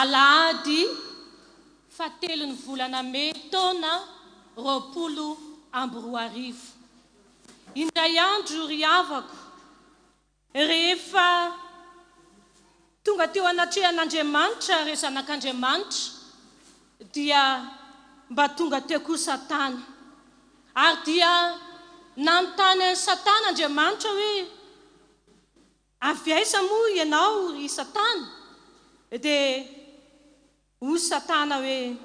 Alahady fahatelon'ny volana mey taona 2020. Indray andro ry havako, rehefa tonga teo anatrehan'Andriamanitra ireo zanak'Andriamanitra dia mba tonga teo koa Satana. Ary dia nanontany an'i Satana Andriamanitra hoe, Avy aiza moa ianao ry Satana? Dia hoy Satana hoe.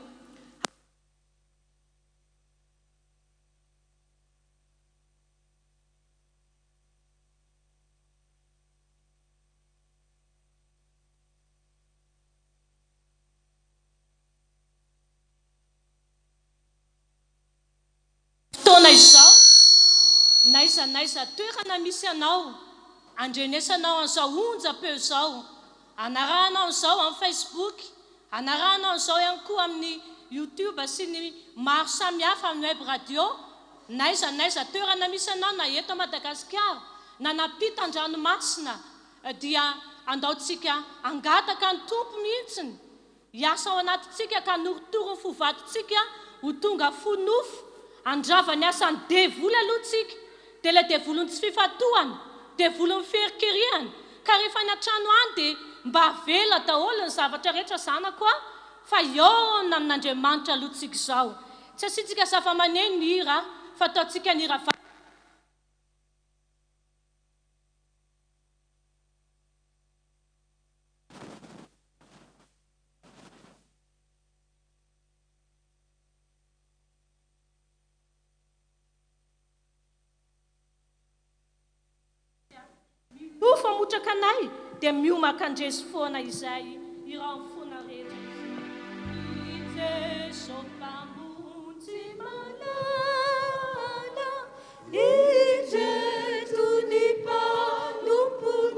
Fotoana izao, n'aiza n'aiza toerana misy anao, andrenesanao an'izao onjam-peo izao, anarahanao an'izao amin'ny Facebook, anarahanao an'izao ihany koa amin'ny YouTube sy ny maro samihafa amin'ny web radio, n'aiza n'aiza toerana misy anao na eto Madagasikara na nampitan-dranomasina dia andao tsika hangataka ny Tompo mihitsiny Hiasa ao anatintsika ka hanorotoro ny fo vadintsika ho tonga fo nofo, handrava ny asan'ny devoly aloha tsika, dia ilay devolin'ny tsy fifantohana, devolin'ny fiherikerihana, ka rehefa any an-trano any dia mba avela daholo ny zavatra rehetra zanako a, fa hihaona amin'Andriamanitra aloha tsika izao. Tsy asiantsika zava-maneno ny hira fa ataontsika ny hira. Milofo hamotraka anay dia miomaka handresy foana izay iraon'ny fona rehetra izay. I Jeso Mpamonjy malala, Indreto ny mpanomponao.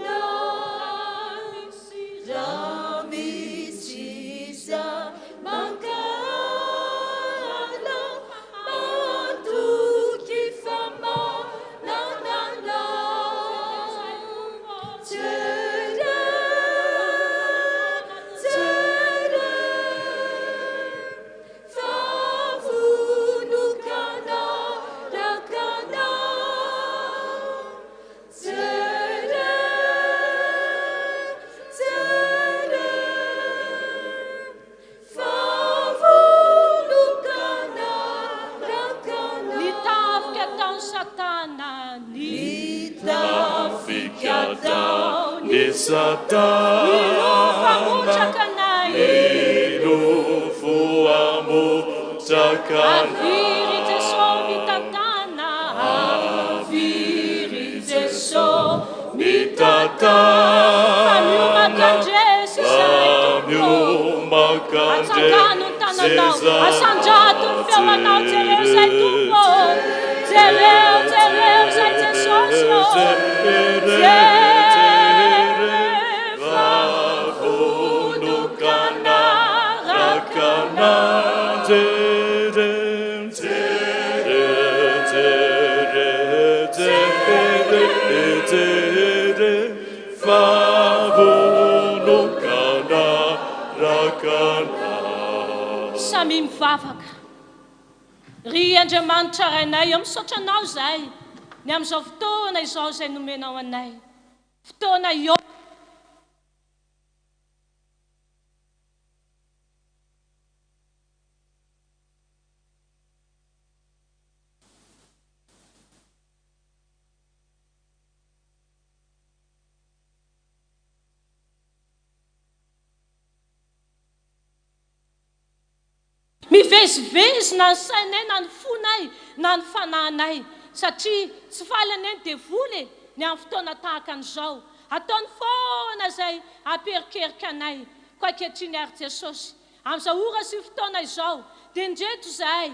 Satana. Milofo hamotraka anay. Milofo hamotraka anay. Avia ry Jeso mitantana. Avia ry Jeso mitantana. Fa mioman-kandresy izahay Tompo ô. Atsangano ny tananao, asandrato ny feonao, jereo izay Tompo ô. Jereo, jereo izay Jesosy ô. Jereo fa vonon-kanaraka Anao. Samia mivavaka. Ry Andriamanitra Rainay ô, misaotra Anao izahay ny amin'izao fotoana izao izay nomenao anay. Fotoana hihaonana. Mivezivezy na ny sainay na ny fonay na ny fanahinay satria tsy faly anie ny devoly e ny amin'ny fotoana tahaka an'izao. Ataony foana izay hampierikerika anay. Koa ankehitriny ary Jesosy, amin'izao ora sy fotoana izao dia indreto izahay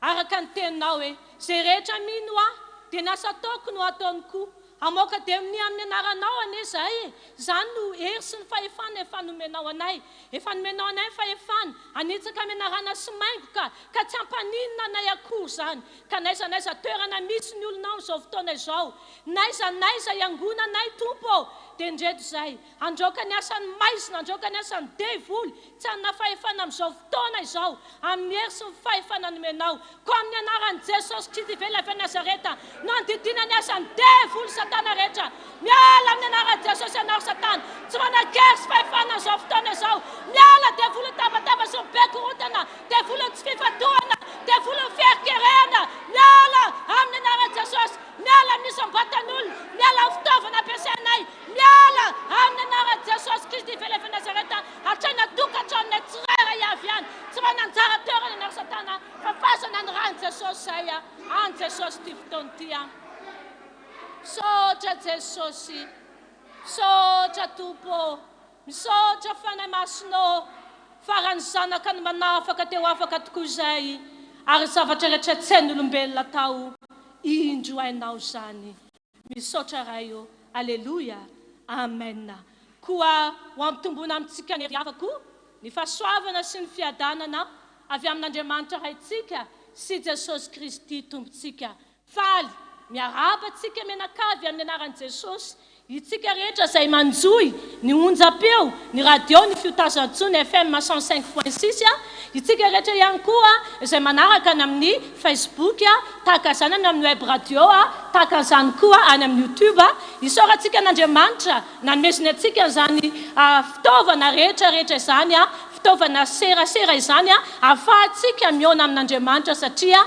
araka ny teninao hoe, Izay rehetra mino Ahy dia ny asa ataoko no hataony koa. Hamoaka demonia amin'ny anaranao anie izahay e! Izany no hery sy ny fahefana efa nomenao anay. Efa nomenao anay ny fahefana hanitsaka menarana sy maingoka, ka tsy hampaninona anay akory izany. Ka n'aiza n'aiza toerana misy ny olonao amin'izao fotoana izao, n'aiza n'aiza iangonanay, Tompo ô, dia indreto izahay, Handroaka ny asan'ny maizina, handroaka ny asan'ny devoly, tsy hanana fahefana amin'izao fotoana izao, amin'ny hery sy ny fahefana nomenao. Koa amin'ny anaran'i Jesosy Kristy velona avy any Nazareta, no andidiana ny asan'ny devoly satana rehetra. Miala amin'ny anaran'i Jesosy ianao ry satana, tsy manan-kery sy fahefana amin'izao fotoana izao. Miala devolin'ny tabataba sy ny be korontana, devolin'ny tsy fifantohana, devolin'ny fiherikerehana. Miala amin'ny anaran'i Jesosy, miala amin'ny isam-batan'olona, miala amin'ny fitaovana ampiasainay. Miala amin'ny anaran'i Jesosy Kristy velona avy Nazareta hatrany an-tokantranonay tsirairay avy any. Tsy manana anjara toerana ianareo satana fa fasana ny ran'i Jesosy zay a. Any Jesosy ity fotoana ity a. Misaotra Jesosy. Misaotra Tompo ô. Misaotra Fanahy Masina ô. Fa raha ny Zanaka no manafaka dia ho afaka tokoa izay ary ny zavatra rehetra tsy hain'olombelona atao indro hainao izany. Misaotra Ray ô! Aleloia! Amen! Koa ho ampitomboina amintsika ny hery hafa koa ny fahasoavana sy ny fiadanana avy amin'Andriamanitra Raintsika sy Jesosy Kristy Tompontsika. Faly miarahaba antsika mianakavy amin'ny anaran'i Jesosy Itsika rehetra izay manjohy ny onjam-peo, ny radio, ny fiotazan-tsoa, ny FM 105.6, itsika rehetra ihany koa izay manaraka any amin'ny Facebook, tahaka izany any amin'ny web radio, tahaka an'izany koa any amin'ny YouTube. Isaorantsika an'Andriamanitra nanomezany antsika an'izany fitaovana rehetra rehetra izany, fitaovana serasera izany, ahafahantsika mihaona amin'Andriamanitra satria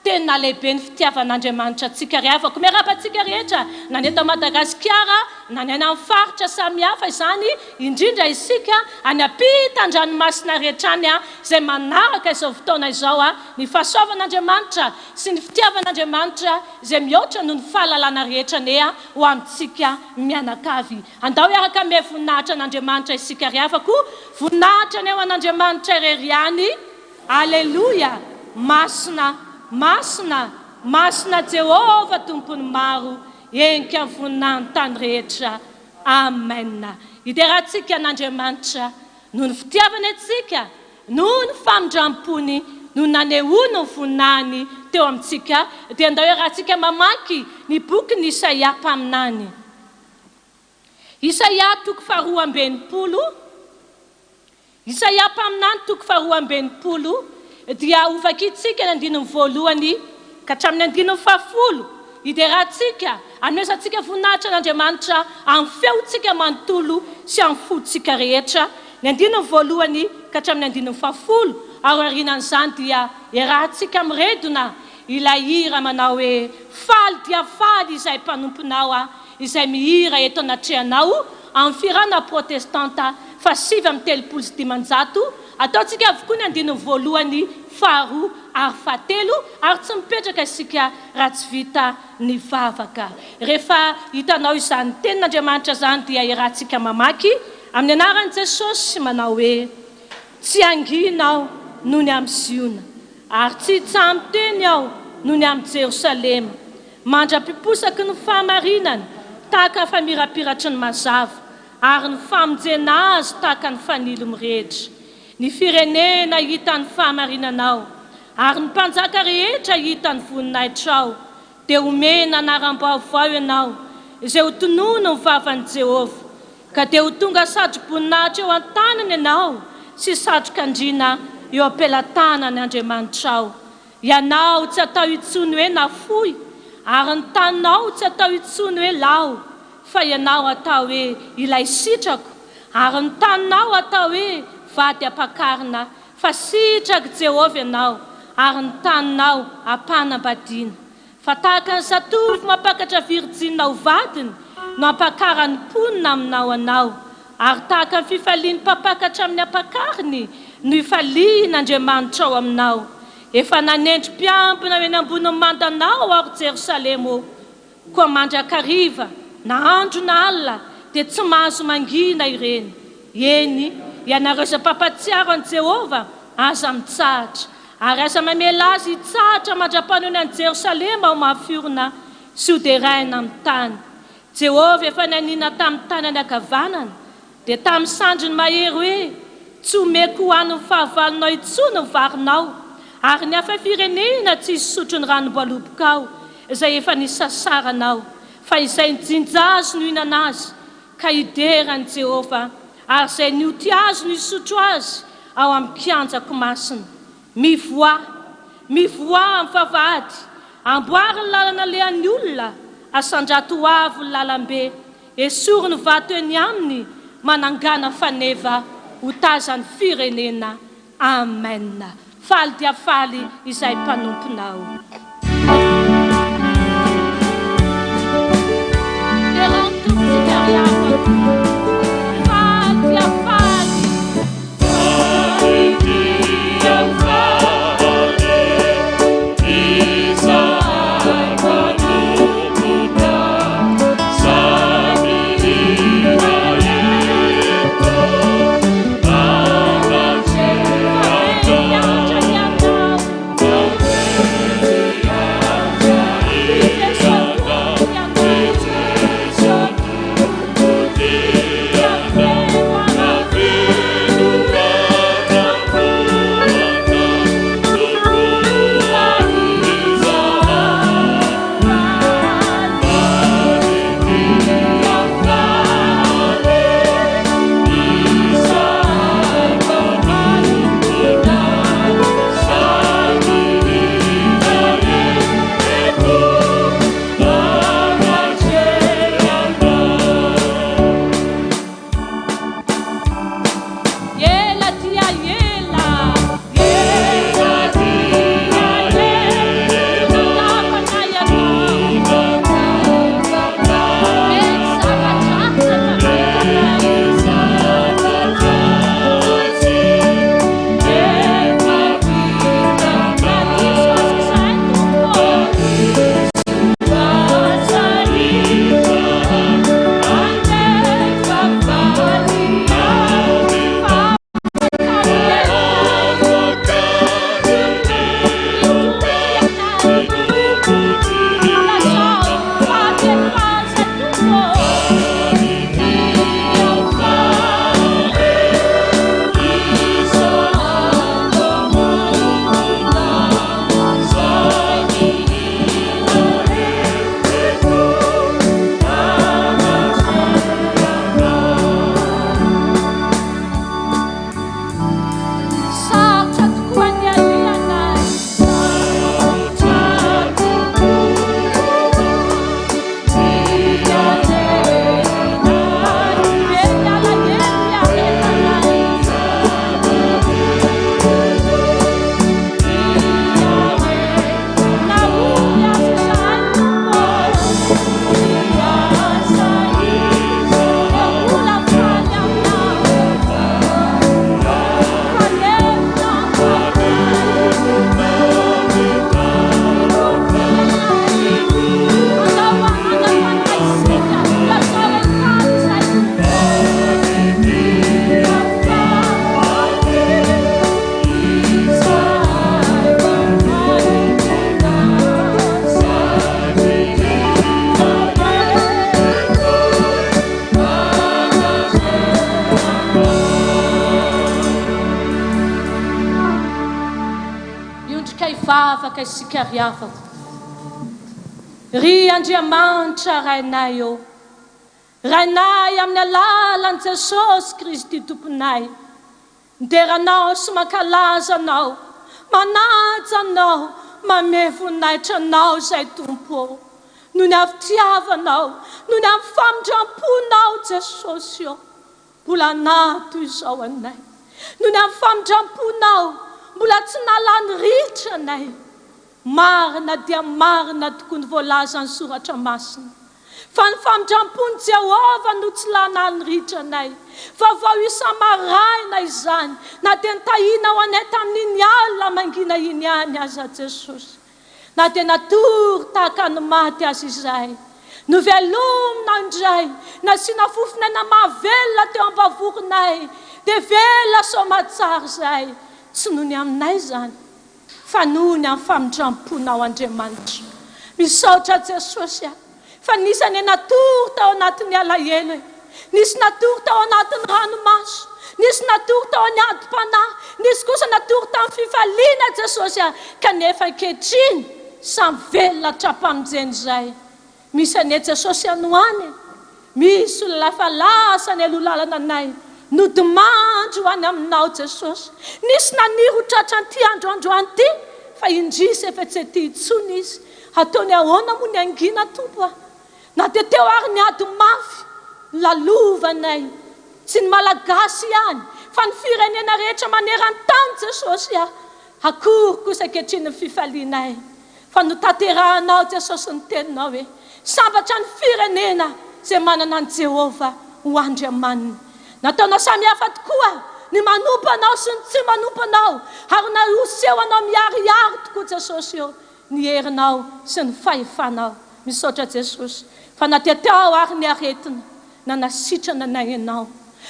Tena lehibe ny fitiavan'Andriamanitra antsika ry havako. Miarahaba antsika rehetra na ny eto Madagasikara na ny any amin'ny faritra samihafa izany, indrindra isika any ampitan-dranomasina rehetra any izay manaraka izao fotoana izao ny fahasoavan'Andriamanitra sy ny fitiavan'Andriamanitra izay mihoatra noho ny fahalalana rehetra anie ho amintsika mianakavy. Andao hiaraka hanome voninahitra an'Andriamanitra isika ry havako. Voninahitra anie ho an'Andriamanitra irery ihany. Aleloia! Masina, masina, masina Jehovah Tompon'ny maro, henika ny voninahiny tany rehetra. Amen! Hiderantsika an'Andriamanitra noho ny fitiavany antsika, noho ny famindram-pony, noho ny nanehoany ny voninahiny teo amintsika, dia ndao iarahantsika mamaky ny bokin'i Isaia mpaminany. Isaia toko faharoa ambienimpolo. Isaia mpaminany toko faharoa amby enimpolo dia hovakintsika ny andininy voalohany ka hatramin'ny andininy fahafolo, hiderantsika, hanomezantsika voninahitra an'Andriamanitra amin'ny feontsika manontolo sy amin'ny fontsika rehetra, ny andininy voalohany ka hatramin'ny andininy fahafolo, ary aorianan'izany dia iarahantsika miredona ilay hira manao hoe, Faly dia faly izahay mpanomponao izay mihira eto anatrehanao. amin'ny fihirana protestanta faha-539. Ataontsika avokoa ny andininy voalohany, faharoa ary fahatelo, ary tsy mipetraka isika raha tsy vita ny vavaka. Rehefa hitanao izany tenin'Andriamanitra izany dia iarahantsika mamaky amin'ny anaran'i Jesosy manao hoe, Tsy hangina aho noho ny amin'i Ziona, ary tsy hitsaha-miteny aho noho ny amin'i Jerosalema, mandra-piposaky ny fahamarinany tahaka ny famirapiratry ny mazava, ary ny famonjena azy tahaka ny fanilo mirehitra. Ny firenena hahita ny fahamarinanao, ary ny mpanjaka rehetra hahita ny voninahitrao, dia homena anaram-baovao ianao, izay ho tonony ny vavan'i Jehovah. Ka dia ho tonga satroboninahitra eo an-tanany ianao sy satrok'andriana eo am-pelatanany Andriamanitrao. Ianao tsy atao intsony hoe nafoy, ary ny taninao tsy atao intsony hoe lao, fa ianao atao hoe ilay sitrako, ary ny taninao atao hoe vady ampakarina, fa sitrak'i Jehovah ianao, ary ny taninao ampanambadiana. Fa tahaka ny zatovo mampakatra virijinina ho vadiny no ampakaran'ny mponina aminao anao, ary tahaka ny fifalian'ny mpampakatra amin'ny ampakariny no ifalian'Andriamanitrao aminao. Efa nanendry mpiambina ho eny ambonin'ny mandanao aho, ry Jerosalema ô! Koa mandrakariva, na andro na alina, dia tsy mahazo mangina ireny. Eny, ianareo izay mpampahatsiaro an'i Jehovah, aza mitsahatra, ary aza mamela azy hitsahatra mandra-panoiny an'i Jerosalema ho mafy orina sy hoderaina amin'ny tany. Jehovah efa nianiana tamin'ny tanany ankavanana, dia tamin'ny sandriny mahery hoe, Tsy homeko ho an'ny fahavalonao intsony ny varinao, ary ny hafa firenena tsy hisotro ny ranom-boalobokao izay efa nisasaranao, fa izay nijinja azy no hihinana azy, ka hidera an'i Jehovah, ary izay nioty azy no hisotro azy ao amin'ny kianjako masina. Mivoaha! Mivoaha amin'ny vavahady! Amboary ny lalana alehan'ny olona, asandrato ho avo ny lalambe, esory ny vato eny aminy, manangàna faneva ho tazan'ny firenena. Amen! Faly dia faly izay mpanomponao. Derao ny Tompontsika ry havana. Faly dia faly. Faly dia faly izahay mpanomponao samy hira eto Fa be miantra ianao. hivavaka isika ry havako. Ry Andriamanitra Rainay ô, Rainay amin'ny alalan'i Jesosy Kristy Tomponay, midera Anao sy mankalaza Anao, manaja Anao, manome voninahitra Anao izay Tompo ô, noho ny fitiavanao, noho ny amin'ny famindram-ponao Jesosy ô. Mbola naha toy izao anay. Noho ny amin'ny famindram-ponao, mbola tsy nahalany ritra anay. Marina dia marina tokoa ny voalazan'ny Soratra Masina, fa ny famindram-pon'i Jehovah no tsy lanany ritra anay. Vaovao isa-maraina izany, na dia nitahianao anay tamin'iny alina mangina iny ihany aza Jesosy. Na dia natory tahaka ny maty aza izahay, novelomina indray, nasiana fofon'aina mahavelona teo am-bavoronay, dia velona soamatsara izahay, tsy noho ny aminay izany, fa noho ny amin'ny famindram-ponao Andriamanitra. Misaotra Jesosy a! Fa nisy anie natory tao anatin'ny alahelo e! Nisy natory tao anatin'ny ranomaso, nisy natory tao amin'ny adim-panahy, nisy kosa natory tamin'ny fifaliana Jesosy a! Kanefa ankehitriny samy velona hatrampamonjena izay. Misy anie Jesosy any ho any e! Misy olona efa lasa nialoha lalana anay, nodimandry ho any aminao Jesosy. Nisy naniry ho tratran'ity andro androany ity, fa indrisy efa tsy ety intsony izy. Ataony ahoana moa ny hangina Tompo a! Na dia teo ary ny ady mafy nolalovanay, tsy ny Malagasy ihany fa ny firenena rehetra maneran-tany Jesosy a! Akory kosa ankehitriny ny fifalianay fa notanterahanao Jesosy ny teninao hoe, Sambatra ny firenena izay manana an'i Jehovah ho Andriamaniny. Nataonao samy hafa tokoa ny manompo Anao sy ny tsy manompo Anao ary nahoseho Anao miharihary tokoa Jesosy ô! ny herinao sy ny fahefanao. Misaotra Jesosy fa na dia teo ary ny aretina nanasitrana anay Ianao,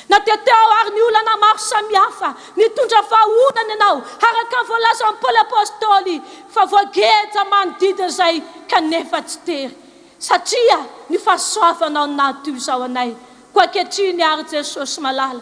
na dia teo ary ny olana maro samihafa nitondra vahaolana Ianao, araka ny voalazan'i Paoly Apostoly fa voageja manodidina izay kanefa tsy tery satria ny fahasoavanao no nahatoy izao anay. Koa ankehitriny ary Jesosy malala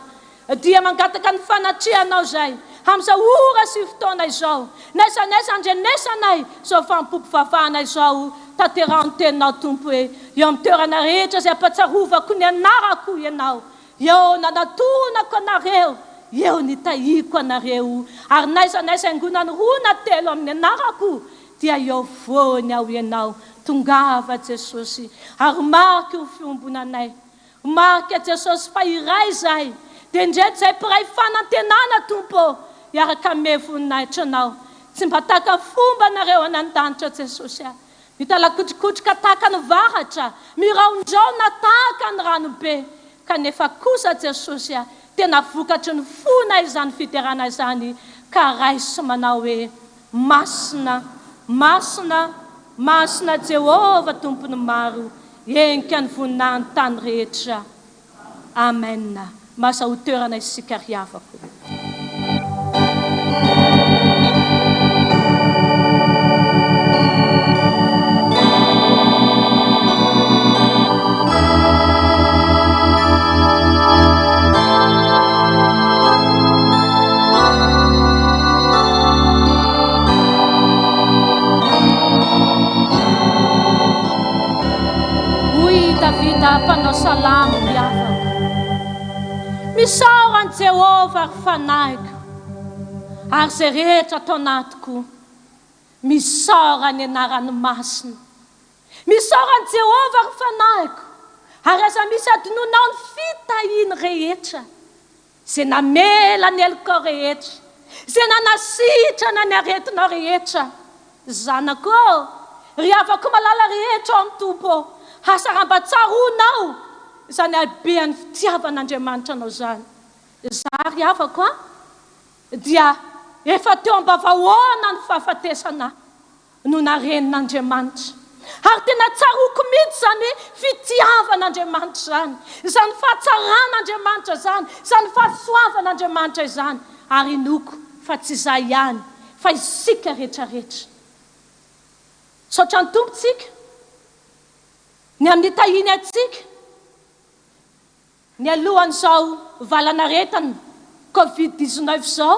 Dia mangataka ny fanatrehanao izay amin'izao ora sy fotoana izao, n'aiza n'aiza andrenesanay izao fanompoam-pivavahana izao, tanteraho ny teninao Tompo hoe, eo amin'ny toerana rehetra izay ampatsarovako ny anarako Ianao, eo nanatonako anareo, eo nitahiako anareo, ary n'aiza n'aiza haingonany roa na telo amin'ny anarako, dia eo afovoany aho Ianao. Tongava Jesosy, ary mariky ho fiombonanay. Marika Jesosy fa iray izahay dia indreto izay mpiray fanantenana Tompo ô hiaraka hanome voninahitra Anao tsy mba tahaka ny fomba nareo any an-danitra Jesosy a mitalakotrokotroka tahaka ny varatra miraondraona tahaka ny ranobe kanefa kosa Jesosy a tena vokatry ny fonay izany fiderana izany ka raiso manao hoe Masina, masina, masina Jehovah Tompon'ny maro, henika ny voninahin'ny tany rehetra. Amen. Mazahoa toerana isika ry havako. Hoy i Davida mpanao salamo, Ry havako, misaora an'i Jehovah, ry fanahiko, ary izay rehetra ato anatiko, misaora ny anarany masina. Misaora an'i Jehovah, ry fanahiko, ary aza misy adinoinao ny fitahiany rehetra. Izay namela ny helokao rehetra, izay nanasitrana ny aretinao rehetra. Zanako ô, ry havako malala rehetra ao amin'ny Tompo ô, asa raha mba tsaroanao izany habean'ny fitiavan'Andriamanitra anao izany. Izaho ry havako a, dia efa teo am-bavahoana ny fahafatesana ahy. no narenin'Andriamanitra. Ary tena tsaroako mihitsy izany hoe fitiavan'Andriamanitra izany, izany fahatsaran'Andriamanitra izany, izany fahasoavan'Andriamanitra izany. Ary inoako fa tsy izaho ihany fa isika rehetra rehetra. Misaotra ny Tompo tsika ny amin'ny nitahiany antsika nialohan'izao valan'aretina covid 19 izao.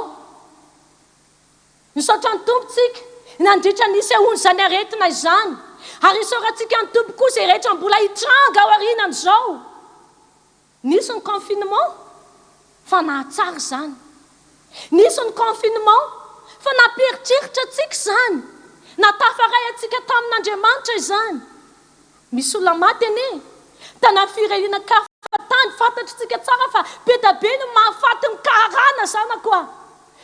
Misaotra ny Tompo tsika. nandritra ny nisehoan'izany aretina izany. Ary isaorantsika ny Tompo koa izay rehetra mbola hitranga ao aorianan'izao. Nisy ny confinement fa nahatsara izany. Nisy ny confinement fa nampieritreritra antsika izany. Nahatafaray antsika tamin'Andriamanitra izany. Misy olona maty anie tany amin'ny firenena kafa tany, fantatritsika tsara fa be da be no mahafaty ny karana zanako a!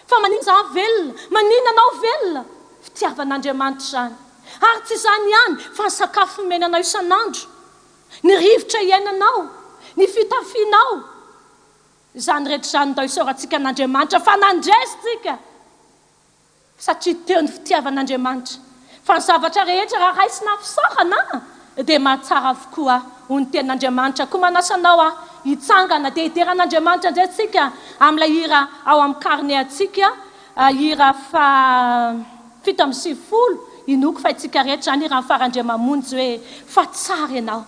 Fa maninona za velona? Maninona anao velona? Fitiavan'Andriamanitra izany. Ary tsy izany ihany fa ny sakafo omena anao isan'andro, ny rivotra iainanao, ny fitafianao, izany rehetra izany ndao isaorantsika an'Andriamanitra fa nandresy tsika. Satria teo ny fitiavan'Andriamanitra. Fa ny zavatra rehetra raha raisina amin'ny fisaorana dia mahatsara avokoa, hoy ny tenin'Andriamanitra. Koa manasa anao aho hitsangana dia hidera an'Andriamanitra indray isika amin'ilay hira ao amin'ny carnet antsika, hira faha 97, inoako fa haintsika rehetra izany, hiran'i Fara Andriamamonjy hoe, Fa tsara Ianao.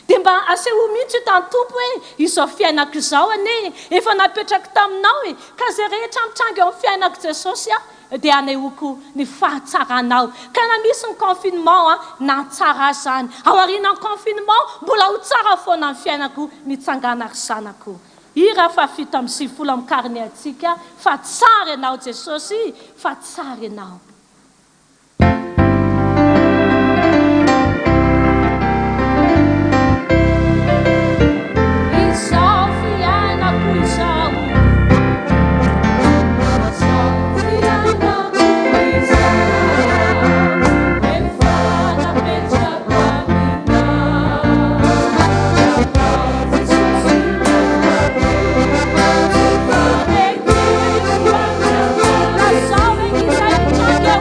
Dia mba asehoy mihitsy io tany Tompo hoe izao fiainako izao anie efa napetrako taminao e, ka izay rehetra mitranga eo amin'ny fiainako Jesosy a dia anehoako ny fahatsaranao. Ka na misy ny confinement a na tsara aza izany aorianan'ny confinement mbola ho tsara foana ny fiainako, mitsangàna ry zanako. Hira faha 97 amin'ny carnet antsika, fa tsara ianao Jesosy, fa tsara ianao. Izao fiainako izao. Izao fiainako izao. Efa napetrako aminao. Jesosy Lazao izay mitranga.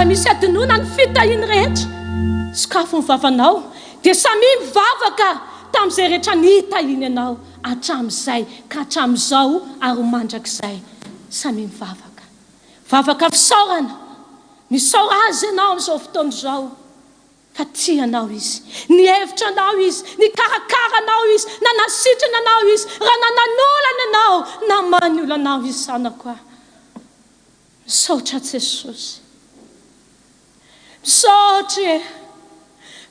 Aza misy adinoina ny fitahiany rehetra. Sokafo ny vavanao dia samia mivavaka tamin'izay rehetra nitahiany anao hatramin'izay ka hatramin'izao ary ho mandrakizay. Samia mivavaka. Vavaka fisaorana. Misaora Azy ianao amin'izao fotoana izao fa tia anao Izy. Nihevitra anao Izy, nikarakara anao Izy, nanasitrana anao Izy, raha nanan'olana ianao, namaha ny olanao Izy zanako a. Misaotra Jesosy. Misaotra e.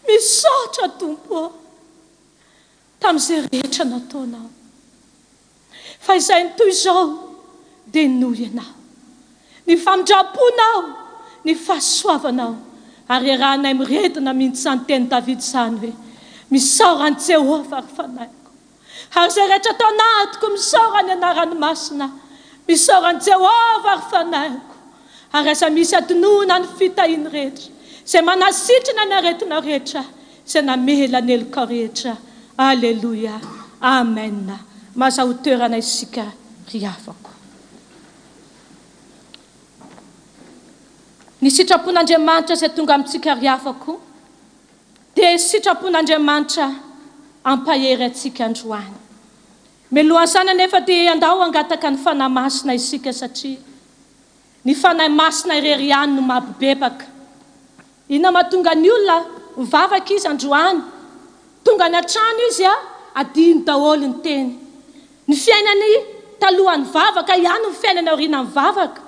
Misaotra Tompo ô. Tamin'izay rehetra nataonao. Fa izay ny toy izao dia noho Ianao. Ny famindram-ponao, ny fahasoavanao. Ary iarahanay miredona mihitsy izany tenin'i Davida izany hoe, Misaora an'i Jehovah ry fanahiko. Ary izay rehetra ato anatiko, misaora ny anarany masina. Misaora an'i Jehovah, ry fanahiko. Ary aza misy adinoina ny fitahiany rehetra, izay manasitrana ny aretina rehetra, izay namela ny helokao rehetra. Aleloia. Amen. Mazahoa toerana isika, ry havako. Ny sitrapon'Andriamanitra izay tonga amintsika, ry havako. Dia sitrapon'Andriamanitra hampahery antsika androany. Mialohan'izany anefa dia andao hangataka ny Fanahy Masina isika satria ny Fanahy Masina irery ihany no mampibebaka. Inona mahatonga ny olona mivavaka izy androany? Tonga any an-trano izy adino daholo ny teny. Ny fiainany talohan'ny vavaka ihany no fiainany aorianan'ny vavaka.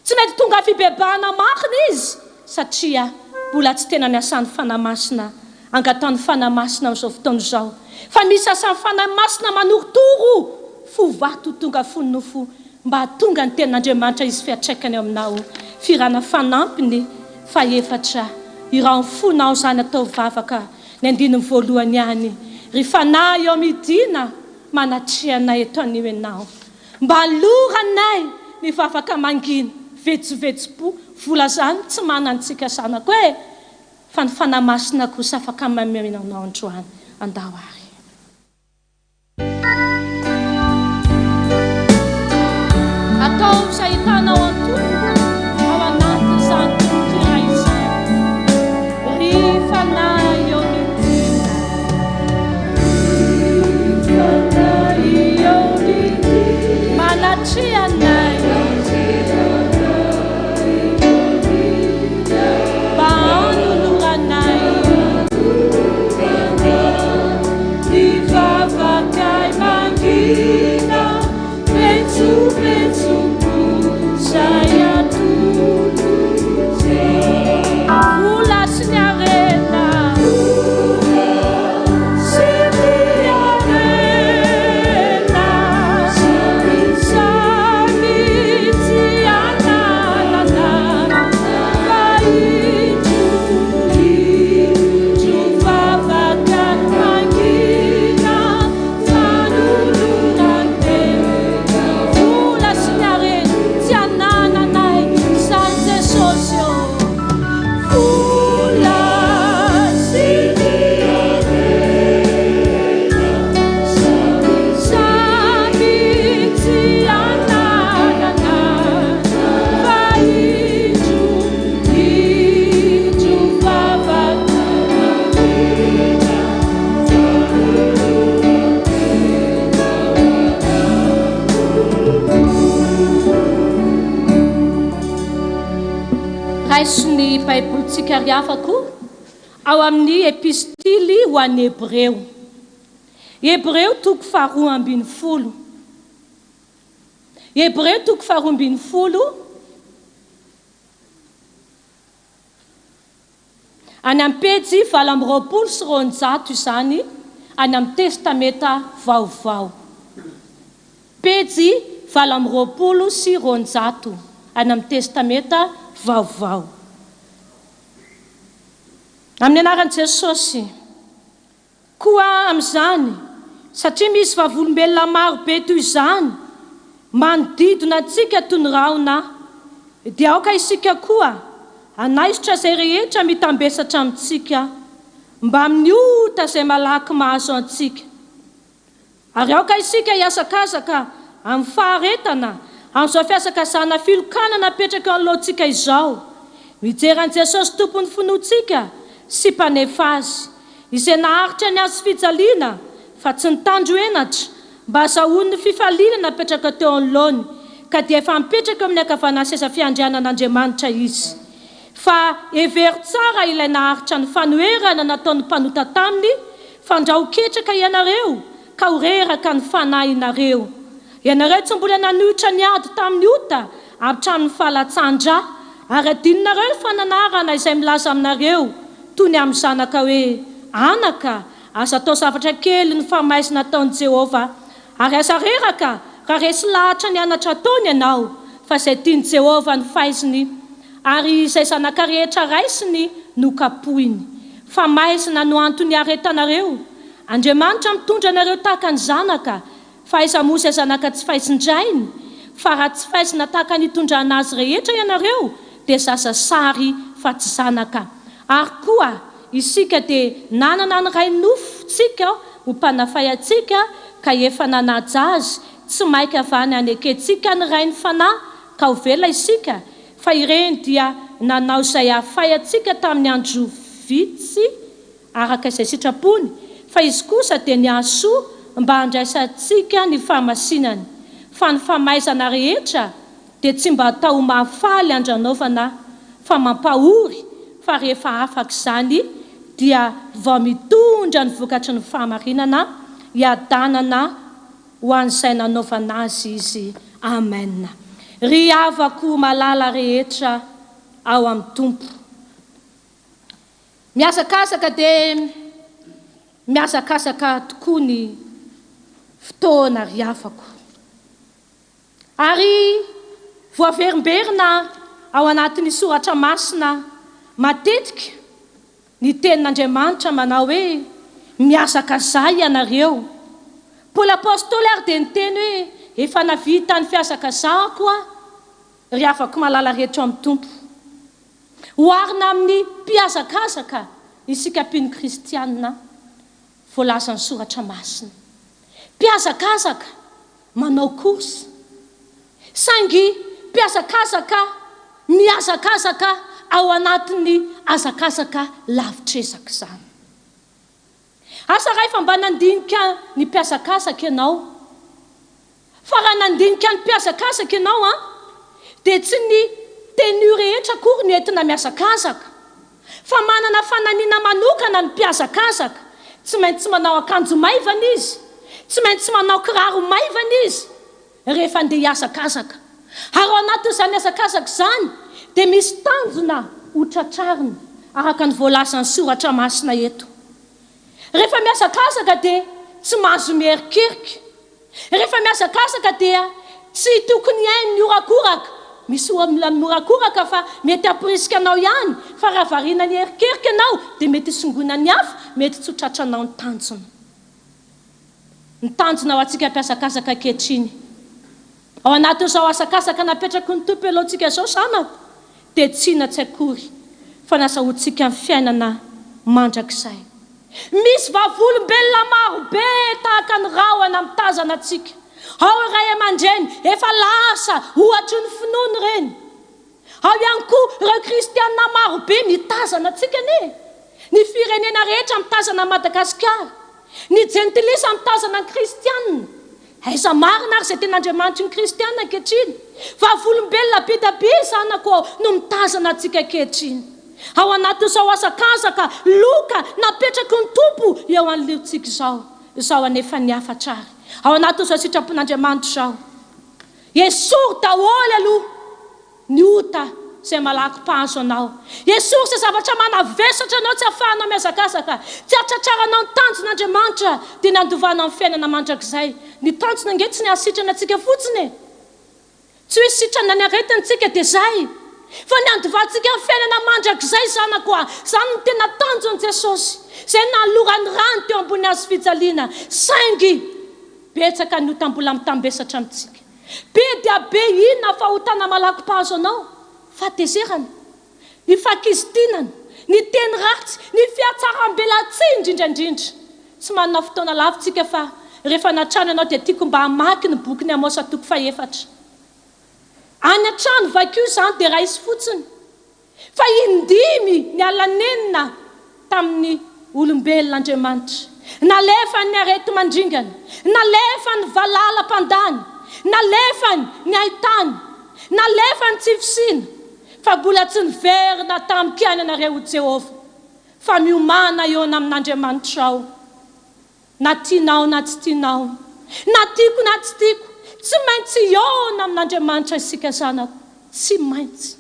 Tsy mety tonga fibebahana marina izy satria mbola tsy tena ny asan'ny Fanahy Masina angatahan'ny Fanahy Masina amin'izao fotoana izao fa misy asan'ny Fanahy Masina manorotoro fo vato ho tonga fo nofo mba hahatonga ny tenin'Andriamanitra hisy fiantraikany eo aminao Fihirana fanampiny fahefatra Iraho ny fonao izany ataovy vavaka ny andininy voalohany ihany Ry Fanahy eo midina manatreha anay eto anio Ianao Mba aloranay ny vavaka mangina, vetsovetsom-po, vola zany tsy manantsika zanako e! Fa ny Fanahy Masina kosa afaka mameno anao androany. Andao ary. Ataovy izay ahitanao antonona ao anatin'izany tononkira izany. Ry Fanahy ô midina. Manatreha anay Mba hanoloranay Ny vavakay mangina Petsopetsom-po Zay atolotse Vola sy ny harena Sy ny harena Samy tsy ananana Fa indro, indro vavaka mangina Fanoloran-tena Vola sy ny harena tsy anananay Izany Jesosy ô Vola sy ny harena Samy tsy ananana Fa indro, indro vavaka Raiso ny Baibolintsika ry havako ao amin'ny Epistily ho an'ny Hebreo. Hebreo toko faharoa ambin'ny folo. Hebreo toko faharoa ambin'ny folo. Any amin'ny pejy 228 izany, any amin'ny Testamenta Vaovao. Pejy 228, any amin'ny Testamenta Vaovao. Amin'ny anaran'i Jesosy. Koa amin'izany, satria misy vavolombelona maro be toy izany manodidina antsika toy ny rahona, dia aoka isika koa hanaisotra izay rehetra mitambesatra amintsika, mbamin'ny ota izay malaky mahazo antsika. Ary aoka isika hihazakazaka amin'ny faharetana amin'izao fihazakazahana filokana napetraka eo anoloantsika izao. Mijery an'i Jesosy Tompon'ny finoantsika sy Mpanefa azy, izay naharitra ny hazofijaliana fa tsy nitandro henatra, mba hazahoany ny fifaliana napetraka teo anoloany, ka dia efa mipetraka eo amin'ny ankavanan'ny seza fiandrianan'Andriamanitra izy. Fa hevero tsara ilay naharitra ny fanoherana nataon'ny mpanota taminy, fandrao ketraka ianareo, ka ho reraka ny fanahinareo. Ianareo tsy mbola nanohitra ny ady tamin'ny ota hatramin'ny fahalatsahan-dra, ary adinonareo ny fananarana izay milaza aminareo toy ny amin'ny zanaka hoe, Anaka, aza atao zavatra kely ny famaizana ataon'i Jehovah, ary aza reraka raha resy lahatra ny anatra ataony ianao, fa izay tian'i Jehovah no faiziny, ary izay zanaka rehetra raisiny no kapohiny. Famaizana no antony iaretanareo. Andriamanitra mitondra anareo tahaka ny zanaka, Fa aiza moa izay zanaka tsy faizin-drainy? Fa raha tsy faizina tahaka ny itondrana azy rehetra ianareo, dia zaza sary fa tsy zanaka. Ary koa, isika dia nanana ny ray nofontsika ho mpanafay antsika, ka efa nanaja azy, tsy maika va ny hanekentsika ny Rain'ny fanahy, ka ho velona isika? Fa ireny dia nanao izay hahafay antsika tamin'ny andro vitsy. araka izay sitrapony, fa Izy kosa dia ny hahasoa mba handraisantsika ny fahamasinany. Fa ny famaizana rehetra dia tsy mba atao ho mahafaly andranaovana, fa mampahory, fa rehefa afaka izany dia vao mitondra ny vokatry ny fahamarinana hiadanana ho an'izay nanaovana azy izy. Amen. Ry havako malala rehetra ao amin'ny Tompo. Mihazakazaka dia mihazakazaka tokoa ny fotoana ry havako. Ary voaverimberina ao anatin'ny soratra masina matetika ny tenin'Andriamanitra manao hoe mihazakazaha ianareo. Paoly Apostoly ary dia niteny hoe efa navita ny fihazakazahako aho ry havako malala rehetra ao amin'ny Tompo. Oharina amin'ny mpihazakazaka isika mpino kristiana voalazan'ny Soratra Masina. Mpihazakazaka manao course, saingy mpihazakazaka mihazakazaka ao anatin'ny hazakazaka lavitr'ezaka izany. Asa raha efa mba nandinika ny mpihazakazaka ianao. Fa raha nandinika ny mpihazakazaka ianao an, dia tsy ny tenue rehetra akory no entina mihazakazaka. Fa manana fanamiana manokana ny mpihazakazaka. Tsy maintsy manao akanjo maivana izy, tsy maintsy manao kiraro maivana izy rehefa andeha hihazakazaka. Ary ao anatin'izany hazakazaka izany dia misy tanjona ho tratrarina araka ny voalazan'ny soratra masina eto. Rehefa mihazakazaka dia tsy mahazo mierikerika. Rehefa mihazakazaka dia tsy tokony hihaino ny horakoraka. Misy olona mihorakoraka fa mety hamporisika anao ihany, fa raha variana nierikerika ianao dia mety hisongona ny hafa, mety tsy ho tratranao ny tanjona. Ny tanjona ho antsika mpihazakazaka ankehitriny, ao anatin'izao hazakazaka napetraky ny Tompo eo alohantsika izao zanako, dia tsy inona tsy akory fa ny azahoantsika ny fiainana mandrakizay. Misy vavolombelona maro be tahaka ny rahona mitazana antsika. Ao ny ray aman-dreny efa lasa ohatry ny finoana ireny. Ao ihany koa ireo kristiana maro be mitazana antsika anie. Ny firenena rehetra mitazana an'i Madagasikara. Ny jentilisa mitazana ny kristiana. Aiza marina ary izay tena Andriamanitry ny kristiana ankehitriny? Vavolombelona be dia be zanako ô no mitazana antsika ankehitriny. Ao anatin'izao hazakazaka, loka, napetraky ny Tompo eo anoloantsika izao. Izao anefa ny hafatra ary. Ao anatin'izao sitrapon'Andriamanitra izao. Esory daholo aloha ny ota izay malaky mpahazo anao. Esory izay zavatra manavesatra anao tsy ahafahanao mihazakazaka, tsy hahatratraranao ny tanjon'Andriamanitra dia ny handovanao ny fiainana mandrakizay. Ny tanjona ange tsy ny hahasitrana antsika fotsiny e! Tsy hoe sitrana ny aretina tsika dia izay, fa ny handovantsika ny fiainana mandrakizay zanako a! Izany no tena tanjon'i Jesosy, izay nanolorany rany teo ambony hazo fijaliana. Saingy betsaka ny ota mbola mitambesatra amintsika. Be dia be inona fahotana malaky mpahazo anao? Fahatezerana, ny fahakizitinana, ny teny ratsy, ny fihatsarambelatsihy indrindra indrindra. Tsy manana fotoana lava tsika fa rehefa any an-trano ianao dia tiako mba hamaky ny bokin'i Amosa toko fahefatra. Any an-trano vakio izany dia raiso fotsiny. Fa indimy niala nenina tamin'ny olombelona Andriamanitra. Nalefany ny areti-mandringana, nalefany ny valala mpandany, nalefany ny haintany, nalefany ny tsy fisiana, fa mbola tsy niverina tamiko ihany ianareo, hoy Jehovah, fa miomàna hihaona amin'Andriamanitrao. Na tianao na tsy tianao, na tiako na tsy tiako, tsy maintsy hihaona amin'Andriamanitra isika zanako, tsy maintsy.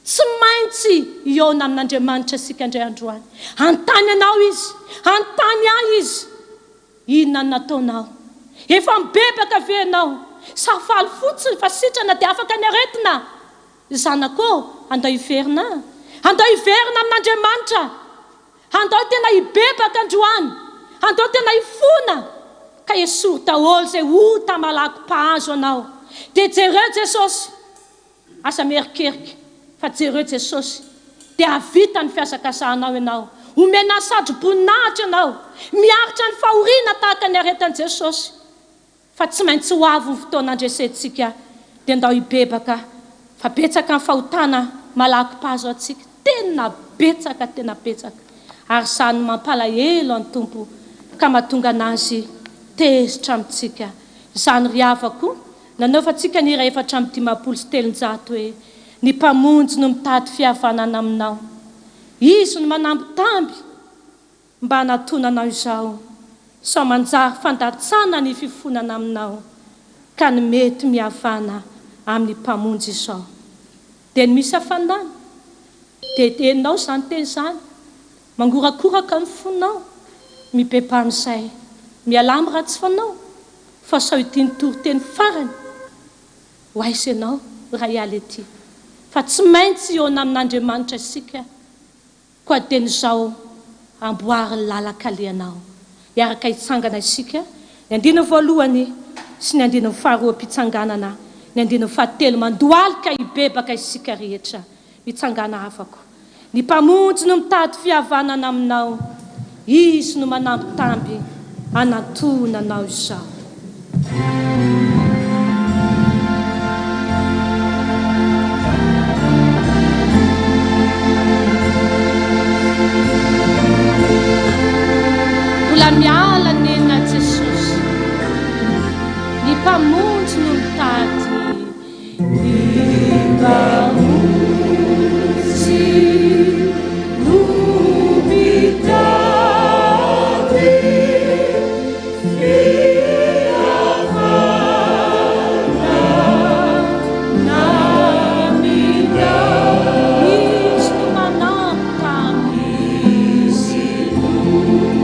Tsy maintsy hihaona amin'Andriamanitra isika indray andro any. Hanontany anao Izy, hanontany ahy Izy, Inona no nataonao? Efa mibebaka ve ianao? Sa faly fotsiny fa sitrana dia afaka ny aretina? Zanako ô, andao hiverina, andao hiverina amin'Andriamanitra. Handao tena hibebaka androany, handao tena hifona ka esory daholo izay ota malaky mpahazo anao. Dia jereo Jesosy, aza mierikerika fa jereo Jesosy dia hahavita ny fihazakazahanao ianao. Omena satro-boninahitra ianao, miaritra ny fahoriana tahaka ny aretin'i Jesosy. Fa tsy maintsy ho avy ny fotoana handresentsika dia ndao hibebaka fa betsaka ny fahotana malaky mpahazo antsika, tena betsaka tena betsaka ary izany no mampalahelo an'i Tompo ka mahatonga an'Azy tezitra amintsika izany ry havako nanaovantsika ny hira 354 hoe ny Mpamonjy no mitady fihavanana aminao Izy no manambitamby Mba hanatonanao izao sao manjary fandatsana ny fifonana aminao ka ny mety mihavana amin'ny Mpamonjy izao dia ny misy hafanana dia henonao izany teny izany mangorakoraka ny fonao mibebaha amin'izay mialà amin'ny ratsy fanao fa sao ity ny toriteny farany ho aiza ianao raha hiala ety fa tsy maintsy hihaona amin'Andriamanitra isika Koa dieny izao amboary ny lalan-kalehanao. Hiaraka hitsangana isika, ny andininy voalohany sy ny andininy faharoa am-pitsanganana, ny andininy fahatelo mandohalika hibebaka isika rehetra. Mitsangàna havako. Ny Mpamonjy no mitady fihavanana aminao. Izy no manambitamby hanantona anao izao. Mbola miala nenina Jesosy. Ny Mpamonjy no mitady. Ny Mpamonjy no mitady fihavanana aminao. Izy no manambitamby. Izy no manambitamby.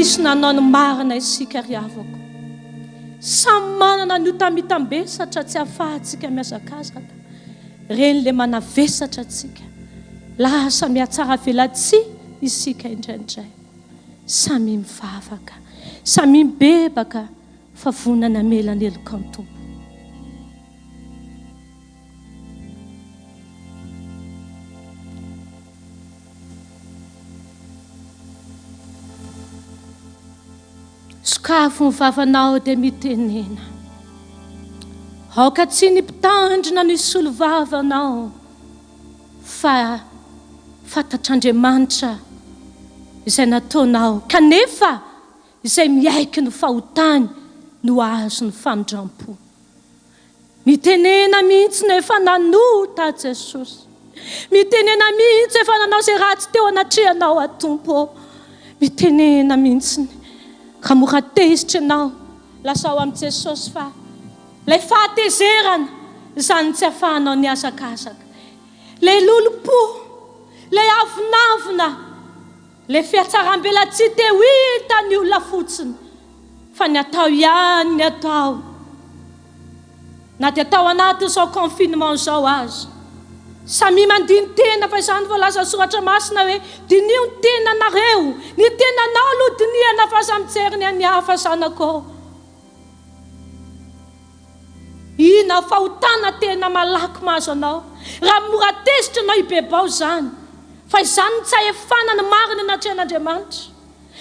Tsisy nanao ny marina isika ry havako. Samy manana ny ota mitambesatra tsy ahafahantsika mihazakazaka. Ireny le manavesatra antsika. Lasa mihatsara velatsihy isika indraindray. Samia mivavaka, samia mibebaka fa vonona ny hamela ny heloka ny Tompo. Sokafo ny vavanao dia mitenena. Aoka tsy ny mpitandrina no hisolo vava anao fa fantatr'Andriamanitra izay nataonao kanefa izay miaiky ny fahotany no hahazo ny famindram-po. Mitenena mihitsy no efa nanota Jesosy. Mitenena mihitsy efa nanao izay ratsy teo anatrehanao aho Tompo ô. Mitenena mihitsy ka mora tezitra ianao lazao amin'i Jesosy fa ilay fahatezerana izany tsy afahanao nihazakazaka. Ilay lolompo, ilay avonavona. Le fihatsarambelatsihy te ho hitan'ny olona fotsiny fa ny atao ihany ny atao na dia tao anatin'izao confinement izao aza. Samia mandini-tena fa izany voalazan'ny soratra masina hoe diniho ny tenanareo, ny tenanao aloha dinihana fa aza mijery ny an'ny hafa zanako ô. Inona fahotana tena malaky mahazo anao? Raha mora tezitra ianao hibebao izany, fa izany no tsy ahefana ny marina eo anatrehan'Andriamanitra.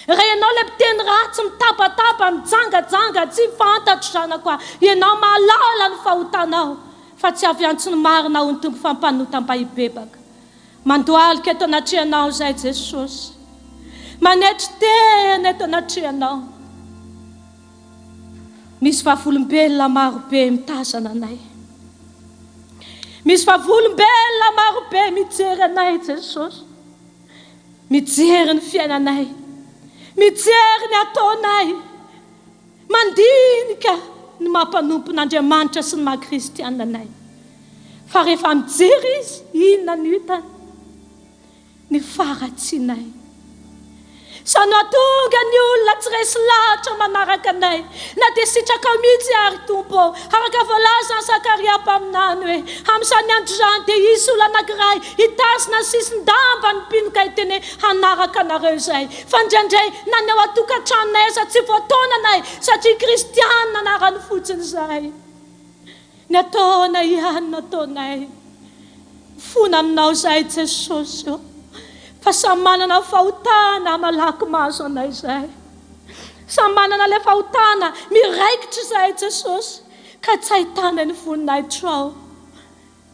Raha ianao ilay mpiteny ratsy, mitabataba, mijangajanga, tsy fantatro zanako a, ianao mahalala ny fahotanao, fa tsy avy antso ny marina ho ny Tompo fa mpanota mba hibebaka. Mandohalika eto anatrehanao izahay Jesosy. Manetry tena eto anatrehanao. Misy vavolombelona marobe mitazana anay. Misy vavolombelona marobe mijery anay Jesosy. Mijery ny fiainanay. Mijery ny ataonay. Mandinika ny maha mpanompon'Andriamanitra sy ny maha kristiana anay. Fa rehefa mijery izy, inona no hitany? ny faharatsianay. Izany no hahatonga ny olona tsy resy lahatra manaraka anay, na dia sitrakao mihitsy àry, Tompo ô, araka voalazan'i Zakaria mpaminany hoe, Amin'izany andro izany dia hisy olona anankiray hitazona ny sisin-damba ny mpino ka hiteny hoe, Hanaraka anareo izahay. Fa indraindray, na ny ao an-tokantranonay aza tsy voataonanay, satria kristiana anarany fotsiny izahay. Ny ataonay ihany no ataonay. Mifona aminao izahay Jesosy ô. Fa samy manana ny fahotana malaky mahazo anay izahay. Samy manana ilay fahotana miraikitra izahay Jesosy ka tsy ahitanay ny voninahitrao.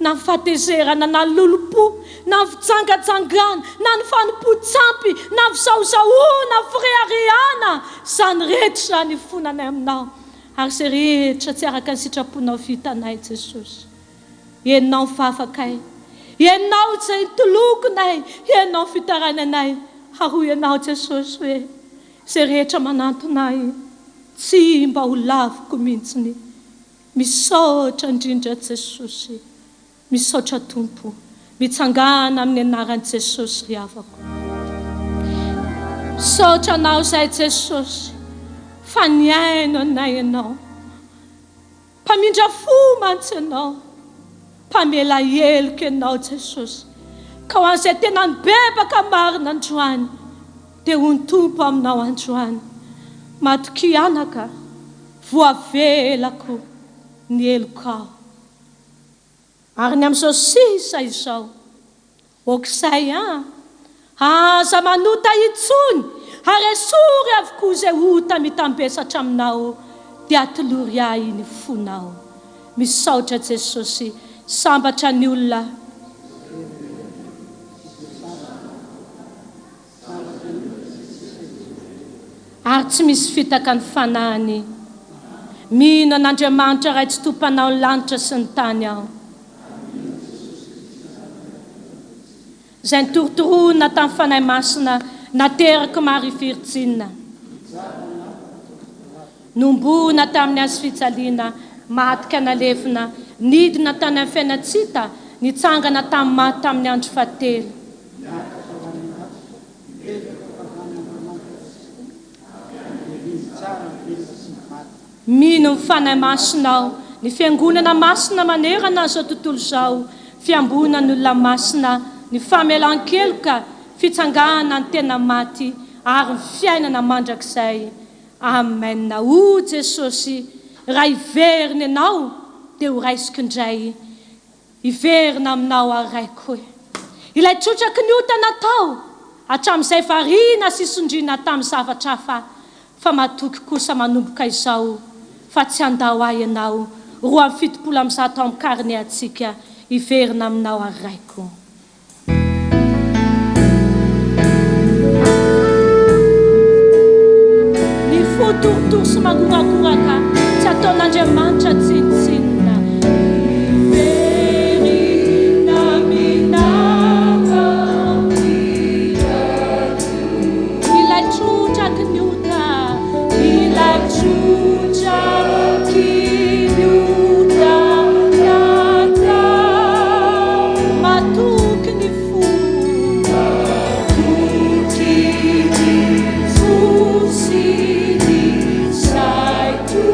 Na ny fahatezerana, na ny lolompo, na ny fijangajangana, na ny fanompoan-tsampy, na ny fizahozahoana, ny fireharehana, izany rehetra izany ifonanay aminao, ary izay rehetra tsy araka ny sitraponao vitanay, Jesosy. Ianao ny vavakay, Ianao izay nitolokonay, Ianao ny fitarainanay, ary hoy Ianao, Jesosy, hoe, Izay rehetra manantona Ahy, tsy mba ho laviko mihitsy. Misaotra indrindra Jesosy. Misaotra Tompo. Mitsangàna amin'ny anaran'i Jesosy ry havako. Misaotra Anao izahay Jesosy fa nihaino anay Ianao. Mpamindra fo mantsy Ianao. Mpamela heloka Ianao Jesosy. Ka ho an'izay tena nibebaka marina androany dia ho ny Tompo aminao androany. Matokia anaka. Voavelako ny helokao. Ary ny amin'izao sisa izao, ok izay an! Aza manota intsony, ary esory avokoa izay ota mitambesatra aminao, dia atolory ahy ny fonao. Misaotra Jesosy, sambatra ny olona. Ary tsy misy fitaka ny fanahiny. Mino an'Andriamanitra Ray Tsitoha Mpanao ny lanitra sy ny tany aho. Izay notorotoroina tamin'ny Fanahy Masina, naterak'i Maria Virjina. Nohomboana tamin'ny hazofijaliana, maty ka nalevina, nidina tany amin'ny fiainan-tsy hita, nitsangana tamin'ny maty tamin'ny andro fahatelo. Niakatra ho any an-danitra, nipetraka teo ankavanan'Andriamanitra Tsitoha. Mino ny Fanahy Masinao, ny Fiangonana masina manerana an'izao tontolo izao, fiambonan'ny olona masina, ny famelan-keloka, fitsangahana ny tena maty, ary ny fiainana mandrakizay. Amen. O Jesosy, raha hiverina Ianao, dia ho raisiko indray. Hiverina aminao aho Raiko e. Ilay trotraky ny ota natao hatramin'izay variana sy sondriana tamin'ny zavatra hafa fa matoky kosa manomboka izao fa tsy handao ahy ianao 172 ao amin'ny carnet antsika hiverina aminao aho Raiko. Ny fo torotoro sy mangorakoraka tsy ataon'Andriamanitra tsinontsinona. Miverina aminao Ilay trotraky ny ota, ilay trotraky ny ota natao. Matoky ny fo, matoky ny fo sy ny saiko.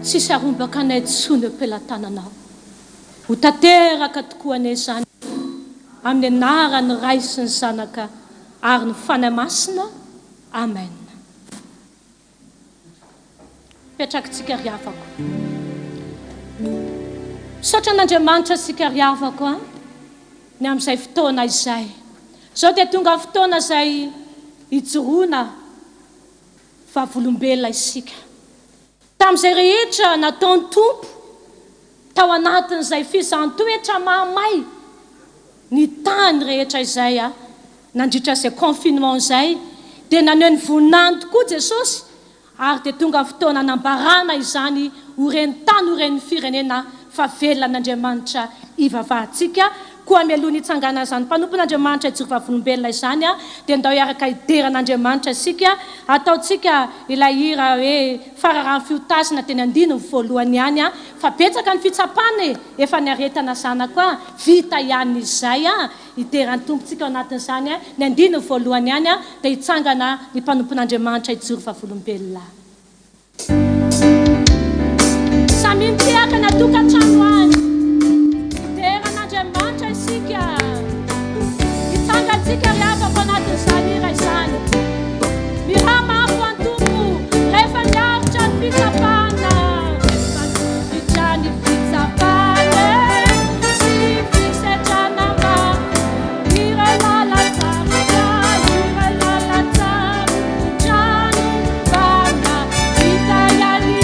Tsisy harombaka anay intsony eo am-pelatananao. Ho tanteraka tokoa anie izany amin'ny anaran'ny Ray sy ny Zanaka ary ny Fanahy Masina. Amen. Petrakintsika ry havako. Misaotra an'Andriamanitra isika ry havako a, ny amin'izay fotoana izay. Izao dia tonga ny fotoana izay hijoroana vavolombelona isika. Tamin'izay rehetra nataon'ny Tompo tao anatin'izay fizahan-toetra mahamay ny tany rehetra izay nandritra izay confinement izay dia naneho ny voninahiny tokoa Jesosy ary dia tonga ny fotoana hanambarana izany ho ren'ny tany ho ren'ny firenena fa velona an'Andriamanitra ivavahantsika. Koa mialoha ny hitsanganan'izany mpanompon'Andriamanitra hijoro vavolombelona izany dia ndao hiaraka hidera an'Andriamanitra isika. Ataontsika ilay hira hoe Fararano fiotazana dia ny andininy voalohany ihany fa betsaka ny fitsapana e! Efa niaretana zanako a! Vita ihany izay a! Hidera ny Tompo tsika ao anatin'izany ny andininy voalohany ihany dia hitsangana ny mpanompon'Andriamanitra hijoro vavolombelona. Samia mitehaka any an-tokantrano any. Hidera an'Andriamanitra isika. Hitsangantsika ry havako anatin'izany hira izany. Mihà mafy ho an'ny Tompo rehefa miaritra ny fitsapana. Rehefa miaritra ny fitsapana sy fisedrana mafy. Ireo lalan-tsarotra, ireo lalan-tsarotra nombana vita ihany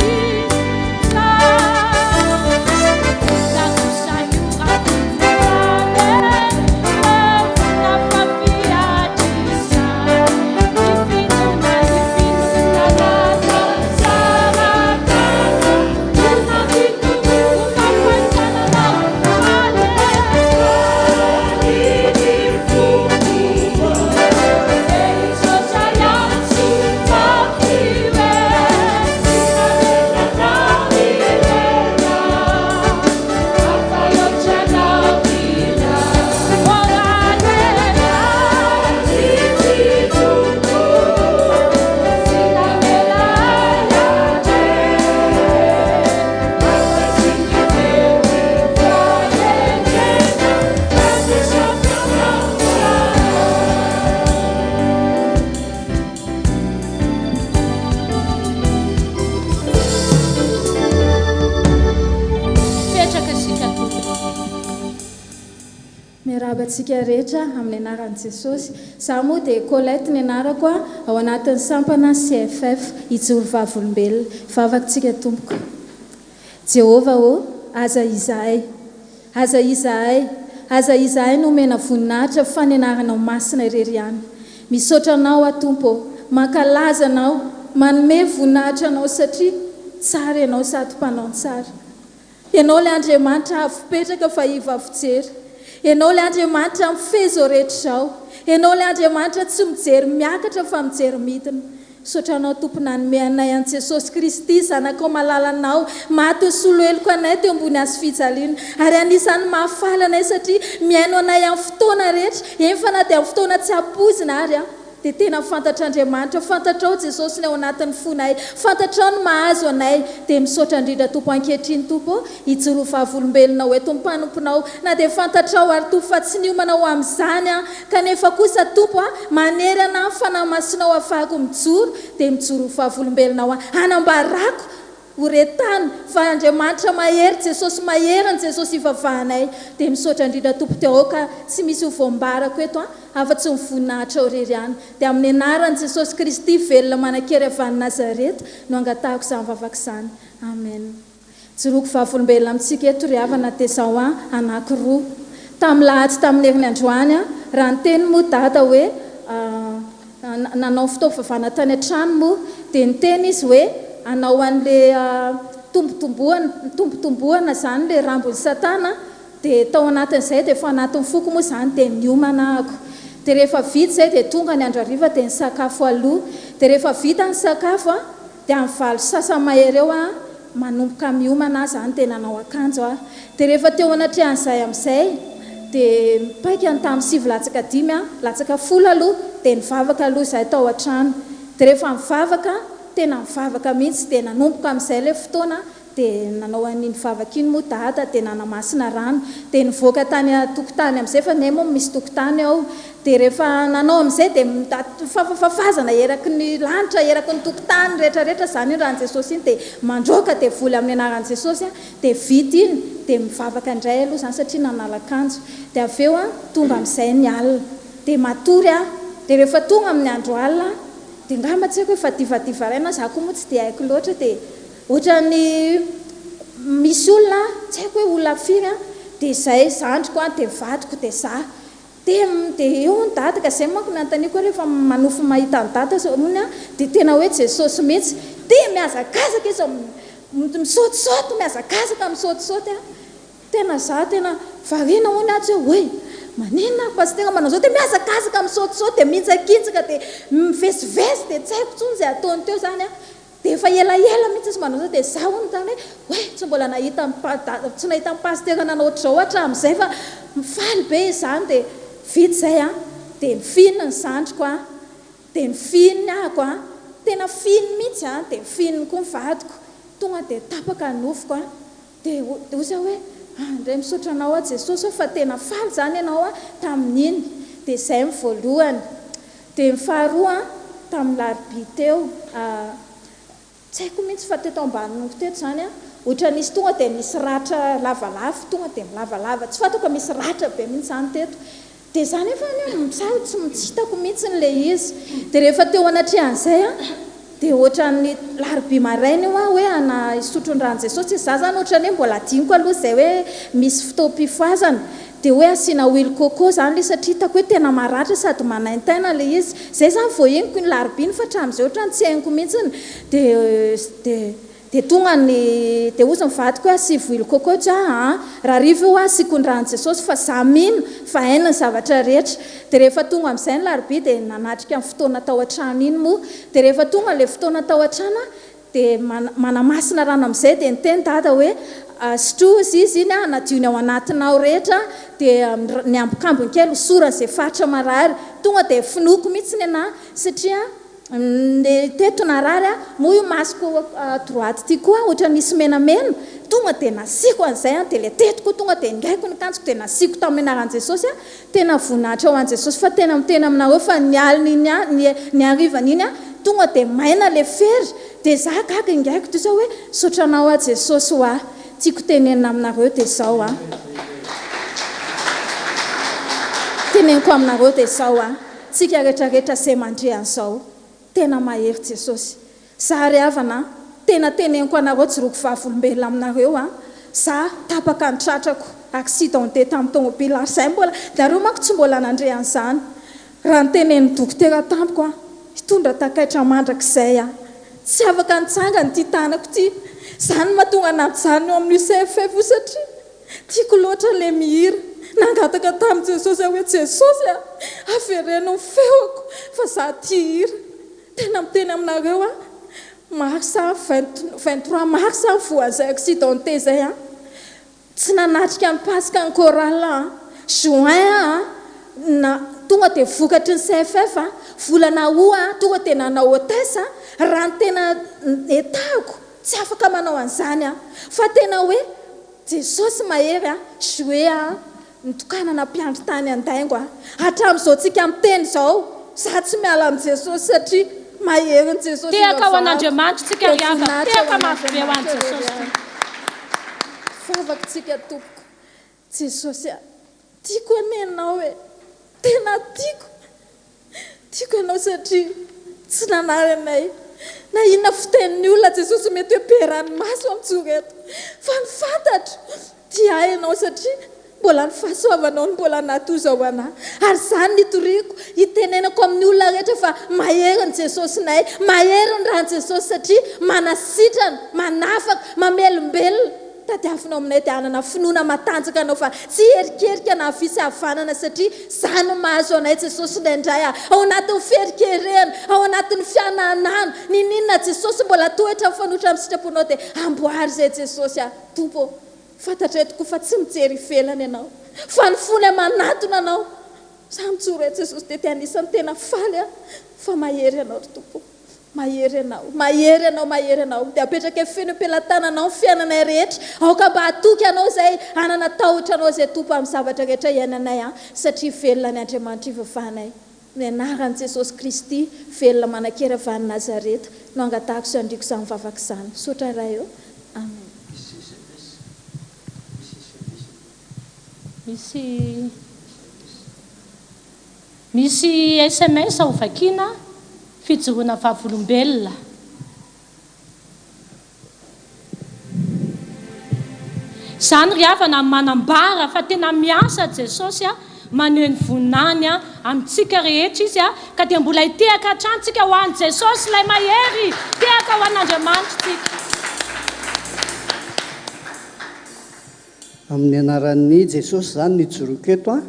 izao. Vita kosa ny ora fitsarana, levona fa fiadrizany. Ny finoana, ny finoana natao tsara tana, no nampitoboka fahitanana. Mipetraka isika tompoko. Miarahaba antsika rehetra amin'ny anaran'i Jesosy. Izaho moa dia Colette ny anarako ao anatin'ny sampana CFF, hijoro vavolombelona. Hivavaka tsika tompoko. Jehovah ô, aza izahay, aza izahay, aza izahay no omena voninahitra fa ny anaranao masina irery ihany. Misaotra anao aho Tompo ô, mankalaza anao, manome voninahitra anao satria tsara ianao sady mpanao ny tsara. Ianao ilay Andriamanitra avo petraka fa iva fijery. Ianao ilay Andriamanitra mifehy izao rehetra izao. Ianao ilay Andriamanitra tsy mijery miakatra fa mijery midina. Misaotra Anao Tompo nanome anay an'i Jesosy Kristy Zanakao malalanao maty nisolo heloka anay teo ambony hazo fijaliana ary anisan'ny mahafaly anay satria mihaino anay amin'ny fotoana rehetra eny fa na dia amin'ny fotoana tsy ampoizina ary dia tena fantatr'Andriamanitra fantatrao Jesosy ny ao anatin'ny fonay fantatrao ny mahazo anay dia misaotra indrindra Tompo ankehitriny Tompo ô hijoro ho vavolombelonao eto ny mpanomponao na dia fantatrao ary Tompo fa tsy niomana ho amin'izany aho Kanefa kosa Tompo a, manery anah ny Fanahy Masinao ahafahako mijoro, dia mijoro ho vavolombelonao aho, hanambarako ho re tany fa Andriamanitra mahery, Jesosy mahery ny Jesosy ivavahanay, dia misaotra indrindra Tompo dia aoka tsy misy ho voambarako eto a, afa-tsy ny voninahitrao irery ihany, dia amin'ny anaran'i Jesosy Kristy velona manan-kery avy any Nazareta no angatahako izany vavaka izany. Amen. Joroko vavolombelona amintsika eto ry havana dia zao an anakiroa. Tamin'ny lahady tamin'ny heriny androany an, raha niteny moa dada hoe nanao fotoam-pivavahana tany an-trano moa dia niteny izy hoe hanao an'le tombotomboana tombotomboana izany le rambon'i satana dia tao anatin'izay dia efa anatin'ny foko moa izany dia niomana ahako. Dia rehefa vita izay dia tonga ny andro hariva dia nisakafo aloha. Dia rehefa vita ny sakafo an, Dia amin'ny valo sasany mahery eo aho manomboka miomana aho izany dia nanao akanjo aho. Dia rehefa teo anatrehan'izay amin'izay dia mipaika ny tamin'ny sivy latsaka dimy aho, latsaka folo aloha, dia nivavaka aloha izahay tao an-trano. Dia rehefa nivavaka, tena nivavaka mihitsy, dia nanomboka amin'izay ilay fotoana. Dia nanao an'iny vavaka iny moa dada dia nanamasina rano. Dia nivoaka tany an-tokotany amin'izay fa ny ahy moa misy tokotany ao. Dia rehefa nanao amin'izay dia fafafafazana eraky ny lanitra, eraky ny tokotany rehetra rehetra izany iny ran'i Jesosy iny. Dia mandroaka devoly amin'ny anaran'i Jesosy an. Dia vita iny dia mivavaka indray aloha izany satria nanala akanjo. Dia avy eo an, tonga amin'izay ny alina. Dia matory aho. Dia rehefa tonga amin'ny andro alina dia angamba tsy haiko hoe efa divadivaraina, za koa moa tsy dia haiko loatra dia. Ohatran'ny misy olona tsy haiko hoe olona firy an, dia izay zandriko an, dia vadiko, dia za. Dia dia eo ny dada ka izay manko no anontaniako hoe rehefa manofy mahita an'i dada zao hono an, dia tena hoe Jesosy mihitsy. Dia mihazakazaka izy misaotisaoty, mihazakazaka misaotisaoty an. Tena za tena variana hono aho tsy hoe oay maninona ary pasitera manao zao dia mihazakazaka misaotisaoty dia mihinjakinjaka dia mivezivezy dia tsy haiko intsony izay ataony teo izany an. Dia efa elaela mihitsy izy manao izay dia izaho hono tany hoe oay tsy mbola nahita an'i tsy nahita an'i pasitera nanao ohatr'izao hatramin'izay fa mifaly be izany dia vita izay an, dia nifiny ny zandriko an, dia nifiny ahako an, tena finy mihitsy an, dia nifiny koa ny vadiko, tonga dia tapaka ny nofoko an, dia hoy aho hoe ah indray misaotra anao aho Jesosy ô fa tena faly izany ianao an tamin'iny, dia izay ny voalohany. Dia ny faharoa an, tamin'ny larobia teo, tsy haiko mihitsy fa teto ambaninoko teto izany an, ohatran'ny nisy tonga dia nisy ratra lavalava, tonga dia milavalava, tsy fantako fa misy ratra be mihitsy izany teto. Dia izaho nefa anie misahy tsy tsy hitako mihitsy ilay izy. Dia rehefa teo anatrehan'izay an, dia ohatran'ny larobia maraina io aho hoe ana hisotro ny ran'i Jesosy, izaho izany ohatran'ny hoe mbola adinoko aloha izay hoe misy fotoam-pifohazana. Dia hoe asiana huile coco zany le satria hitako hoe tena maratra sady manaintaina le izy. Zay zany vao henoko iny larobia iny fa hatramin'izay ohatrany tsy henoko mihitsiny. Dia dia dia tonga ny dia hozy ny vadiko hoe asivo huile coco tsy aho an! Raha hariva io asiako ny ran'i Jesosy fa za mino fa hainy ny zavatra rehetra. Dia rehefa tonga amin'izay ny larobia dia nanatrika ny fotoana tao an-trano iny moa. Dia rehefa tonga ilay fotoana tao an-trano aho Dia manamasina rano amin'izay dia niteny dada hoe sotroy hozy izy iny hanadio ny ao anatinao rehetra dia ny ambokambony kely hosorany izay faritra marary. Tonga dia finoako mihitsy ny anah satria ny teto narary aho, moa io masoko droite ity koa ohatra nisy menamena, tonga dia nasiako an'izay an, dia ilay teto koa tonga dia ningaiko ny kanjoko dia nasiako tamin'ny anaran'i Jesosy an, Tena voninahitra ho an'i Jesosy fa tena miteny aminareo fa ny alina iny ny ny harivan'iny an tonga dia maina le fery dia za gaga ingaiko dia zao hoe misaotra anao aho Jesosy hoa tiako tenenina aminareo dia zao an teneniko aminareo dia zao an tsika rehetra rehetra zay mandre an'izao tena mahery Jesosy Za ry havana a, tena teneniko anareo jiroko vavolombelona aminareo a, za tapaka ny tratrako, accidenté tamin'ny tomobile ary zay mbola, nareo manko tsy mbola nandre an'izany, raha ny tenenin'ny dokotera tamiko a, hitondra takaitra mandrakizay aho, tsy afaka nitsangana ity tanako ity, zany no mahatonga anah mijanona eo amin'io CFF io satria tiako loatra le mihira, nangataka tamin'i Jesosy aho hoe Jesosy a, avereno ny feoko fa za tia hira. Tena miteny aminareo aho, mars 23 mars aho voan'izay accidenté izay an, tsy nanatrika ny paska ny chorale an, juin aho an, na tonga dia vokatry ny CFF an, volana aout aho tonga dia nanao hotesse an, raha ny tena etahako tsy afaka manao an'izany aho, fa tena hoe Jesosy mahery an, juillet aho Nitokanana mpiandry tany Andaingo aho. Hatramin'izao tsika miteny izao, za tsy miala amin'i Jesosy satria mahery ny Jesosy Tehaka ho ivavahako. an'Andriamanitra tsika Dia ry havana. voninahitra ho Tehaka mafy be ho an'i an'Andriamanitra irery Jesosy ihany. Tompo. Vavaka tsika tompoko. Jesosy a, tiako anie ianao e. Tena tiako. Tiako ianao satria tsy nanary anay na inona fitenin'ny olona Jesosy mety hoe be ranomaso mijoro eto fa ny fantatro tia ahy ianao satria mbola ny fahasoavanao no mbola nahatoza ho anah ary izany no itoriako itenenako amin'ny olona rehetra fa mahery ny Jesosinay mahery ny ran'i Jesosy satria manasitrana manafaka mamelombelona Tadiavinao aminay dia hanana finoana matanjaka anao fa tsy hierikerika na havia sy havanana satria zany no mahazo anay Jesosy indraindray a! Ao anatin'ny fierikerehana, ao anatin'ny fianahanahana, niniana Jesosy mbola toetra mifanohitra amin'ny sitraponao dia amboary izay Jesosy a! Tompo ô! Fantatray tokoa fa tsy mijery ivelany ianao fa ny fonay manatona anao. Za mijoro eto Jesosy dia te anisan'ny tena faly aho fa mahery ianao ry Tompo ô! Mahery Ianao, mahery Ianao, mahery Ianao. Dia apetraka feno am-pelatananao ny fiainanay rehetra. Aoka mba hatoky Anao izay, hanana tahotra Anao izay Tompo amin'ny zavatra rehetra iainanay an, satria velona ny Andriamanitra ivavahanay. Ny anaran'i Jesosy Kristy, velona manan-kery avy any Nazareta, no angatahako sy andriako izany vavaka izany. Misaotra Ray ô. Amen. Misy sms, misy sms aloha. Misy Misy sms ho vakiana, fijoroana vavolombelona. Izany ry havana manambara fa tena miasa Jesosy, maneho ny voninahiny amintsika rehetra Izy, ka dia mbola hitehaka hatrany tsika ho an'i Jesosy ilay mahery, tehaka ho an'Andriamanitra tsika. Amin'ny anaran'i Jesosy izany no ijoroako eto an!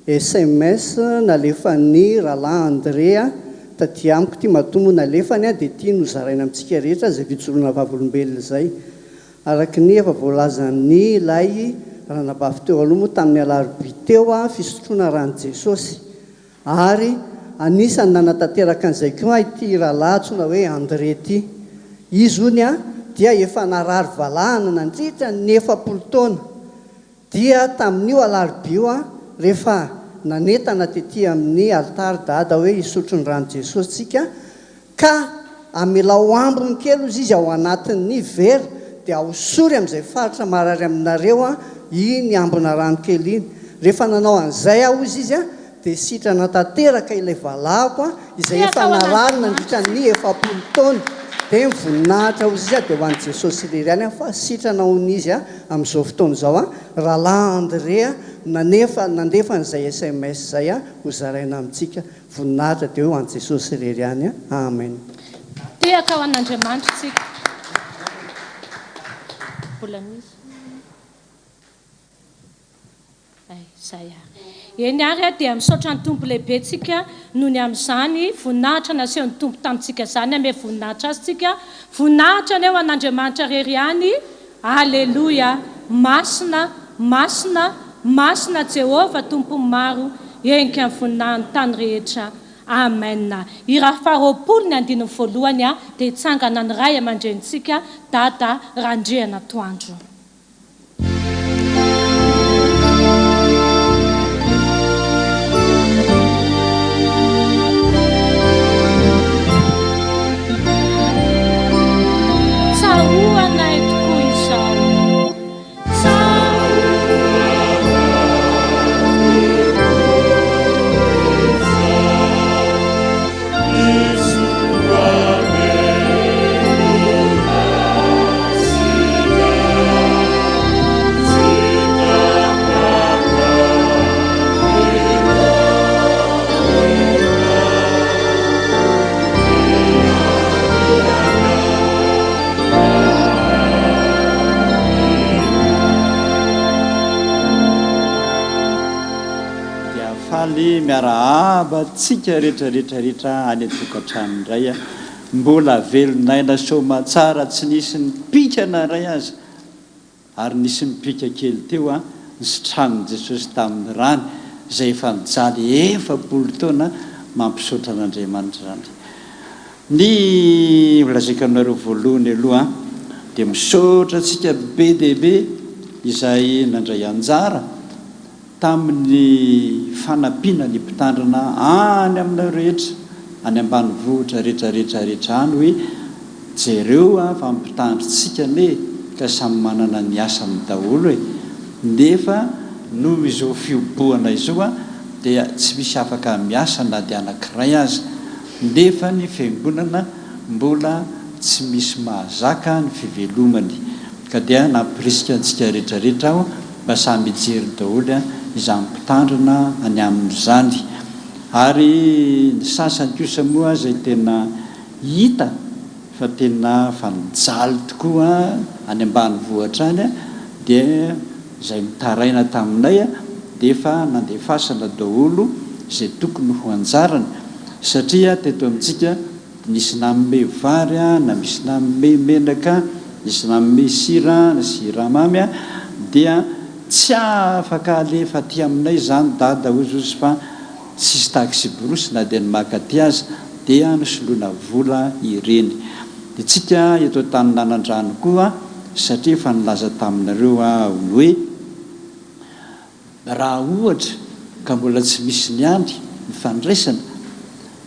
Sms nalefan'ny rahalahy André taty amiko ity, matoa moa nalefany dia ity no zaraina amintsika rehetra izay fijoroana vavolombelona izay. Araka ny efa voalazan'ny ilay ranabavy teo aloha moa tamin'ny alarobia teo fisotroana ran'i Jesosy. Ary anisan'ny nanatanteraka an'izay koa ity rahalahy antsoina hoe André ity. Izy hono dia efa narary valahana nandritra ny 40 taona. Dia tamin'io alarobia io rehefa nanentana tety amin'ny alitara Dada hoe hisotro ny ran'i Jesosy tsika Ka amelao ambiny kely ozy izy ao anatin'ny vera dia ahosory amin'izay faritra marary aminareo an iny ambina rano kely iny. Rehefa nanao an'izay aho ozy izy an dia sitrana tanteraka ilay valahako an izay efa narary nandritra ny 40 taona. Dia ny voninahitra ozy izy an dia ho an'i Jesosy irery ihany an fa sitrana hono izy an amin'izao fotoana izao an. Rahalahy André an nanefa nandefa an'izay sms izay an ho zaraina amintsika. Voninahitra dia ho an'i Jesosy irery ihany a. Amen. Tehaka ho an'Andriamanitra tsika. Mbola misy. Ay, zay ary. Eny ary a, dia misaotra ny Tompo lehibe tsika noho ny amin'izany voninahitra nasehon'ny Tompo tamintsika izany, ame voninahitra Azy tsika. Voninahitra anie ho an'Andriamanitra irery ihany. Aleloia! Masina, masina, masina Jehovah Tompon'ny maro, henika ny voninahin'ny tany rehetra. Amen. Hira faharoapolo ny andininy voalohany dia hitsangana ny ray aman-drenintsika Dada Randrianatoandro. Tsaroanay tokoa izao. Dia faly miarahaba antsika rehetra rehetra rehetra any an-tokantrano indray a! Mbola velon'aina soamatsara tsy nisy nipika na iray aza. Ary nisy nipika kely teo an, nositranin'i Jesosy tamin'ny rany, izay efa nijaly 40 taona, mampisaotra an'Andriamanitra izany. Ny holazaiko aminareo voalohany aloha an, dia misaotra antsika be dia be izay nandray anjara, tamin'ny fanampiana ny mpitandrina any aminareo rehetra any ambanivohitra rehetra rehetra rehetra any hoe jereo a fa mpitandrintsika anie ka samy manana ny asany daholo e nefa noho izao fihobohana izao a dia tsy misy afaka miasa na dia anakiray aza nefa ny fiangonana mbola tsy misy mahazaka ny fivelomany Ka dia nampirisika antsika rehetra rehetra aho mba samy hijery daholo izany mpitandrina any aminy izany. Ary ny sasany kosa moa izay tena hita fa tena fa nijaly tokoa any ambanivohitra any dia izay mitaraina taminay dia efa nandefasana daholo izay tokony ho anjarany satria teto amintsika Nisy nanome vary na misy nanome menaka, nisy nanome sira na siramamy dia tsy afaka alefa aty aminay izany dada hozy ozy fa tsisy taxi brousse na dia ny maka aty aza. dia nosoloina vola ireny. Dia tsika eto Antaninanandrano koa satria efa nilaza taminareo aho ny hoe raha ohatra ka mbola tsy misy ny andry ny fandraisana,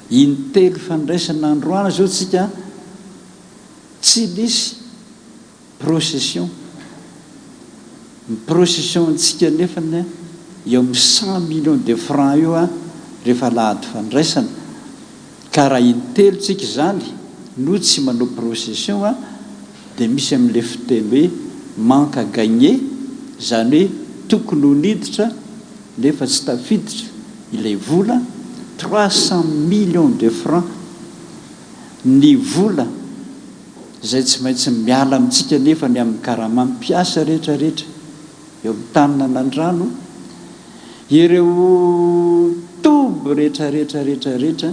intelo fandraisana androany izao tsika tsy nisy Procession. Ny procession antsika nefany eo amin'ny 100 millions de francs eo rehefa alahady fandraisana. Ka raha intelo tsika izany no tsy manao procession dia misy amin'ilay fiteny hoe manque à gagner, izany hoe tokony ho niditra nefa tsy tafiditra ilay vola, 300 millions de francs ny vola. izay tsy maintsy miala amintsika anefa ny amin'ny karaman'ny mpiasa rehetra rehetra eo amin'ny tanin'Anandrano, ireo toby rehetra rehetra rehetra rehetra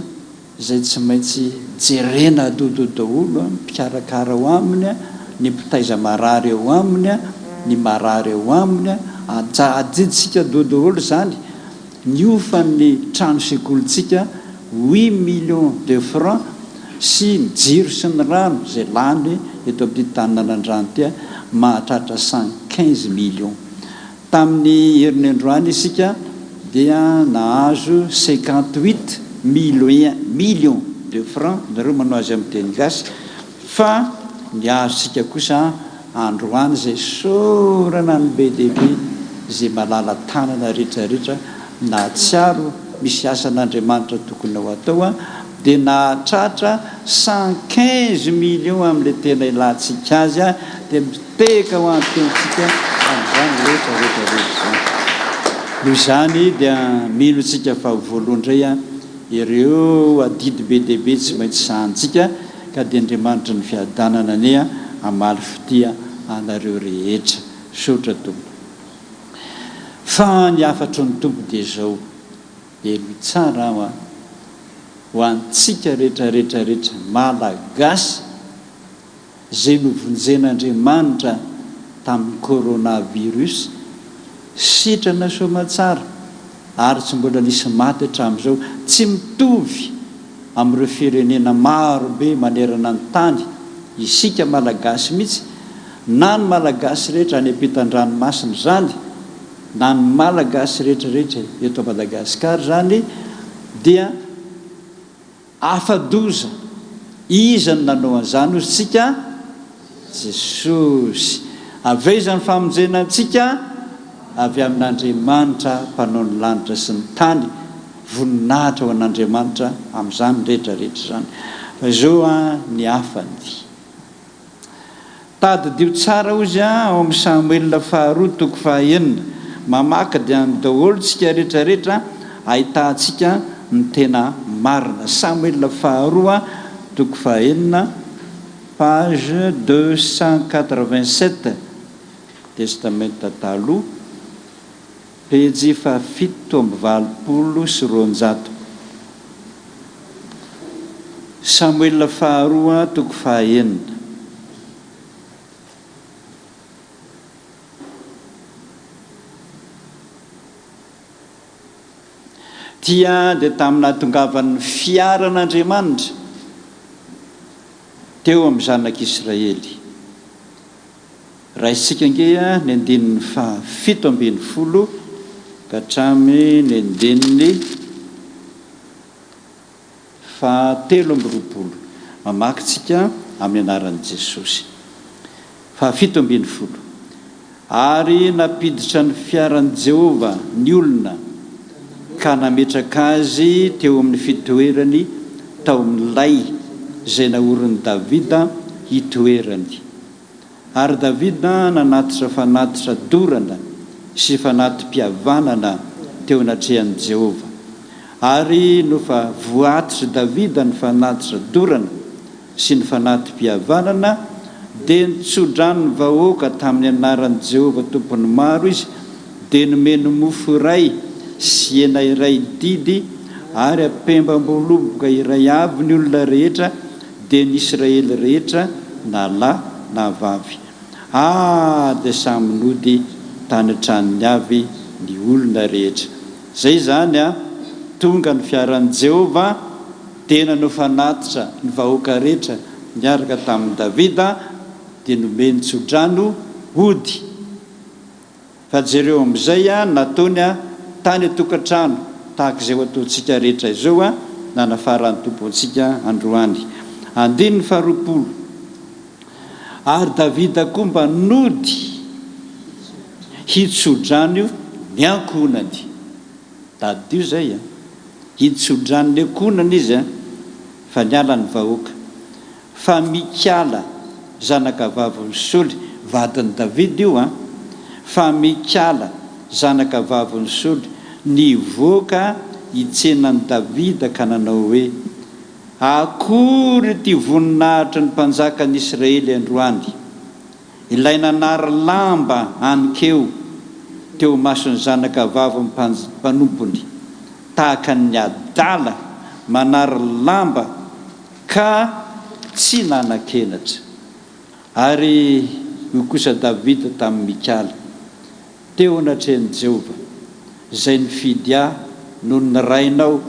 izay tsy maintsy jerena adodo daholo, ny mpikarakara ao aminy, ny mpitaiza marary ao aminy, ny marary ao aminy, adidintsika adodo daholo izany. Ny hofan'ny trano sekolintsika huit millions de francs sy ny jiro sy ny rano izay lany eto amin'ity tanin'Anandrano ity mahatratra 115 millions. Tamin'ny herin'ny androany isika dia nahazo 58 millions de francs, nareo manao azy amin'ny teny gasy, fa ny azontsika kosa Androany izay sorana ny be dia be izay malala tanana rehetra rehetra nahatsiaro misy asan'Andriamanitra tokony ho atao dia nahatratra 115 millions amin'ilay tena ilantsika azy dia mitehaka ho an'ny Tompontsika amin'izany rehetra rehetra rehetra izany. Noho izany dia mino isika fa ho voaloa indray ireo adidy be dia be tsy maintsy sahanintsika Ka dia Andriamanitry ny fiadanana anie hamaly fitia anareo rehetra. Misaotra Tompo. Fa ny hafatry ny Tompo dia izao, henoy tsara aho an, ho antsika rehetra rehetra rehetra Malagasy izay novonjen'Andriamanitra tamin'ny Corona virus, sitrana soamatsara ary tsy mbola nisy maty hatramin'izao, tsy mitovy amin'ireo firenena maro be manerana ny tany, isika Malagasy mihitsy, na ny Malagasy rehetra any ampitan-dranomasina izany, na ny Malagasy rehetra rehetra eto Madagasikara izany dia afa-doza. Iza no nanao an'izany hozy tsika? Jesosy. Avy aiza ny famonjena antsika? Avy amin'Andriamanitra Mpanao ny lanitra sy ny tany. Voninahitra ho an'Andriamanitra amin'izany rehetra rehetra izany. Fa izao an ny hafany. Tadidio tsara ozy an ao amin'ny Samoela faharoa toko fahaenina. Mamaky dia any daholo tsika rehetra rehetra ahitantsika ny tena marina. Samoela faharoa toko fahaenina page 287 Testamenta Taloha. Pejy faha-287. Samoela faharoa toko fahaenina. Tia dia tamin'ny nahatongavan'ny fiaran'Andriamanitra teo amin'ny zanak'Israely. Raisintsika ange ny andininy faha 17 ka hatramin'ny andininy faha 23. Mamaky tsika amin'ny anaran'i Jesosy. Faha 17. Ary nampiditra ny fiaran'i Jehovah ny olona ka nametraka azy teo amin'ny fitoerany tao amin'ny lay izay naorin'i Davida hitoerany. Ary Davida nanatitra fanatitra dorana sy fanati-pihavanana teo anatrehan'i Jehovah. Ary nofa voatitr'i Davida ny fanatitra dorana sy ny fanati-pihavanana, dia nitso-drano ny vahoaka tamin'ny anaran'i Jehovah Tompon'ny maro izy, dia nomeny mofo iray sy hena iray didy ary ampembam-boaloboka iray avy ny olona rehetra, dia ny Israely rehetra na lahy na vavy. Ah, dia samy nody tany an-tranony avy ny olona rehetra. Izay izany an, tonga ny fiaran'i Jehovah. Dia nanao fanatitra ny vahoaka rehetra niaraka tamin'i Davida, dia nomeny tsodrano hody. Fa jereo amin'izay nataony tany an-tokantrano, tahaka izay ho ataontsika rehetra izao, nanafaran'ny Tompo antsika androany. Andininy faharoapolo. Ary Davida koa mba nody hitsodrano ny ankohonany. Tadidio izay an! Hitsodrano ny ankohonany izy an, fa niala ny vahoaka. Fa Mikala, zanakavavin'i Saoly, vadin'i Davida io an, fa Mikala, zanakavavin'i Saoly, nivoaka hitsena an'i Davida ka nanao hoe, Akory ity voninahitry ny mpanjakan'i Israely androany, ilay nanary lamba aninkeo teo imason'ny zanakavavin'ny mpanompony, tahaka ny adala manary lamba ka tsy nanan-kenatra. Ary hoy kosa Davida tamin'i Mikala, Teo anatrehan'i Jehovah, izay nifidy ahy noho ny rainao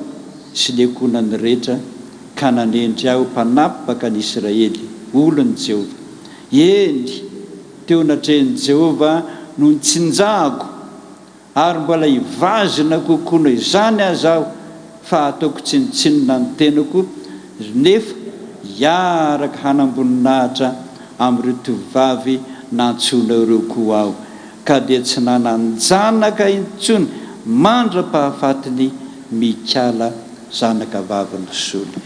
sy ny ankohonany rehetra, ka nanendry ahy ho mpanapaka ny Isiraely, olon'i Jehovah. Eny, teo anatrehan'i Jehovah no nitsinjahako, ary mbola hivazona kokoa noho izany aza aho, fa hataoko tsinontsinona ny tenako, nefa hiaraka hanam-boninahitra amin'ireo tovovavy nantsoinao ireo koa aho. Ka dia tsy nanan-janaka intsony mandra-pahafatiny Mikala zanakavavin'i Saoly.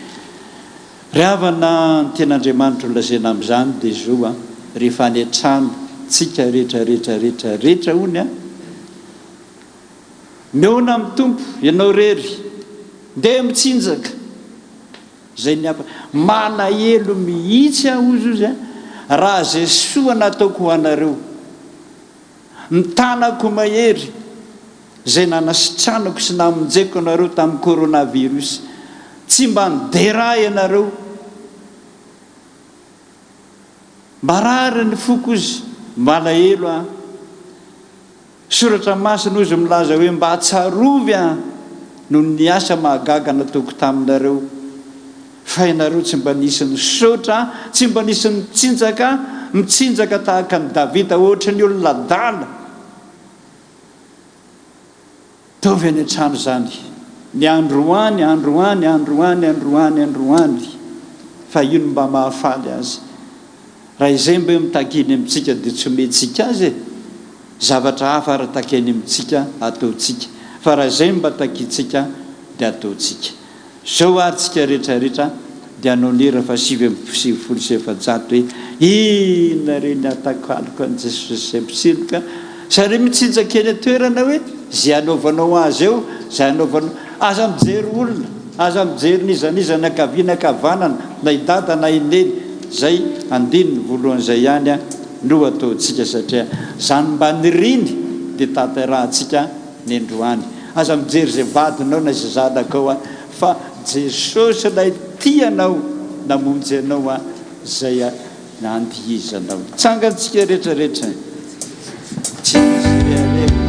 Ry havana, ny tian'Andriamanitra ho lazaina amin'izany dia izao an, rehefa any an-trano tsika rehetra rehetra rehetra rehetra hono an, mihaona amin'ny Tompo ianao irery, ndeha mitsinjaka, izay ny hafa, malahelo mihitsy aho hozy ozy an, raha izay soa nataoko ho anareo, Ny tanako mahery izay nanasitranako sy namonjeko anareo tamin'ny coronavirus. Tsy mba nidera ahy ianareo. Marary ny foko ozy, malahelo aho. Soratra masina ozy milaza hoe mba tsarovy aho noho ny asa mahagaga nataoko taminareo. Fa ianareo tsy mba nisy nisaotra, tsy mba nisy nitsinjaka, mitsinjaka tahaka an'i Davida ohatry ny olona adala. Ataovy any an-trano izany, ny androany, androany, androany, androany, androany, fa io no mba mahafaly azy. Raha izay mba eo mitaky eny amintsika dia tsy omentsika azy e! Zavatra hafa ary takiany amintsika ataontsika, fa raha izay no mba takintsika dia ataontsika. Zao ary tsika rehetra rehetra dia hanao ny hira faha 499 hoe inona re ny atakaloko an'i Jesosy izay mpisinoka zareo mitsinjaka eny an-toerana hoe izay hanaovanao azy eo izay hanaovanao aza mijery olona aza mijery n'iza n'iza na ankavia na ankavanana na i dada na i neny izay andininy voalohany izay ihany no ataontsika satria izany mba niriny dia tanterahantsika ny androany. Aza mijery izay vadinao na izay zanakao an, fa Jesosy ilay tia anao namonjy anao an, izay nandihizanao. Tsangantsika rehetra rehetra. Tsy misy rehareha.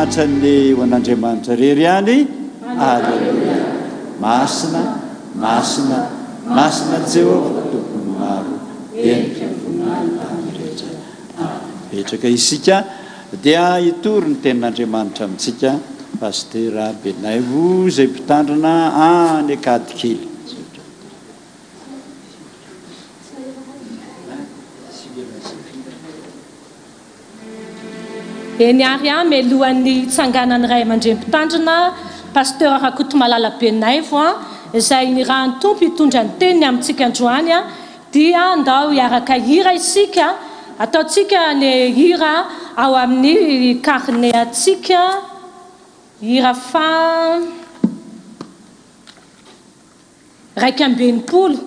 Voninahitra anie ho an'Andriamanitra irery ihany. Aleloia. Masina, masina, masina Jehovah Tompon'ny maro, henika ny voninahiny tany rehetra. Amen. Mipetraka isika dia hitory ny tenin'Andriamanitra amintsika Pasitera Benaivo izay mpitandrina any Ankadikely. Eny ary an, mialohan'ny hitsanganan'ny Ray aman-dreny mpitandrina, Pasteur Rakotomalala Benaivo an, izay nirahan'ny Tompo hitondra ny teniny amintsika androany an, dia ndao hiaraka hira isika, ataontsika ny hira ao amin'ny carnet antsika, hira faha. 61,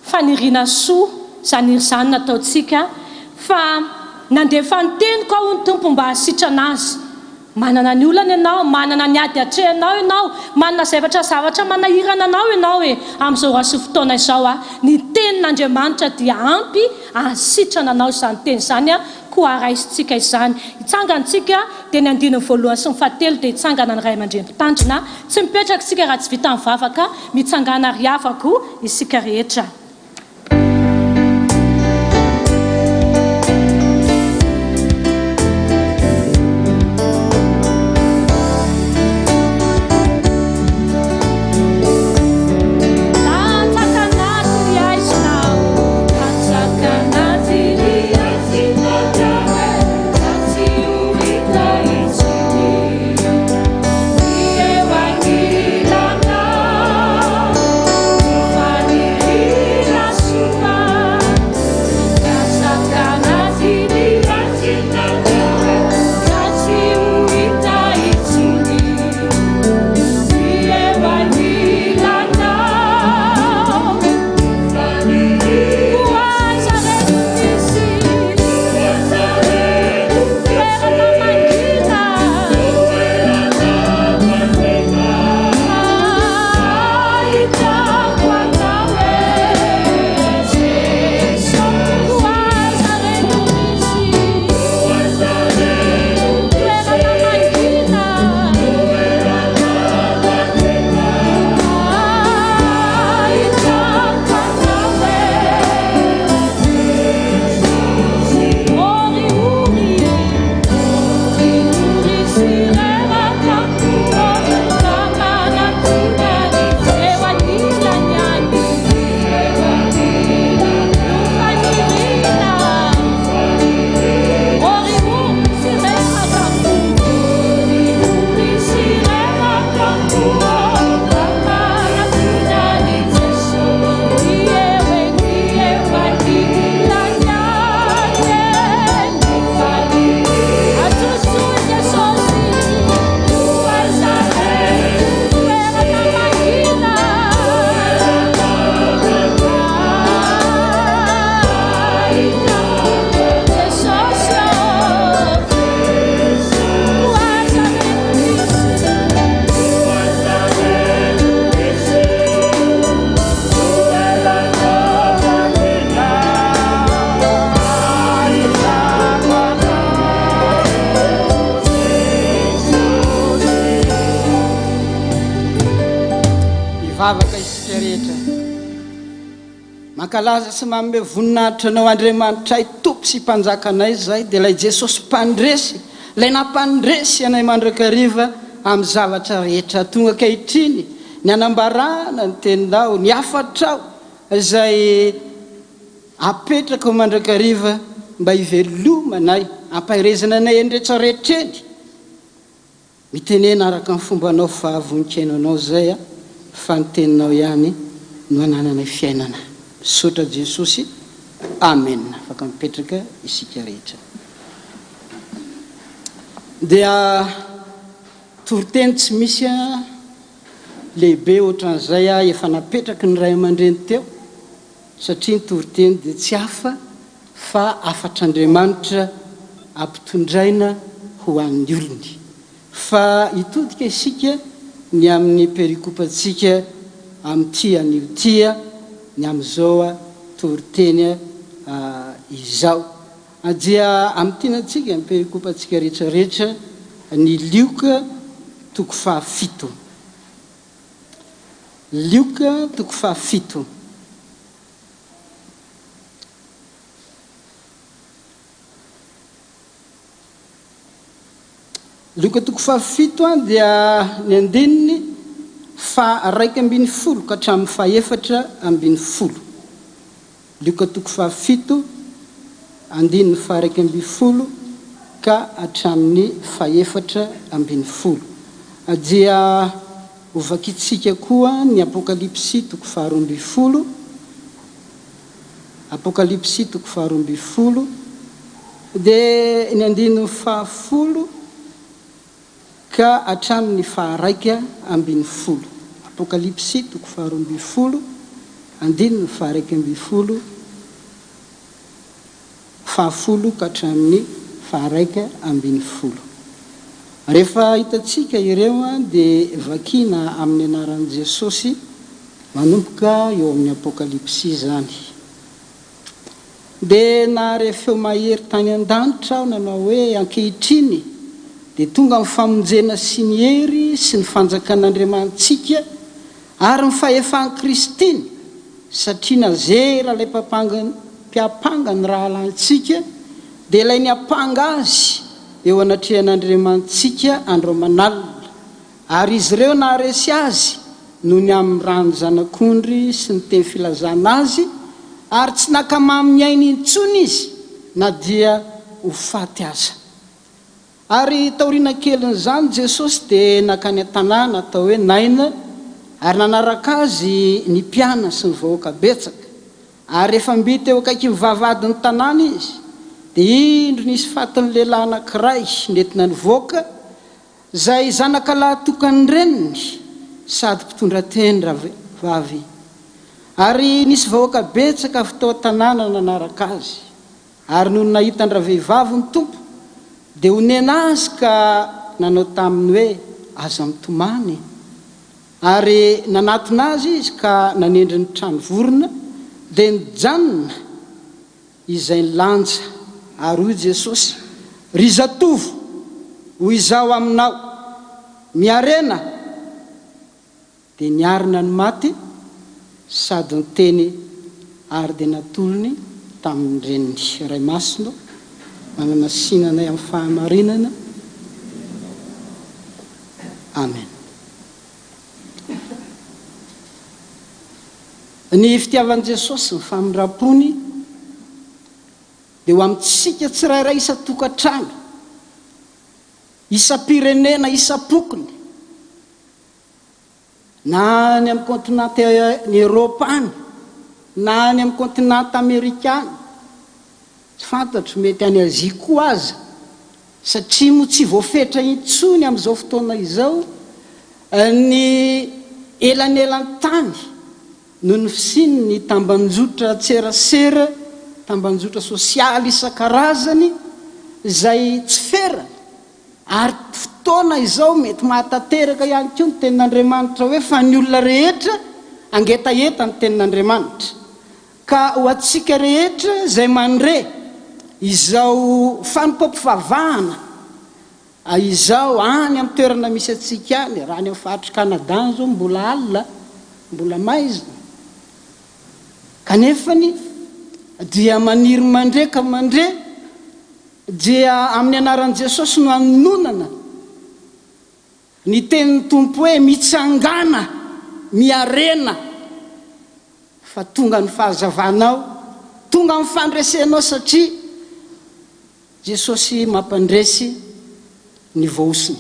Faniriana soa izany izany nataontsika, fa nandefa ny teniko aho hoy ny Tompo mba hahasitrana azy. Manana ny olana ianao, manana ny ady atrehanao ianao, manana zavatra zavatra manahirana anao ianao e, amin'izao ora sy fotoana izao a, ny tenin'Andriamanitra dia ampy hahasitrana anao izany teny izany a, koa raisintsika izany. Hitsangana isika, dia ny andininy voalohany sy ny fahatelo dia hitsangana ny ray aman-dreny mpitandrina. Tsy mipetraka isika raha tsy vita ny vavaka, mitsangàna ry havako isika rehetra. Latsaka anaty ny haizina aho, latsaka anaty ny haizina ka tsy ho hita intsony ny eo anilanao, ny faniriana soa. Latsaka anaty ny haizina ka tsy ho hita intsony. Hivavaka isika rehetra. Mankalaza sy manome voninahitra Anao Andriamanitray Tompo sy Mpanjakanay izay dia ilay Jesosy Mpandresy, ilay nampandresy anay mandrakariva amin'ny zavatra rehetra. Tonga ankehitriny ny hanambarana ny Teninao, ny hafatrao izay apetrakao mandrakariva mba hivelomanay, hampaherezana anay eny rehetra rehetra eny. Mitenena araka ny fombanao fa voninkaino anao zay a fa ny teninao ihany no anananay fiainana. Misaotra Jesosy. Amen. Afaka mipetraka isika rehetra. Dia toriteny tsy misy a lehibe ohatran'izay a efa napetraky ny ray aman-dreny teo satria ny toriteny dia tsy hafa fa hafatr'Andriamanitra ampitondraina ho an'ny olony. Fa hitodika isika ny amin'ny perikopantsika amin'ity anio ity, ny amin'izao toriteny izao. Dia amintinantsika ny perikopantsika rehetra rehetra ny Lioka toko fahafito. Lioka toko fahafito. Lioka toko fahafito dia ny andininy faha-11 ka hatramin'ny faha-14. Lioka toko fahafito, andininy faha-11 ka hatramin'ny faha-14. Dia hovakintsika koa ny Apokalypsy toko faha-12. Apokalypsy toko faha-12, dia ny andininy fahafolo ka hatramin'ny faha-11. Apokalypsy toko faha-12, andininy faha-11, fahafolo ka hatramin'ny faha-11. Rehefa hitantsika ireo dia vakiana amin'ny anaran'i Jesosy. Manomboka eo amin'ny Apokalypsy izany. Dia nahare feo mahery tany an-danitra aho nanao hoe, Ankehitriny dia tonga ny famonjena sy ny hery sy ny fanjakan'Andriamanitsika ary ny fahefan'i Kristiny, satria nazera ilay mpiampanga ny rahalahintsika, dia ilay niampanga azy eo anatrehan'Andriamanitsika andro aman'alina. Ary izy ireo naharesy azy noho ny amin'ny ran'ny Zanak'ondry sy ny teny filazana azy, ary tsy nankamamy ny ainy intsony izy na dia ho faty aza. Ary taoriana kelin'izany Jesosy dia nankany an-tanàna atao hoe Naina, ary nanaraka azy ny mpianany sy ny vahoaka betsaka. Ary rehefa mby teo akaikin'ny vavahadin'ny tanàna izy, dia indro nisy fatin'ny lehilahy anankiray nentina nivoaka, Izay zanaka lahy tokan'ny reniny sady mpitondra teny rahavavy. Ary nisy vahoaka betsaka avy tao an-tanàna nanaraka azy. Ary nony nahita an-dravehivavy ny Tompo, dia onena azy ka nanao taminy hoe, Aza mitomany. Ary nanatona azy izy ka nanendry ny trano vorona, dia nijanona. Izay nilanja. Ary hoy Jesosy, Ry zatovo, hoy Izaho aminao, miarena! Dia niarina ny maty sady niteny ary dia natolony tamin'ny reniny. Ray Masina ô, manamasina anay amin'ny fahamarinana. Amen. Ny fitiavan'i Jesosy, ny famindram-pony dia ho amintsika tsirairay isan-tokantrano, isam-pirenena, isam-pokony, na any amin'ny kontinanta Eropa any, na any amin'ny kontinanta Amerika any, tsy fantatro, mety any Azia koa aza, satria moa tsy voafetra intsony amin'izao fotoana izao ny elanelan-tany noho ny fisian'ny tambanjotran-tserasera, tambanjotra sosialy isan-karazany izay tsy ferana ary fotoana izao mety mahatanteraka ihany koa ny tenin'Andriamanitra hoe fa ny olona rehetra hangetaheta ny tenin'Andriamanitra. Ka ho antsika rehetra izay mandre izao fanompoam-pivavahana izao any amin'ny toerana misy antsika any, raha any amin'ny faritr'i Canada any izao mbola alina, mbola maizina, kanefany dia maniry mandre ka mandre, dia amin'ny anaran'i Jesosy no anononana ny tenin'ny Tompo hoe mitsangàna, miarena. Fa tonga ny fahazavanao, tonga ny fandresenao satria Jesosy mampandresy ny voahosony.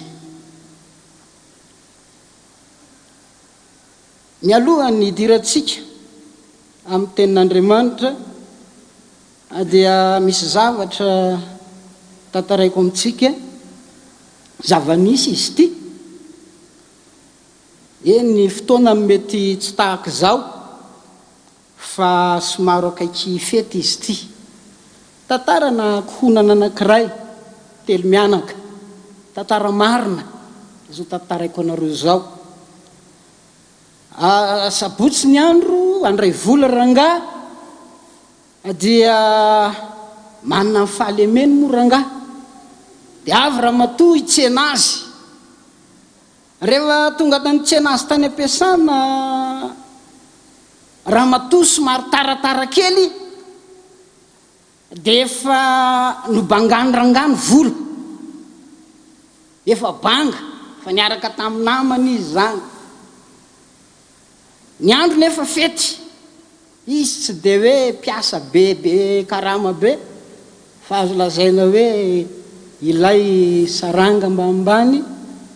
Mialoha ny hidirantsika amin'ny tenin'Andriamanitra dia misy zavatra tantaraiko amintsika, zava-nisy izy ity. Eny, ny fotoana mety tsy tahaka izao fa somaro akaiky fety izy ity. Tantarana ankohonana anankiray, telo mianaka. Tantara marina izao tantaraiko anareo izao. Asabotsy ny andro, handray vola rangahy dia manana ny fahalemeny moa rangahy. Dia avy ramatoa hitsena azy. Rehefa tonga nitsena azy tany am-piasana ramatoa somary taratara kely dia efa nobangany rangahy ny vola. Efa banga fa niaraka tamin'ny namany izy izany. Ny andro nefa fety. Izy tsy dia hoe mpiasa be be karama be fa azo lazaina hoe ilay saranga ambanimbany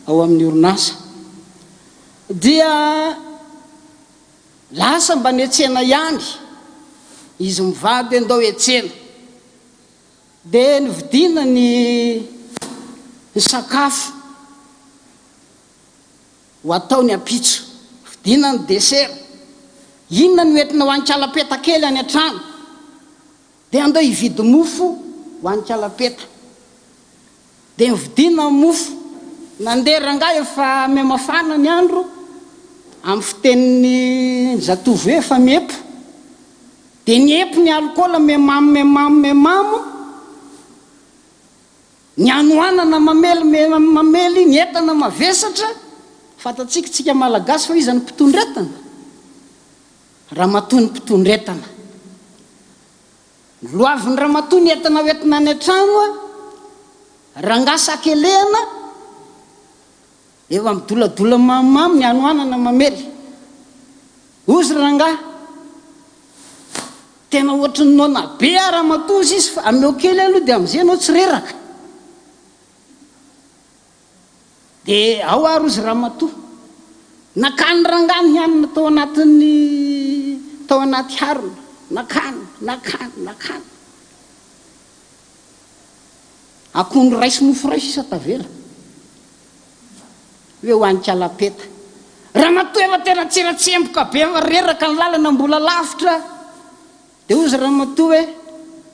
ao amin'ny orinasa. Dia lasa mba niantsena ihany izy mivady hoe ndao hiantsena. Dia novidiana ny ny sakafo. Ho atao ny ampitso. Vidiana ny desera. Inona no entina ho an'i Kalapeta kely any an-trano? Dia andao hividy mofo ho an'i Kalapeta. Dia novidiana ny mofo. Nandeha rangahy efa mihamafana ny andro, amin'ny fitenin'ny zatovo hoe efa miepo. Dia niepo ny alikaola mihamamo mihamamo mihamamo. Ny hanoanana mamely mamely ny entana mavesatra, fantatsika tsika Malagasy fa iza no mpitondra entana? Ramatoa no mpitondra entana. Noloavin'ny ramatoa ny entana ho entina any an-trano, rangahy sakelehana, efa midoladola mamimamy ny hanoanana mamely. Ozy rangahy, Tena ohatry ny noana be aho ramatoa ozy izy fa ameo kely aloha dia amin'izay ianao tsy reraka. Dia ao ary ozy ramatoa. Nakany rangahy ny hanina tao anatin'ny tao anaty harona. Nakany, nakany, nakany. Akondro iray sy mofo iray sisa tavela. Hoe ho an'i Kalapeta. Ramatoa efa tena tsiratsemboka be efa reraka ny lalana mbola lavitra. Dia hozy ramatoa hoe,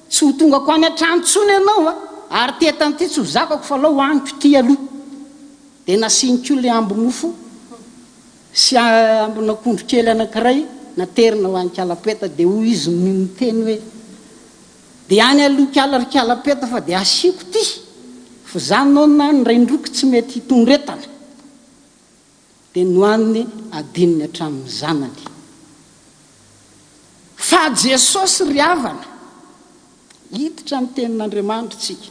tsy ho tongako any an-trano intsony ianao a! Ary ity entana ity tsy ho zakako fa alao hohaniko ity aloha. Dia nasiany koa ilay amby-mofo sy ambin'akondro kely anankiray naterina ho an'i Kalapeta. Dia hoy izy niteny hoe, Dia any aloha kala ry kalapeta fa dia asiako ty fa za nona ny raindroky tsy mety hitondra entana. Dia nohaniny adinony hatramin'ny zanany. Fa Jesosy ry havana, hiditra amin'ny tenin'Andriamanitra tsika.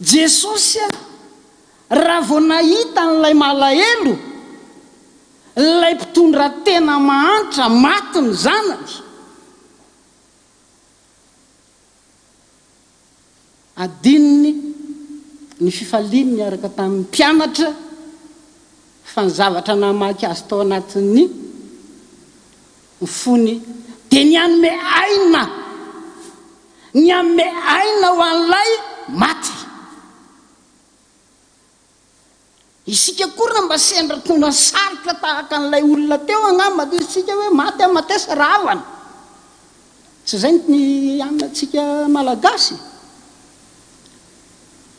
Jesosy raha vao nahita an'ilay malahelo, ilay mpitondra tena mahantra maty ny zanany, Adinony ny fifaliany niaraka tamin'ny mpianatra fa ny zavatra namaky azy tao anatin'ny ny fony dia ny hanome aina, ny hanome aina ho an'ilay maty. Isika koa raha mba sendra tonga sarotra tahaka an'ilay olona teo angamba dia isika hoe maty aho matesa rahavana. Tsy izay ny antsika Malagasy.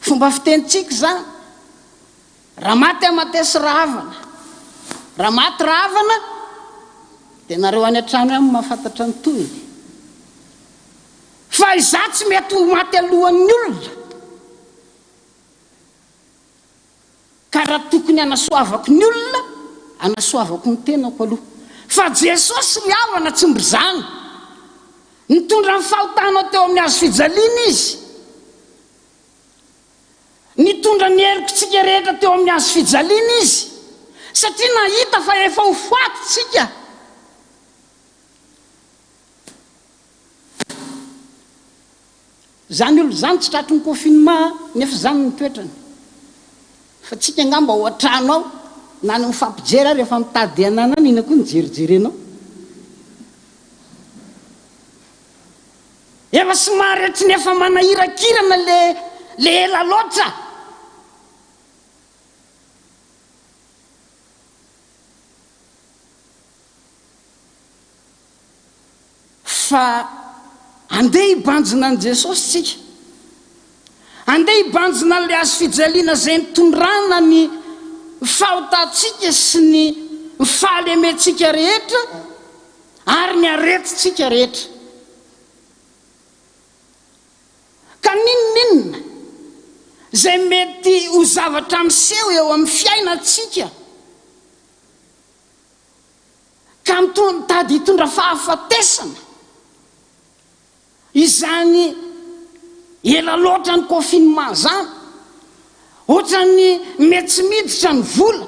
Fomba fitenintsika izany. Raha maty aho matesa rahavana. Raha maty rahavana dia nareo any an-trano ihany no mahafantatra ny tohiny. Fa izaho tsy mety ho maty alohan'ny olona. Ka raha tokony hanasoavako ny olona, anasoavako ny tenako aloha. Fa Jesosy ry havana tsy mba izany. Nitondra ny fahotanao teo amin'ny hazo fijaliana Izy. Nitondra ny helokontsika rehetra teo amin'ny hazo fijaliana Izy. Satria nahita fa efa ho faty tsika. Zany olona zany tsy tratry ny confinement nefa zany ny toetrany. Fa tsika angamba ao atrano ao na ny mifampijery ary efa mitady anana any ina koa ny jerijerenao. Efa somary ohatry ny efa manahirakirana le le ela loatra. Fa andeha hibanjina an'i Jesosy tsika. Andeha hibanjina an'ilay hazo fijaliana izay nitondrana ny fahotantsika sy ny fahalementsika rehetra ary ny aretintsika rehetra. Ka n'inon'inona. Izay mety ho zavatra miseho eo amin'ny fiainantsika ka mitady hitondra fahafatesana. Izany ela loatra ny confinement zany, ohatran'ny mety tsy miditra ny vola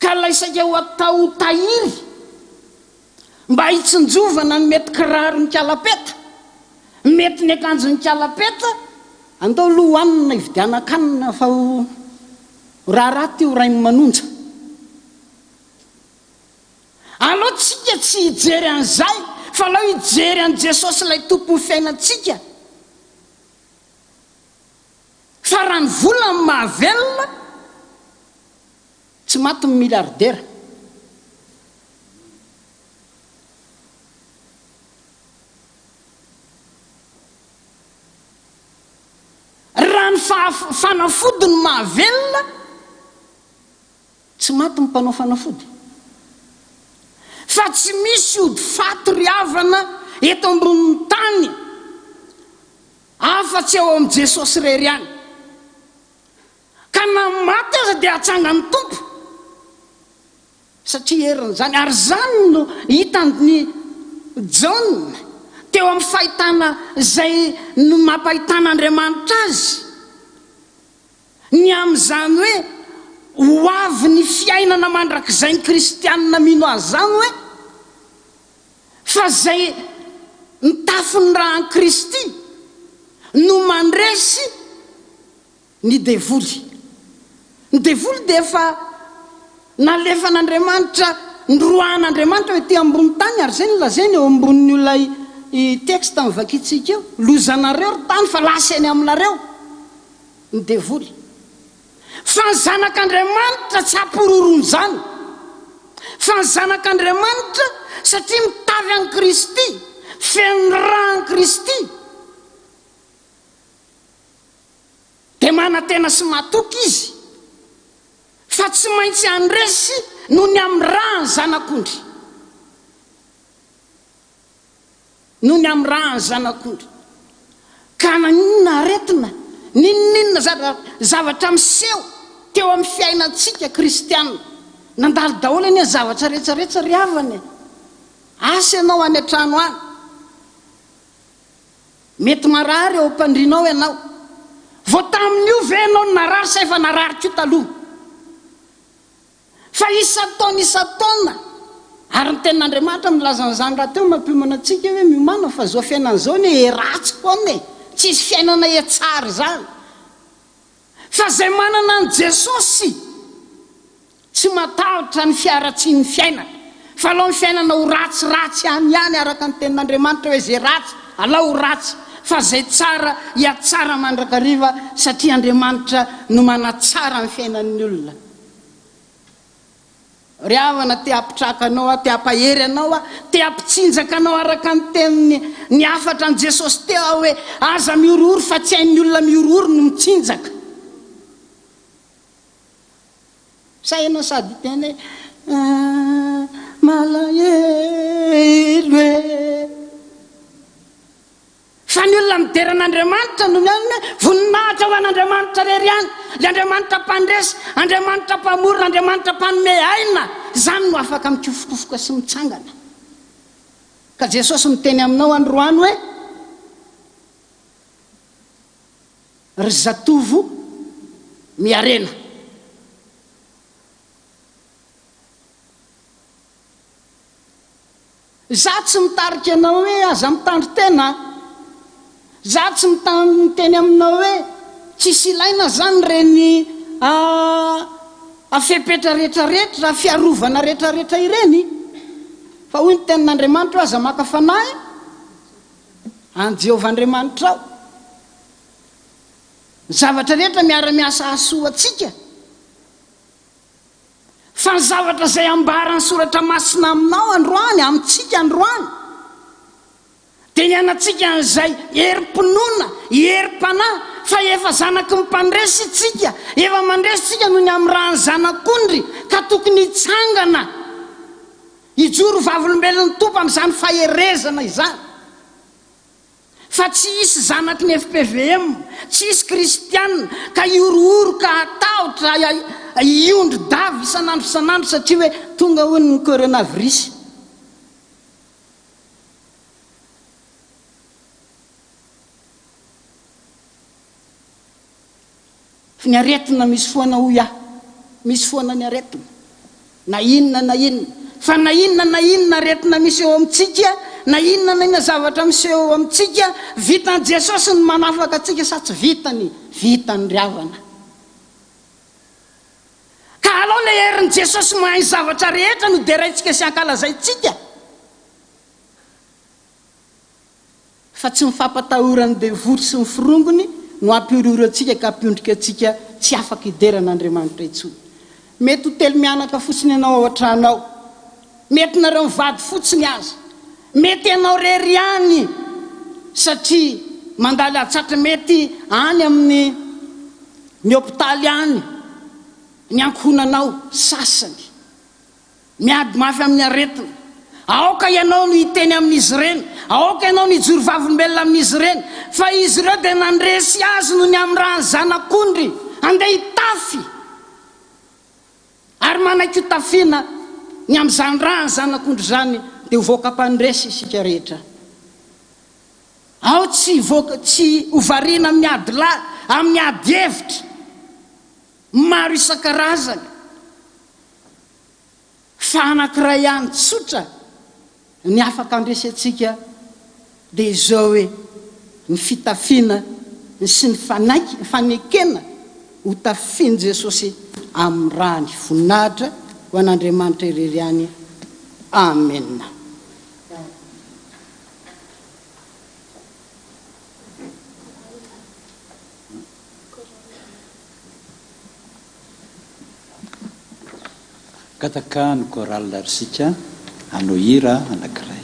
ka ilay saika ho atao tahiry mba hitsinjovana ny mety kiraron'i kalapeta, mety ny akanjon'i kalapeta, andao aloha hohanina hividianan-kanina fa ho raharaha ty ho rainimanonja. Aleo tsika tsy hijery an'izay fa aleo hijery an'i Jesosy ilay Tompon'ny fiainantsika. Fa raha ny vola no mahavelona, tsy maty ny milliardaire. Raha ny fanafody no mahavelona, Tsy maty ny mpanao fanafody. Fa tsy misy ody faty ry havana eto ambonin'ny tany afa tsy ao amin'i Jesosy irery ihany. Ka na maty aza dia hatsangan'ny Tompo. Satria heriny izany. Ary izany no hitan'i Jaona teo amin'ny fahitana izay no mampahitan'Andriamanitra azy. Ny amin'izany hoe ho avy ny fiainana mandrakizay ny kristianina mino azy izany hoe fa izay mitafy ny ra an'i Kristy no mandresy ny devoly. Ny devoly dia efa nalefan'Andriamanitra, noroahan'Andriamanitra ho ety ambony tany ary izay no lazainy eo ambonin'io ilay texte novakintsika io, lozanareo ry tany fa lasa eny aminareo. ny devoly. Fa ny zanak'Andriamanitra tsy hampihorohoroan'izany. Fa ny zanak'Andriamanitra, satria mitavy an'i Kristy, feno ny ràn'i Kristy, dia manantena sy matoky izy fa tsy maintsy handresy noho ny amin'ny ràn'ny Zanak'ondry. Noho ny amin'ny ràn'ny Zanak'ondry. Ka na inona aretina, n'inon'inona zavatra miseho teo amin'ny fiainantsika kristiana, nandalo daholo anie ny zavatra rehetra rehetra ry havana e! Asa ianao any an-trano any, mety marary eo am-pandrianao ianao, vao tamin'io ve ianao no narary sa efa narary koa taloha? Fa isan-taona isan-taona, ary ny Tenin'Andriamanitra milaza an'izany rahateo mampiomana antsika hoe miomàna fa izao fiainana izao anie e ratsy foana e, tsisy fiainana e tsara izany. Fa izay manana an'i Jesosy tsy matahotra ny fiharatsian'ny fiainana, fa alao ny fiainana ho ratsiratsy any ihany araka ny Tenin'Andriamanitra hoe izay ratsy alao ho ratsy fa izay tsara hihatsara mandrakariva satria Andriamanitra no manatsara ny fiainan'ny olona. Ry havana, te hampitraka anao aho, te hampahery anao aho, te hampitsinjaka anao araka ny tenin'ny ny hafatra an'i Jesosy teo aho hoe, aza mihorohoro fa tsy hain'ny olona mihorohoro no mitsinjaka. Sa ianao sady hiteny hoe, ah, malahelo e. Fa ny olona midera an'Andriamanitra no mianona hoe, Voninahitra ho an'Andriamanitra irery ihany, ilay Andriamanitra mpandresy, Andriamanitra mpamorona, Andriamanitra mpanome aina, izany no afaka mikofokofoka sy mitsangana. Ka Jesosy miteny aminao androany hoe, Ry zatovo miharena. Za tsy mitarika anao hoe aza mitandrin-tena a! Za tsy miteny aminao hoe tsisy ilaina zany ireny a fepetra retraretra, fiarovana retraretra ireny, fa hoy ny tenin'Andriamanitra hoe aza maka fanahy an'i Jehovah Andriamanitrao. Ny zavatra rehetra miara-miasa hahasoa antsika. Fa ny zavatra izay ambaran'ny Soratra Masina aminao androany, amintsika androany, dia ny hanantsika an'izay herim-pinoana, herim-panahy, fa efa zanaky ny mpandresy isika, efa mandresy isika noho ny amin'ny ràn'ny Zanak'ondry, ka tokony hitsangana, hijoro vavolombelon'ny Tompo amin'izany faherezana izany. Fa tsy hisy zanaky ny fpvm, tsy hisy kristiana ka hihorohoro ka hatahotra, hiondri-dava isan'andro isan'andro satria hoe tonga hono ny coronavirus. Fa ny aretina misy foana hoy aho, misy foana ny aretina, na inona na inona. Fa na inona na inona aretina misy eo amintsika, na inona na inona zavatra miseho eo amintsika, vitan'i Jesosy ny manafaka antsika sa tsy vitany? Vitany ry havana. Ka alao ilay herin'i Jesosy mahay ny zavatra rehetra no deraintsika sy ankalazaintsika. Fa tsy ny fampatahoran'ny devoly sy ny forongony no hampihorohoro antsika ka hampiondrika antsika tsy afaka hidera an'Andriamanitra intsony. Mety ho telo mianaka fotsiny ianao ao an-trano ao. Mety nareo mivady fotsiny aza. Mety ianao irery ihany satria mandalo ady sarotra. Mety any amin'ny ny hopitaly any ny ankohonanao sasany. Miady mafy amin'ny aretina. Aoka ianao no hiteny amin'izy ireny. Aoka ianao no hijoro vavolombelona amin'izy ireny. Fa izy ireo dia nandresy azy noho ny amin'ny ran'ny Zanak'ondry. Andeha hitafy. Ary manaiky hotafiana ny amin'izany ran'ny Zanak'ondry izany, dia ho voaka mpandresy isika rehetra. Ao tsy hivoaka, tsy ho variana amin'ny ady lahy, amin'ny ady hevitra maro isan-karazany. Fa anankiray ihany tsotra ny afaka handresy antsika dia izao hoe ny fitafiana sy ny fanaiky fanekena ho tafian'i Jesosy amin'ny rany. Voninahitra ho an'Andriamanitra irery ihany. Amena. Gataka ny chorale ry sika hanao hira anankiray.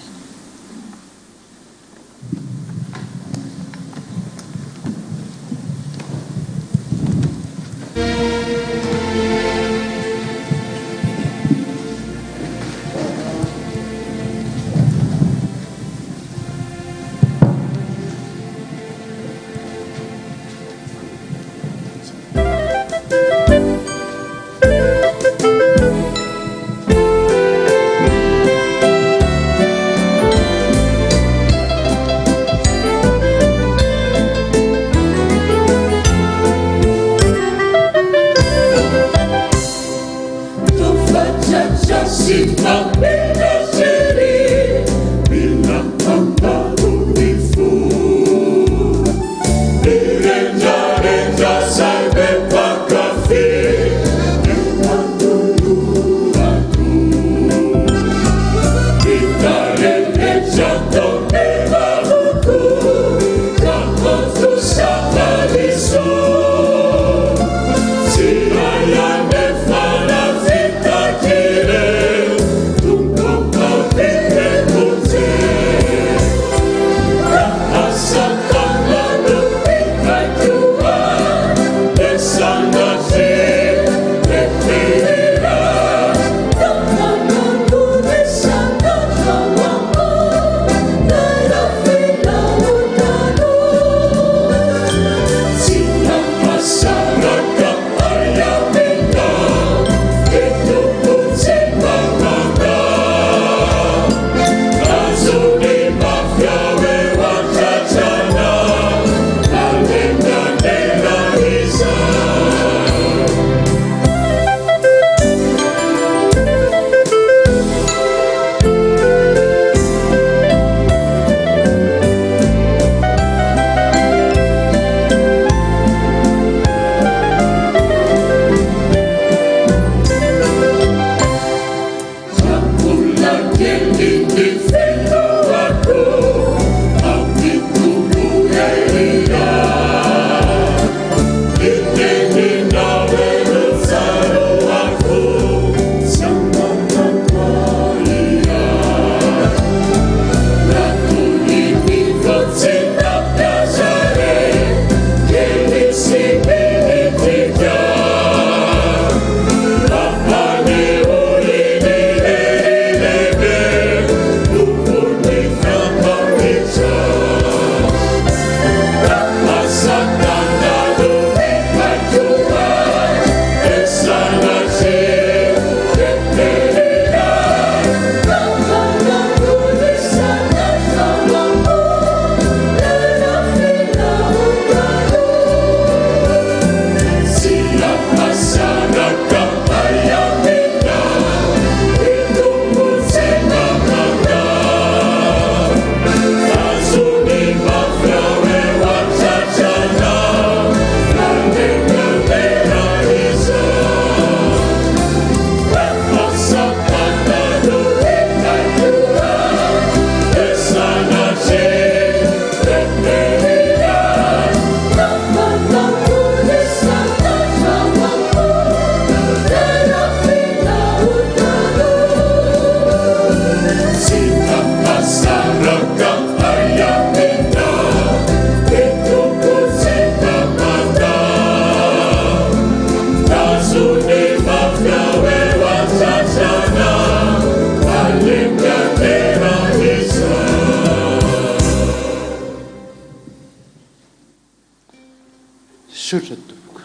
Misaotra tompoko.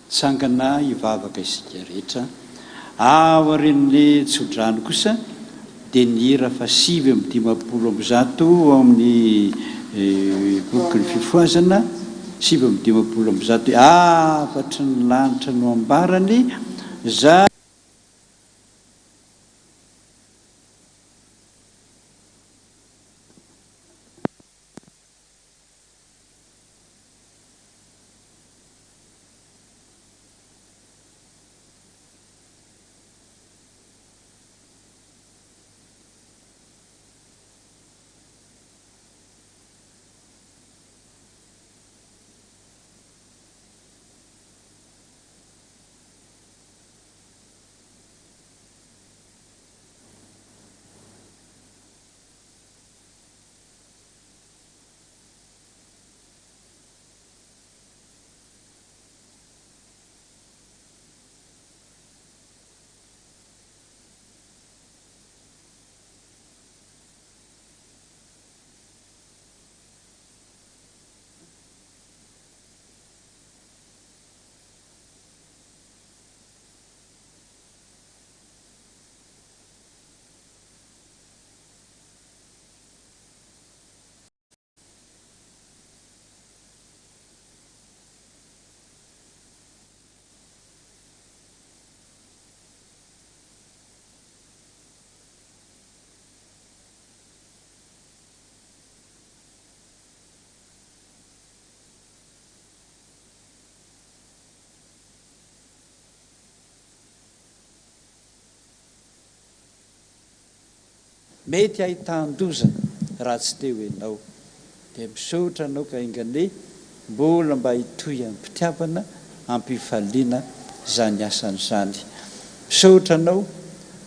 Tsangana hivavaka isika rehetra. Aorian'ny tsodrano kosa dia ny hira faha 159 ao amin'ny bokin'ny Fifohazana, 159 hoe Hafatry ny lanitra no ambarany, za. Mety ahitan-doza raha tsy teo ianao. Dia misaotra anao ka enganie mbola mba hitohy am-pitiavana, am-pifaliana izany asany izany. Misaotra anao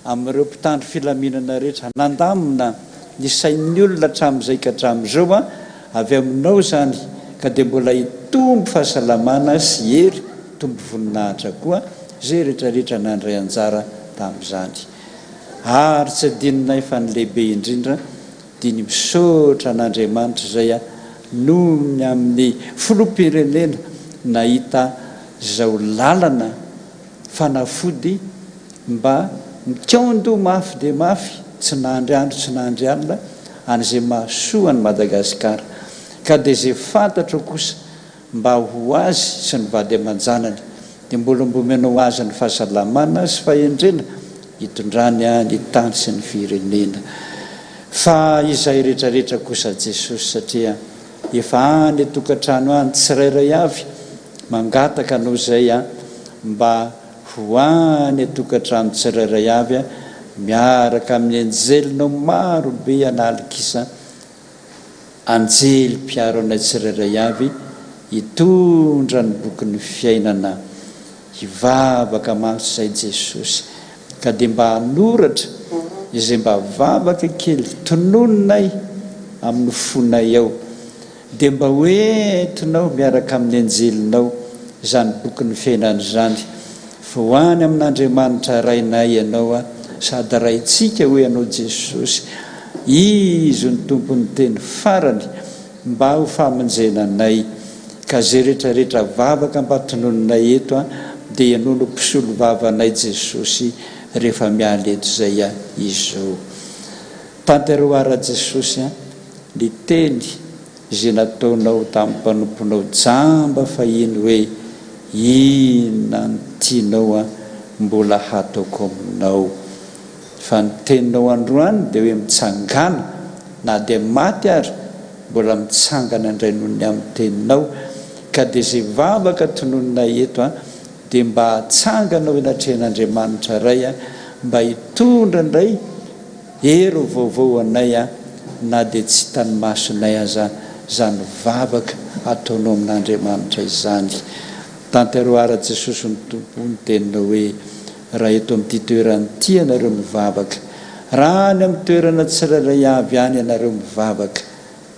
amin'ireo mpitandro filaminana rehetra nandamina ny sain'ny olona hatramin'izay ka hatramin'izao an, avy aminao izany ka dia mbola hitombo fahasalamana sy hery, hitombo voninahitra koa izay rehetra rehetra nandray anjara tamin'izany. Ary tsy adinonay fa ny lehibe indrindra dia ny misaotra an'Andriamanitra izay noho ny amin'ny filoham-pirenena nahita izao lalana fanafody mba mikaondoha mafy dia mafy tsy nandry andro tsy nandry alina an'izay mahasoa an'i Madagasikara ka dia izay fantatro kosa mba ho azy sy ny vady aman-janany, dia mbola mba omenao azy ny fahasalamana sy fahendrena hitondrany ny tany sy ny firenena. Fa izay rehetrarehetra kosa Jesosy satria efa any an-tokantrano any tsirairay avy mangataka anao izay mba ho any an-tokantrano tsirairay avy miaraka amin'ny anjelinao maro be an'alikisa Anjely mpiaro anay tsirairay avy hitondra ny bokin'ny fiainana hivavaka mantsy izay Jesosy ka dia mba hanoratra izay mba vavaka kely tononinay amin'ny fonay ao dia mba ho entinao miaraka amin'ny anjelinao izany bokin'ny fiainana izany fa ho any amin'Andriamanitra Rainay ianao sady Raintsika hoy ianao Jesosy Izy no tompon'ny teny farany mba ho famonjena anay ka ze rehetra rehetra vavaka mba tononinay eto an dia ianao no mpisolo vava anay Jesosy rehefa miala eto zay an izao tanterao ara Jesosy an ny teny ze nataonao tamin'ny mpanomponao jamba fahiny hoe inona no tianao an mbola hataoko aminao Fa ny teninao androany dia hoe mitsangàna, na dia maty ary, mbola mitsangana indray noho ny amin'ny teninao, ka dia izay vavaka tononinay eto an, dia mba hatsangana eo anatrehan'Andriamanitra Ray an, mba hitondra indray hery vaovao ho anay an, na dia tsy hitan'ny masonay aza izany vavaka ataonao amin'Andriamanitra izany. Tanteroara Jesosy ny Tompo ny teninao hoe raha eto amin'ity toerana ity ianareo mivavaka, raha any amin'ny toerana tsirairay avy any ianareo mivavaka,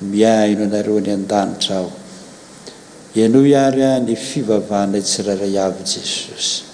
mihaino anareo any an-danitra Aho. Henoy ary ny fivavahanay tsirairay avy Jesosy.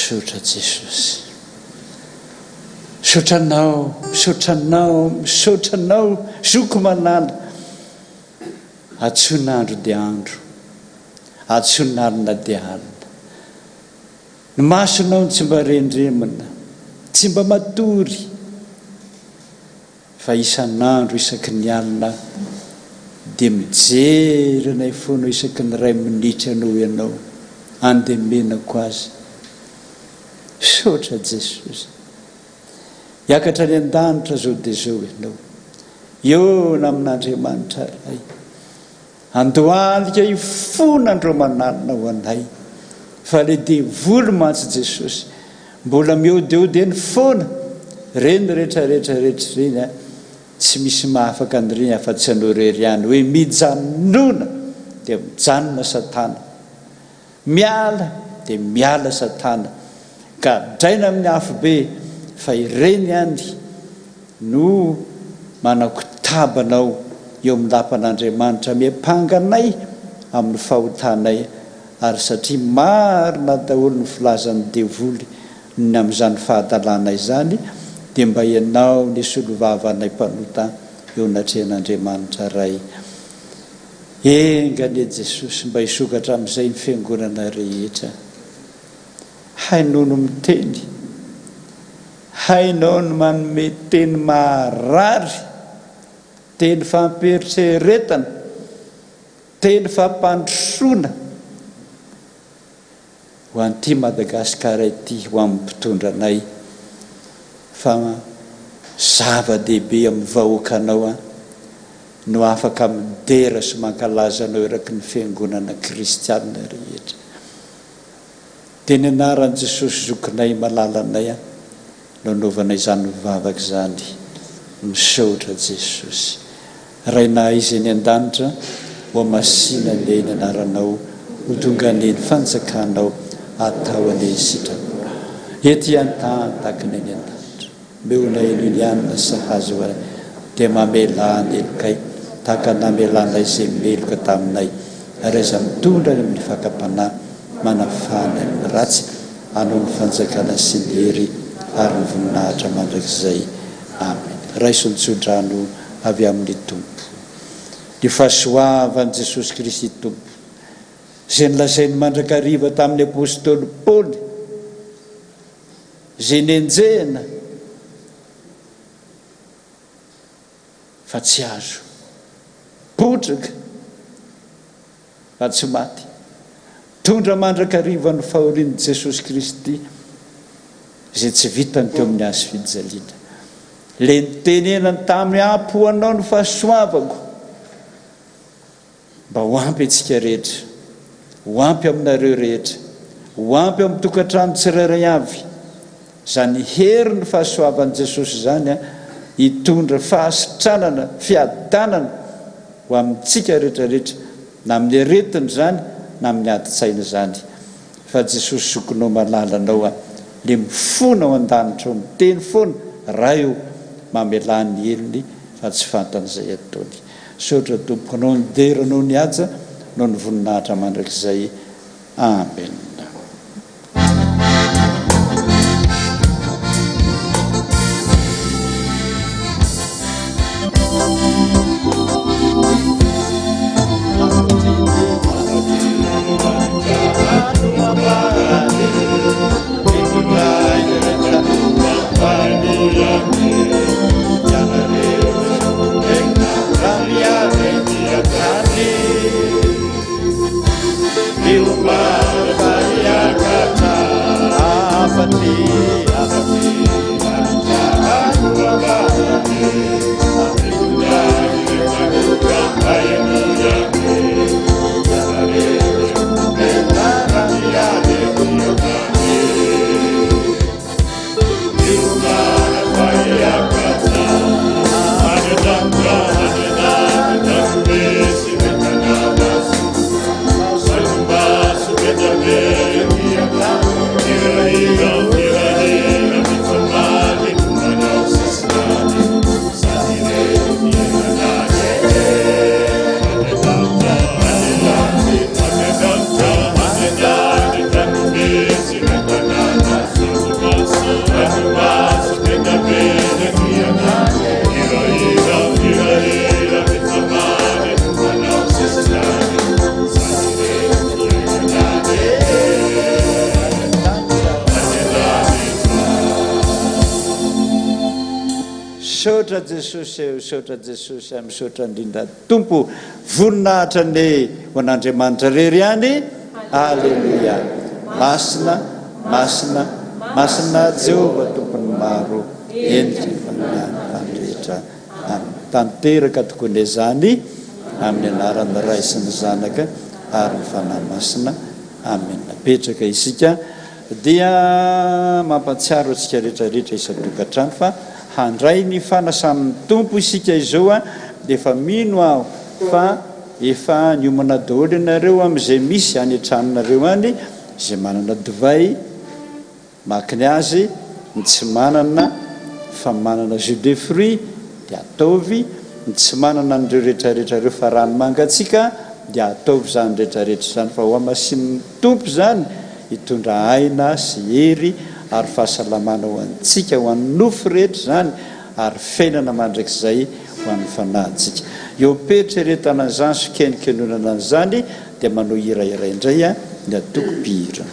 Misaotra Jesosy. Misaotra Anao, misaotra Anao, misaotra Anao Zoky malala. Antsoina andro dia andro, antsoina alina dia alina. Ny masonao no tsy mba rendremana, tsy mba matory, fa isan'andro isaky ny alina dia mijery anay foana isaky ny iray minitra noho ianao andemenako azy. Misaotra Jesosy. Hiakatra any an-danitra zao dia zao ianao. Eo amin'Andriamanitra Ray. Andohalika hifona andro aman'alina ho anay. Fa le devoly mantsy Jesosy mbola mihaodihaody eny foana, reny rehetra rehetra rehetra ireny an, tsy misy mahafaka an'ireny afa-tsy anao irery ihany hoe mijanona dia mijanona satana, miala dia miala satana, gadraina amin'ny afobe fa ireny ihany no manakotaba anao eo amin'ny lapan'Andriamanitra miampanga anay amin'ny fahotanay ary satria marina daholo ny filazan'ny devoly ny amin'izany fahadalana izany dia mba ianao nisolovava anay mpanota eo anatrehan'Andriamanitra Ray. Enga anie Jesosy mba hisokatra amin'izay ny fiangonana rehetra. Hainao no miteny. Hainao ny manome teny maharary, teny fampieritreretana, teny fampandrosoana ho an'ity Madagasikara ity, ho amin'ny mpitondra anay, fa zava-dehibe amin'ny vahoakanao no afaka midera sy mankalaza anao eraky ny fiangonana kristianina rehetra. Dia ny anaran'i Jesosy zokinay malalanay an no anaovana izany vavaka izany. Misaotra Jesosy. Rainay izay any an-danitra, ho hamasina anie ny anaranao, ho tonga anie ny fanjakanao, atao anie ny sitraponao ety an-tany tahaka ny any an-danitra. Meona Eliana sahaza ho anay, dia mamelà ny helokay, tahaka ny namelanay izay meloka taminay, ary aza mitondra any amin'ny fakam-panahy, manafahana amin'ny ratsy, anao ny fanjakana sy ny hery ary ny voninahitra mandrakizay. Amena. Raiso ny tsodrano avy amin'ny Tompo. Ny fahasoavan'i Jesosy Kristy Tompo, izay nolazainy mandrakariva tamin'ny Apostoly Paoly, Izay nenjehina fa tsy azo. Potraka fa tsy maty. Tondra mandrakariva ny fahorian'i Jesosy Kristy izay tsy vitany teo amin'ny hazo fijaliana. Ilay nitenenany taminy, Ampy ho anao ny fahasoavako. Mba ho ampy antsika rehetra, ho ampy aminareo rehetra, ho ampy amin'ny tokantrano tsirairay avy, izany herin'ny fahasoavan'i Jesosy izany hitondra fahasitranana, fiadanana ho amintsika rehetra rehetra, na amin'ny aretina izany, na amin'ny adin-tsaina izany. Fa Jesosy zokinao malalanao a, le mifona ao an-danitra ao, miteny foana, Ray o, mamelà ny helony fa tsy fantany izay ataony. Misaotra Tompoko anao ny dera anao ny haja anao ny voninahitra mandrakizay Amen. Misaotra Jesosy e, misaotra Jesosy a, misaotra indrindra Tompo. Voninahitra anie ho an'Andriamanitra irery ihany. Aleloia. Masina, masina, masina Jehovah Tompon'ny maro, endriky ny fananany tany rehetra. Amen. Tanteraka tokoa anie izany amin'ny anaran'ny Ray sy ny Zanaka ary ny Fanahy Masina. Amen. Apetraka isika dia mampatsiaro antsika rehetra rehetra isan-tokantrano fa handray ny fanasan'ny Tompo isika izao a, dia efa mino aho fa efa niomana daholo ianareo amin'izay misy any an-tranonareo any, izay manana divay, Maka ny azy ny tsy manana fa manana jus de fruit dia ataovy, ny tsy manana an'ireo retraretra ireo fa rano mangatsiaka dia ataovy izany retraretra izany fa ho hamasinin'ny Tompo izany hitondra aina sy hery ary fahasalamana ho antsika ho an'ny nofo rehetra izany ary fiainana mandrakizay ho an'ny fanahintsika. Eo am-peritreretana an'izany sy fikenonkenonana an'izany dia manao hira iray indray ny antoko mpihira.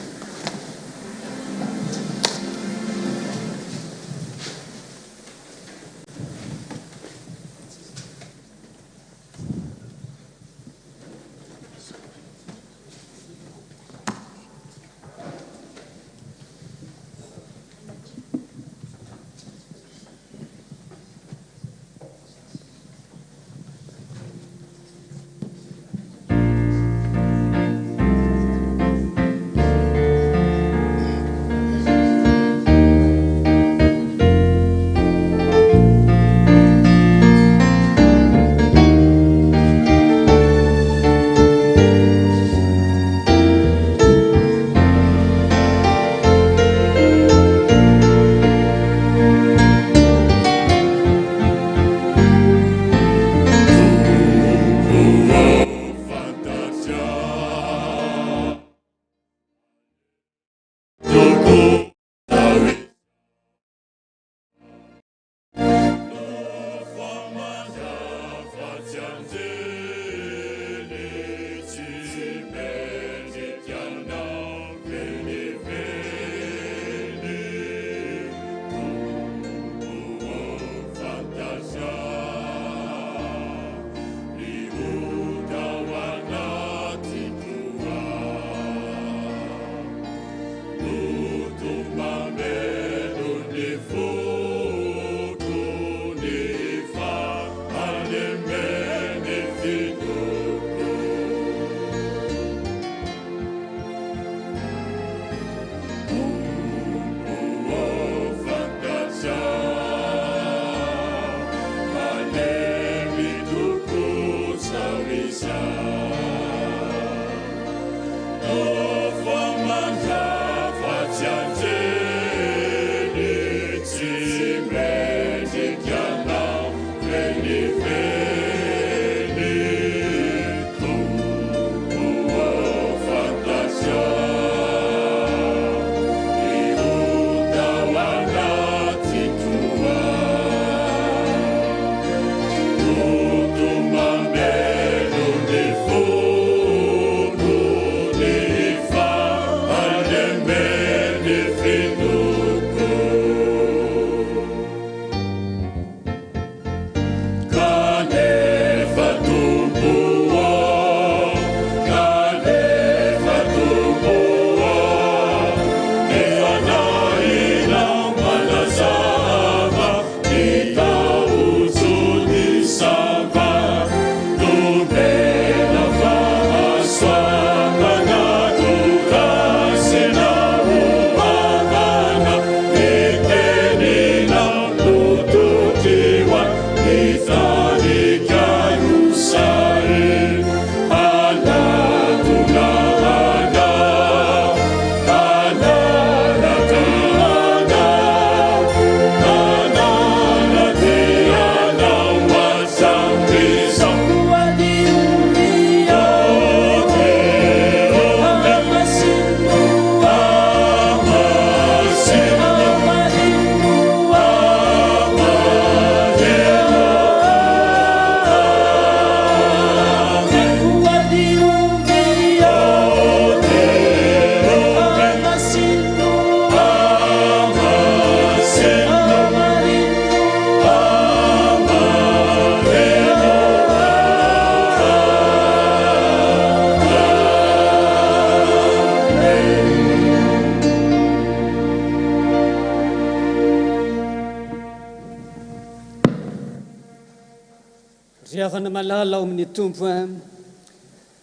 Ry havana malala ao amin'ny Tompo a,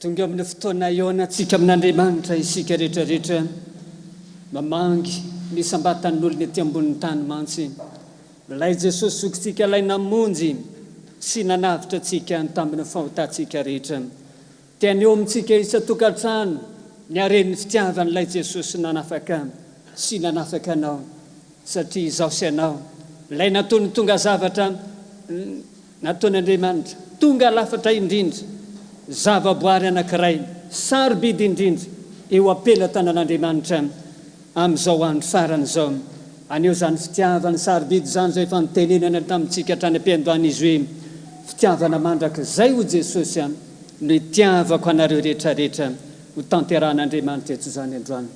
tonga amin'ny fotoana hihaonantsika amin'Andriamanitra isika rehetra rehetra. Mamangy ny isam-batan'olona ety ambonin'ny tany mantsy ilay Jesosy Zokintsika ilay namonjy sy nanavotra antsika tamin'ny fahotantsika rehetra. Te haneho amintsika isan-tokantrano ny haren'ny fitiavan'ilay Jesosy nanafaka sy nanafaka anao satria izaho sy ianao ilay nataony tonga zavatra Nataon'Andriamanitra tonga lafatra indrindra, zavaboary anankiray sarobidy indrindra eo am-pelatanan'Andriamanitra amin'izao andro farany izao. Haneho izany fitiavany sarobidy izany izay efa nitenenana tamintsika hatrany am-piandohana Izy hoe, Fitiavana mandrakizay hoy Jesosy no itiavako anareo rehetra rehetra. Ho tanterahan'Andriamanitra eto izany androany.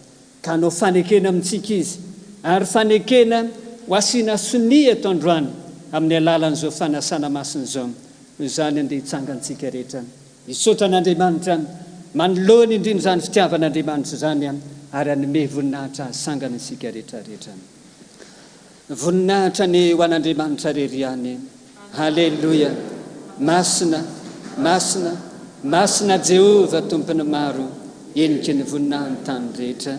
Ka hanao fanekena amintsika Izy, ary fanekena ho asiana sonia eto androany amin'ny alalan'izao fanasana masina izao. Noho izany andeha hitsangantsika rehetra hisaotra an'Andriamanitra manoloana indrindra izany fitiavan'Andriamanitra izany ary hanome voninahitra Azy sangany isika rehetra rehetra. Voninahitra anie ho an'Andriamanitra rery ihany. Haleloia! Masina, masina, masina Jehovah Tompon'ny maro, heniky ny voninahin'ny tany rehetra.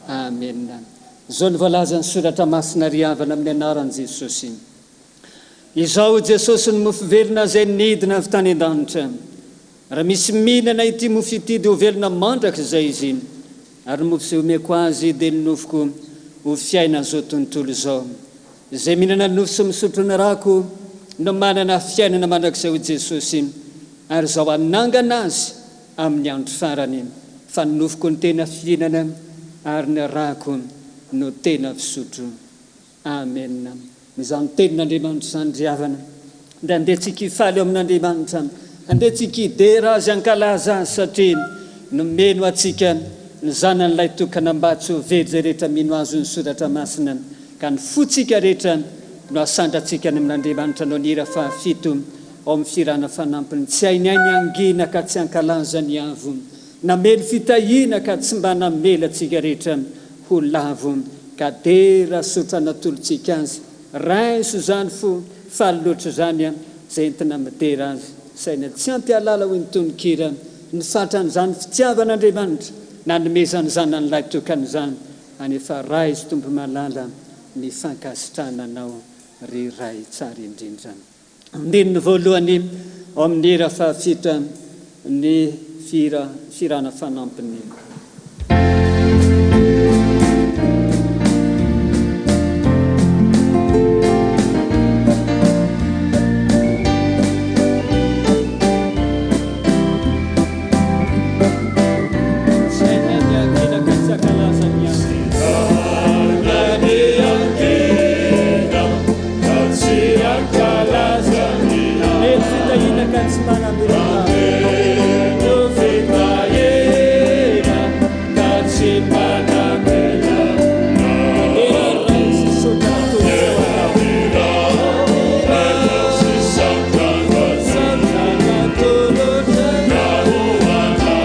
Amena. Izao no voalazan'ny Soratra Masina ry havana amin'ny anaran'i Jesosy. Izaho Jesosy no mofo velona izay nidina avy tany an-danitra. Raha misy mihinana ity mofo ity dia ho velona mandrakizay izy, ary ny mofo izay omeko azy dia ny nofoko ho fiainan'izao tontolo izao. Izay mihinana ny nofo sy misotro ny rako no manana fiainana mandrakizay hoy Jesosy, ary Izaho hanangana azy amin'ny andro farany, fa ny nofoko no tena fihinana ary ny rako no tena fisotro. Amen. Izany tenin'Andriamanitra izany ry havana. Dia andeha tsika hifaly eo amin'Andriamanitra. Andeha tsika hidera Azy, hankalaza Azy satria nomeny ho antsika ny Zanany Ilay Tokana mba tsy ho very izay rehetra mino Azy hoy ny Soratra Masina. Ka ny fontsika rehetra no asandratsika any amin'Andriamanitra noho ny hira fahafito ao amin'ny fihirana fanampiny. Tsy hainay ny hangina ka tsy hankalaza ny Avo. Namely fitahiana ka tsy mba namela antsika rehetra ho lavo ka dera sotra natolotsika azy raiso izany fo faly loatra izany an izay entina midera azy saina tsy ampy ahalala hoy ny tononkira ny fatran'izany fitiavan'Andriamanitra nanomezany zanany lahy tokana izany anefa raiso Tompo malala ny fankasitrahana anao ry Ray tsara indrindra. Andininy voalohany ao amin'ny hira fahafito ny fihira fihirana fanampiny. Tsy hainay ny hangina ka tsy hankalaza ny andro. Mety fitahiana ka tsy manam-belona. Dera Ray sy saotra atolotra ho anao.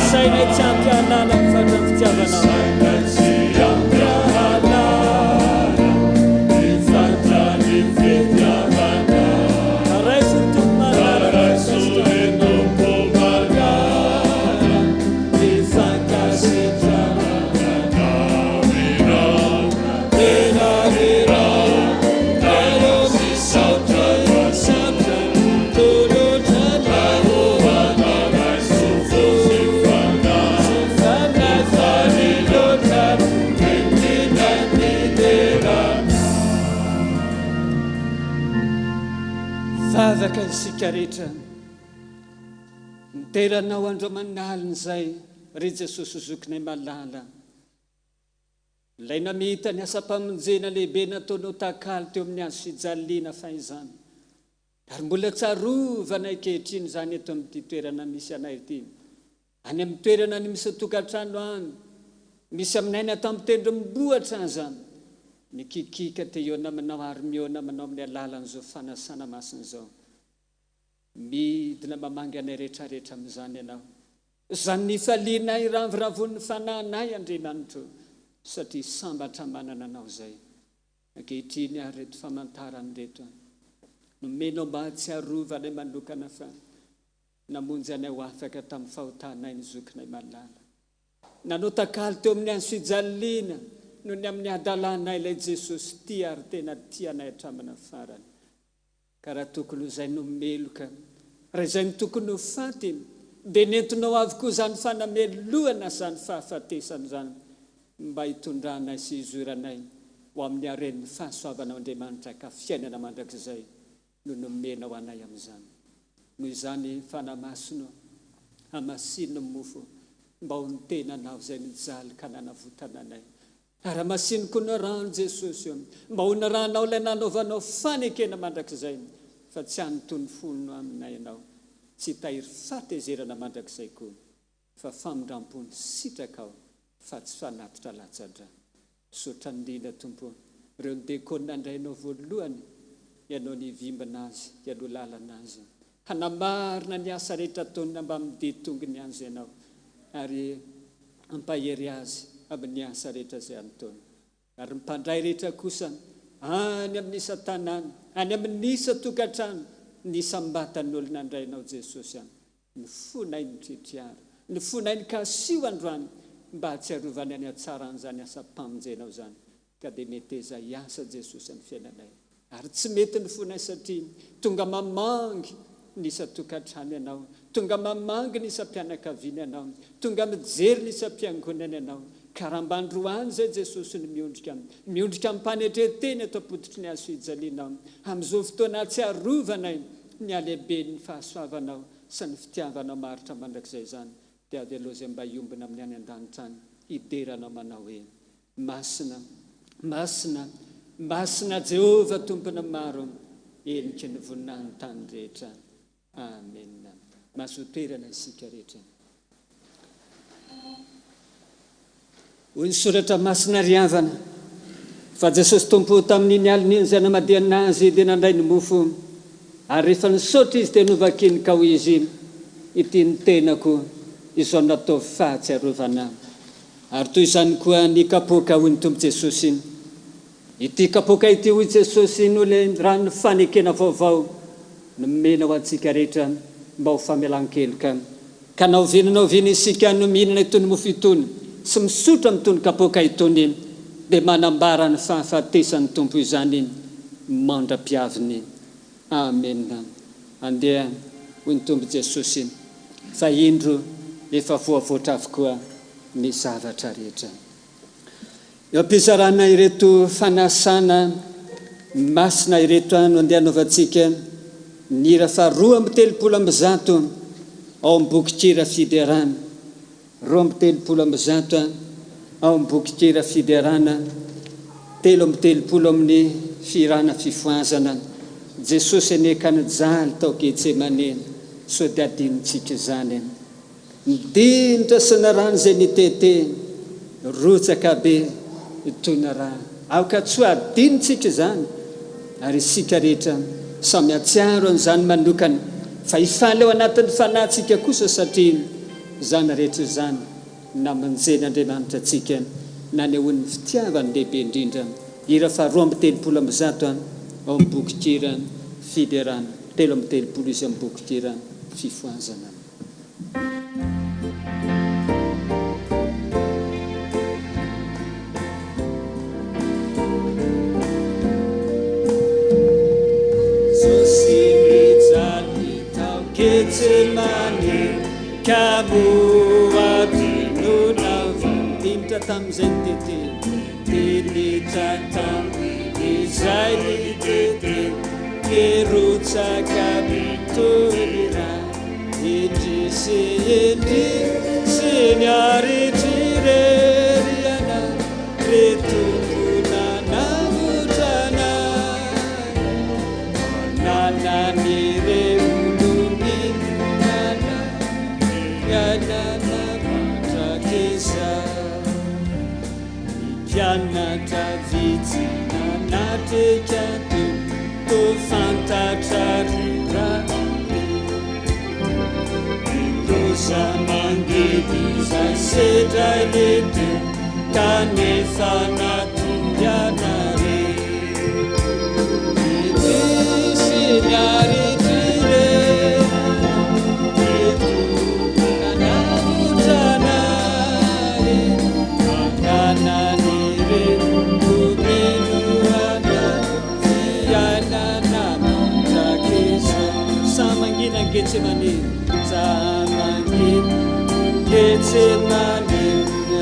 Sainay tsy ampy hahalala ny fatran'ny fitiavanao. Raiso ny Tompo malala ny fankasitrahana. Vavaka isika rehetra. Midera Anao andro aman'alina izay, ry Jesosy Zokinay malala. Ilay namita ny asam-pamonjena lehibe nataonao takalo teo amin'ny hazo fijaliana fahizany. Ary mbola tsarovana ankehitriny izany eto amin'ity toerana misy anay ity. Any amin'ny toerana any misy tokantrano any, misy aminay any an-tampon-tendrombohitra aza, mikikiaka te hihaona aminao ary mihaona aminao amin'ny alalan'izao fanasana masina izao. Midina mamangy anay rehetrarehetra amin'izany Ianao. Izany nifalianay ravoravoan'ny fanahinay, Andriamanitro. satria sambatra manana Anao izay. Ankehitriny ary ireto famantarana ireto nomenao mba hahatsiarovanay manokana fa namonjy anay ho afaka tamin'ny fahotanay ny zokinay malala. Nanao takalo teo amin'ny hazo fijaliana noho ny amin'ny hadalanay ilay Jesosy tia ary tena tia anay hatramin'ny farany. Ka raha tokony ho izay no meloka, raha izay no tokony ho faty, dia nentinao avokoa izany fanamelohana sy izany fahafatesana izany mba hitondranay sy hizoranay ho amin'ny haren'ny fahasoavanao Andriamanitra ka fiainana mandrakizay no nomenao anay amin'izany. Noho izany Fanahy Masina ô, hamasino ny mofo mba ho ny tenanao izay nijaly ka nanavotana anay. Ary hamasino koa ny rano Jesosy ô, mba ho ny ranao ilay nanaovanao fanekena mandrakizay fa tsy hanotony fono aminay Ianao, tsy hitahiry fahatezerana mandrakizay koa. Fa famindrampo ny sitrakao fa tsy fanatitra latsa-dra. Misaotra indrindra Tompo o. Ireo ny nandray anao voalohany, ianao nivimbina azy, hialoha lalana azy. Hanamarina ny asa rehetra ataony mbamin'ny dia tongony azy ianao ary hampahery azy amin'ny asa rehetra izay antaony. Ary ny mpandray rehetra kosa any amin'ny isan-tanàna, any amin'ny isan-tokantrano, ny isam-batan'ny olona handray anao Jesosy an. Ny fonay mitritriaro, ny fonay nikasio androany mba hahatsiarovany ny hatsaran'izany asam-pamonjenao izany ka dia meteza hiasa Jesosy amin'ny fiainanay. Ary tsy mety ny fonay satria tonga mamangy ny isan-tokantrano ianao, tonga mamangy ny isam-pianakaviana ianao, tonga mijery ny isam-piangonana ianao, ka raha mba androany izay Jesosy no miondrika, miondrika amim-panetren-tena eto am-pototry ny hazo fijalianao, amin'izao fotoana ahatsiarovanay ny halehiben'ny fahasoavanao sy ny fitiavanao maharitra mandrakizay izany, dia avelao izay mba hiombona amin'ny any an-danitra any hidera anao manao hoe, Masina, masina, masina Jehovah Tompon'ny maro, heniky ny voninahin'ny tany rehetra. Amena. Mahazoa toerana isika rehetra. Hoy ny Soratra Masina, Ry havana, fa Jesosy Tompo tamin'iny alina iny izay namadihana Azy dia nandray ny mofo, ary rehefa nisaotra Izy dia novakiny ka hoy Izy, Ity ny tenako, izao nataovy fahatsiarovana. Ary toy izany koa ny kapoaka, hoy ny Tompo Jesosy. Ity kapoaka ity, hoy Jesosy, no ilay ran'ny fanekena vaovao nomena ho antsika rehetra mba ho famelan-keloka. Ka na oviana na oviana isika no mihinana itony mofo itony sy misotro amin'itony kapoaka itony, dia manambara ny fahafatesan'ny Tompo izany mandra-piaviny. Amena. Andeha, hoy ny Tompo Jesosy, fa indro efa voavoatra avokoa ny zavatra rehetra. Eo am-pizarana ireto fanasana masina ireto no andeha hanaovantsika ny hira faha 132 ao amin'ny bokin-kira Fiderana. 132 ao amin'ny bokin-kira Fiderana, 33 amin'ny fihirana Fifohazana. Jesosy anie ka nijaly tao Getsemane, sao dia adinontsika izany. Ny dinitra sy ny rano izay nitete, rotsaka be toy ny rà. Aoka tsy ho adinontsika izany, ary isika rehetra samy hahatsiaro an'izany manokana, fa hifaly ao anatin'ny fanahintsika kosa satria izany rehetra izany namonjen'Andriamanitra antsika, nanehoany ny fitiavany lehibe indrindra. Hira faha 132 ao amin'ny bokin-kira Fiderana, 33 izy amin'ny bokin-kira Fifohazana. Jesosy mijaly tao Getsemane ka moa adinonao va Dinitra tamin'izay nitete Dinitra tamin'izay nitete Nirotsaka toy ny rà Indrisy indrisy ny aritry irery ianao Ry Tompo nanavotra anay Nanan'ireo olom-binana Fiainana mandrakizay Ny mpianatra vitsy nanatrika teo Toa fantatra ry rabe Ny loza mangidy izay sedrainy teo. Kanefa natoky anareo. Indrisy niaritrireo Ry Tompo nanavotra anay Ananan'ireo mino anao Fiainana mandrakizay Samy mangina ny Getsemane Samy mangina Getsemane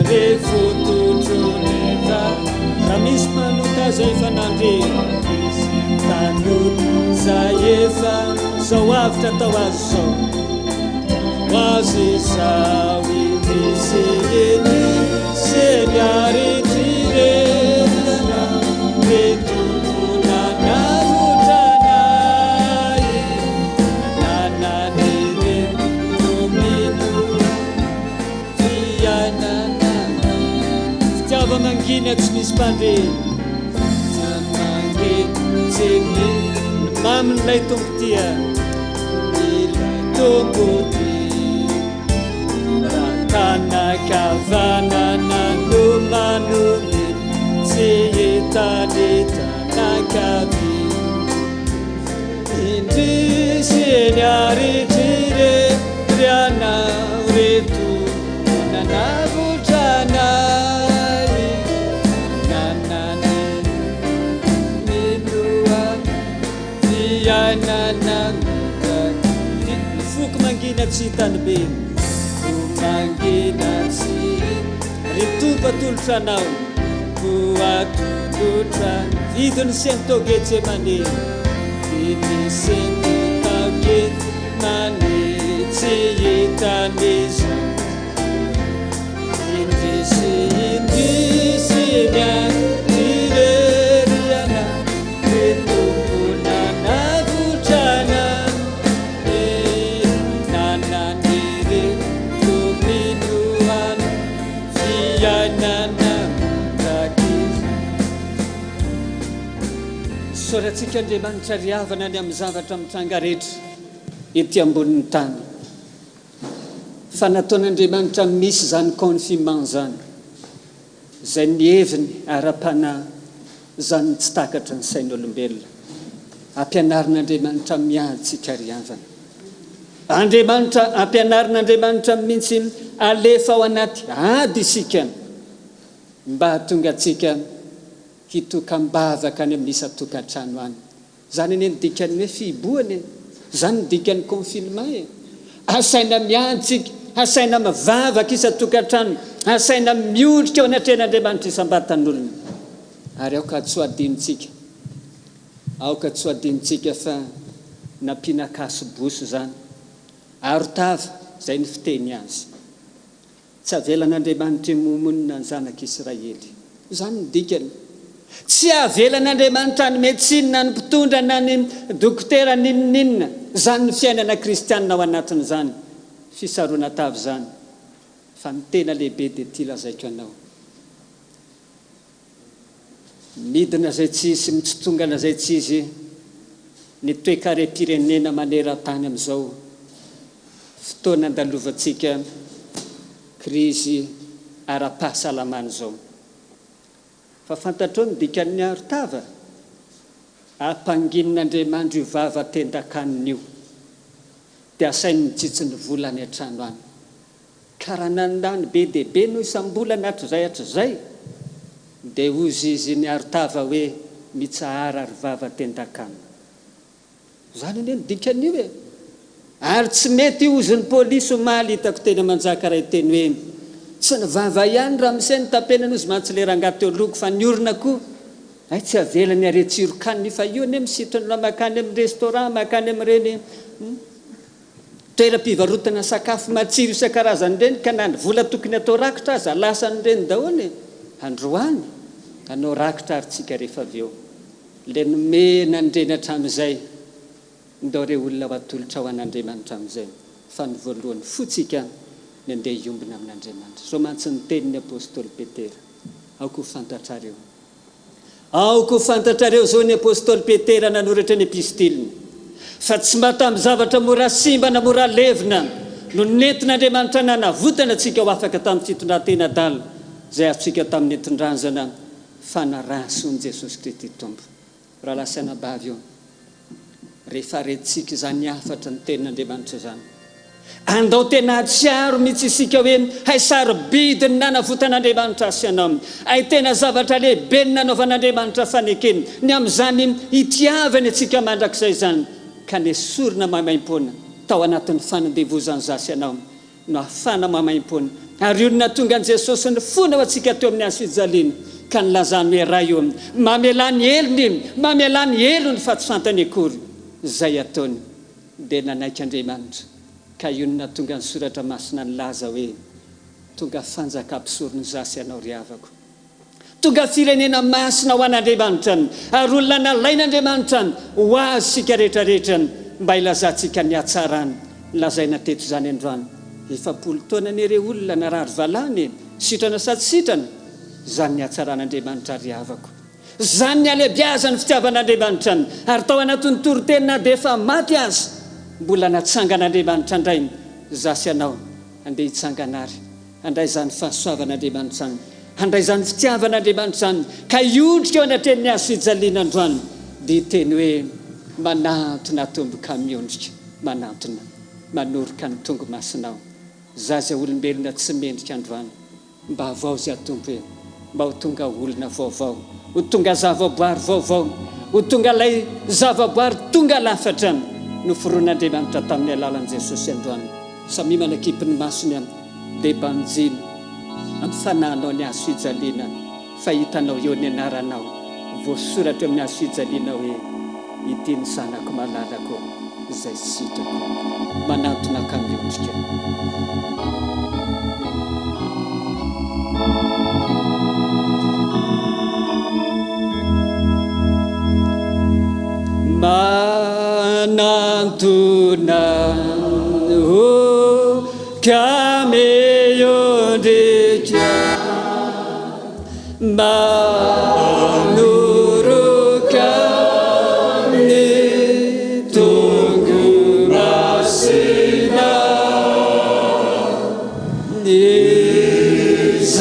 Re fototro ny Raha misy mpanota izay efa nandre Misy mpanota izay efa Izao avotra atao azy izao Ho azy izao Indrisy indrisy ny aretirena Re Tompo nanavotra anay Nanan'ireo mino Fiainana Fitiava mangina tsy misy mpandre Fitiava mangina tsy misy Ny mamin'ilay Tompo tia Ilay Tompo tia Raha tanan-kavanana no manome Tsy hitan'ny tanan-kavia Indrisy eny aritry ry anao ry Tompo nanavotra anay nanan'ny minoana fiainana mandrakizay. Ny foko mangina tsy hitany be Foko mangina tsy Ry Tompo atolotra anao Ho atolotra Vidiny sento Getsemane Vidiny sento tao Getsemane Tsy hitan'iza Indrisy indrisy miandry irery ianao Ry Tompo nanavotra anay Nanan'ireto mino anao Fiainana mandrakizay. Isaorantsika Andriamanitra ry havana ny amin'ny zavatra mitranga rehetra ety ambonin'ny tany. Fa nataon'Andriamanitra misy izany confinement izany, izay ny heviny ara-panahy izany tsy takatry ny sain'olombelona. Ampianarin'Andriamanitra miady tsika ry havana. Andriamanitra, ampianarin'Andriamanitra mihitsy alefa ao anaty ady isika mba hahatonga antsika hitokam-bavaka any amin'ny isan-tokantrano any. Izany anie ny dikan'ny hoe fihibohana e! Izany ny dikan'ny confinement e! Asaina miady isika, asaina mivavaka isan-tokantrano, asaina miondrika eo anatrehan'Andriamanitra isam-batan'olona. Ary aoka tsy ho adinontsika, aoka tsy ho adinontsika fa nampiana kaso-bosy izany, aro-tava, izay ny fiteny azy. Tsy avelan'Andriamanitra himomonina ny zanak'Israely. Izany no dikany. Tsy avelan'Andriamanitra hanome tsiny na ny mpitondra na ny dokotera n'inon'inona. Izany ny fiainana kristianina ao anatin'izany fisaronan-tava izany. Fa ny tena lehibe dia ity lazaiko anao. Midina izay tsy izy sy mitsitongana izay tsy izy ny toekarem-pirenena maneran-tany amin'izao fotoana andalovantsika krizy ara-pahasalamana izao. Fa fantatrao ny dikan'ny aro-tava? Ampanginin'Andriamandro io vava tendan-kanina io, dia asainy mitsitsy ny vola any an-trano any. Ka raha nandany be dia be no isam-bolana hatrizay hatrizay, dia hozy izy niaro-tava hoe mitsahara ry vava tendakanina. Izany anie no dikan'io e! Ary tsy mety io hozy ny polisy omaly hitako teny Manjakaray teny hoe tsy ny vava ihany ramose no tapenana hozy mantsy le rangahy teo loko fa ny orona koa hay tsy avelany hare-tsiron-kanina io fa io anie misintona makany amin'ny restaurant makany amin'ireny Toeram-pivarotana sakafo matsiro isan-karazany ireny ka na ny vola tokony atao rakitra aza lasan'ireny daholo e! Androany, hanao rakitra ary tsika rehefa avy eo. Ilay nomena an'ireny hatramin'izay, ndao re olona ho atolotra ho an'Andriamanitra amin'izay, fa ny voalohany fo tsika ny andeha hiombona amin'Andriamanitra. Izao mantsy ny tenin'ny Apostoly Petera, Aoka ho fantatrareo. Aoka ho fantatrareo izao ny apostoly Petera nanoratra ny epistiliny, fa tsy mba tamin'ny zavatra mora simba na mora levona no nentin'Andriamanitra nanavotana antsika ho afaka tamin'ny fitondran-tena adala. izay azontsika tamin'ny nentin-drazana fanaraha-soan'i Jesosy Kristy Tompo. Rahalahy sy anabavy ô, rehefa rentsika izany hafatry ny Tenin'Andriamanitra izany, andao tena hahatsiaro mihitsy isika hoe hay sarobidy ny nanavotan'Andriamanitra ahy sy ianao, hay tena zavatra lehibe ny nanaovan'Andriamanitra fanekena ny amin'izany hitiavany antsika mandrakizay izany, ka nesorina maimaimpoana tao anatin'ny fanandevozan'ny izaho sy ianao. no ahafahana maimaimpoana. Ary io no nahatonga an'i Jesosy nifona ho antsika teo amin'ny hazo fijaliana, ka nilazany hoe, Ray ô, mamelà ny helony, mamelà ny helony, fa tsy fantany akory izay ataony. Dia nanaiky Andriamanitra, ka io no nahatonga ny Soratra Masina nilaza hoe, Tonga fanjaka mpisorona izaho sy ianao, ry havako. Tonga firenena masina ho an'Andriamanitra ary olona nalain'Andriamanitra ho Azy isika rehetra rehetra mba hilazantsika ny hatsarany. Lazaina teto izany androany. 40 taona anie re olona narary valany e! Sitrana sa tsy sitrana? Izany ny hatsaran'Andriamanitra ry havako. Izany ny halebiazan'ny fitiavan'Andriamanitra ary tao anatin'ny toriteny na dia efa maty aza mbola natsangan'Andriamanitra indray izaho sy ianao. Andeha hitsangana ary. Handray izany fahasoavan'Andriamanitra izany, handray izany fitiavan'Andriamanitra izany, ka hiondrika eo anatrehan'ny hazo fijaliana androany, dia hiteny hoe, Manantona tomboka miondrika, manantona, manoroka ny tongo-masinao. Za izay olombelona tsy mendrika androany, mba havaozy aho Tompo e, mba ho tonga olona vaovao, ho tonga zavaboary vaovao, ho tonga ilay zavaboary tonga lafatra noforon'Andriamanitra tamin'ny alalan'i Jesosy androany. Samia manakipy ny masony an, dia banjino amin'ny fanahinao ny hazo fijaliana fa hitanao eo ny anaranao voasoratra eo amin'ny hazo fijaliana hoe, Ity ny zanako malalako izay sitrako. Manantona ka miondrika. Manantona oh ka miondrika Manoroka ny tongo-masina Izaho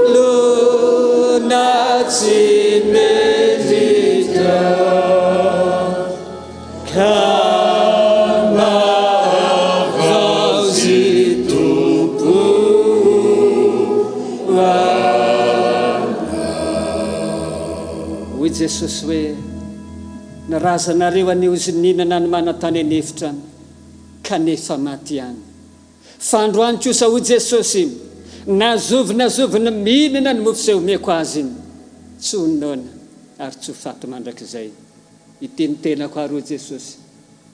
olona tsy mendrika Ka mahavaozy Tompo anao. Hoy Jesosy hoe, Ny razanareo anie ozy nihinana ny mana tany an'efitra, kanefa maty ihany. Fa androany kosa hoy Jesosy, na zovy na zovy ny mihinana ny mofo izay omeko azy, tsy ho noana ary tsy ho faty mandrakizay. Ity ny tenako ary hoy Jesosy,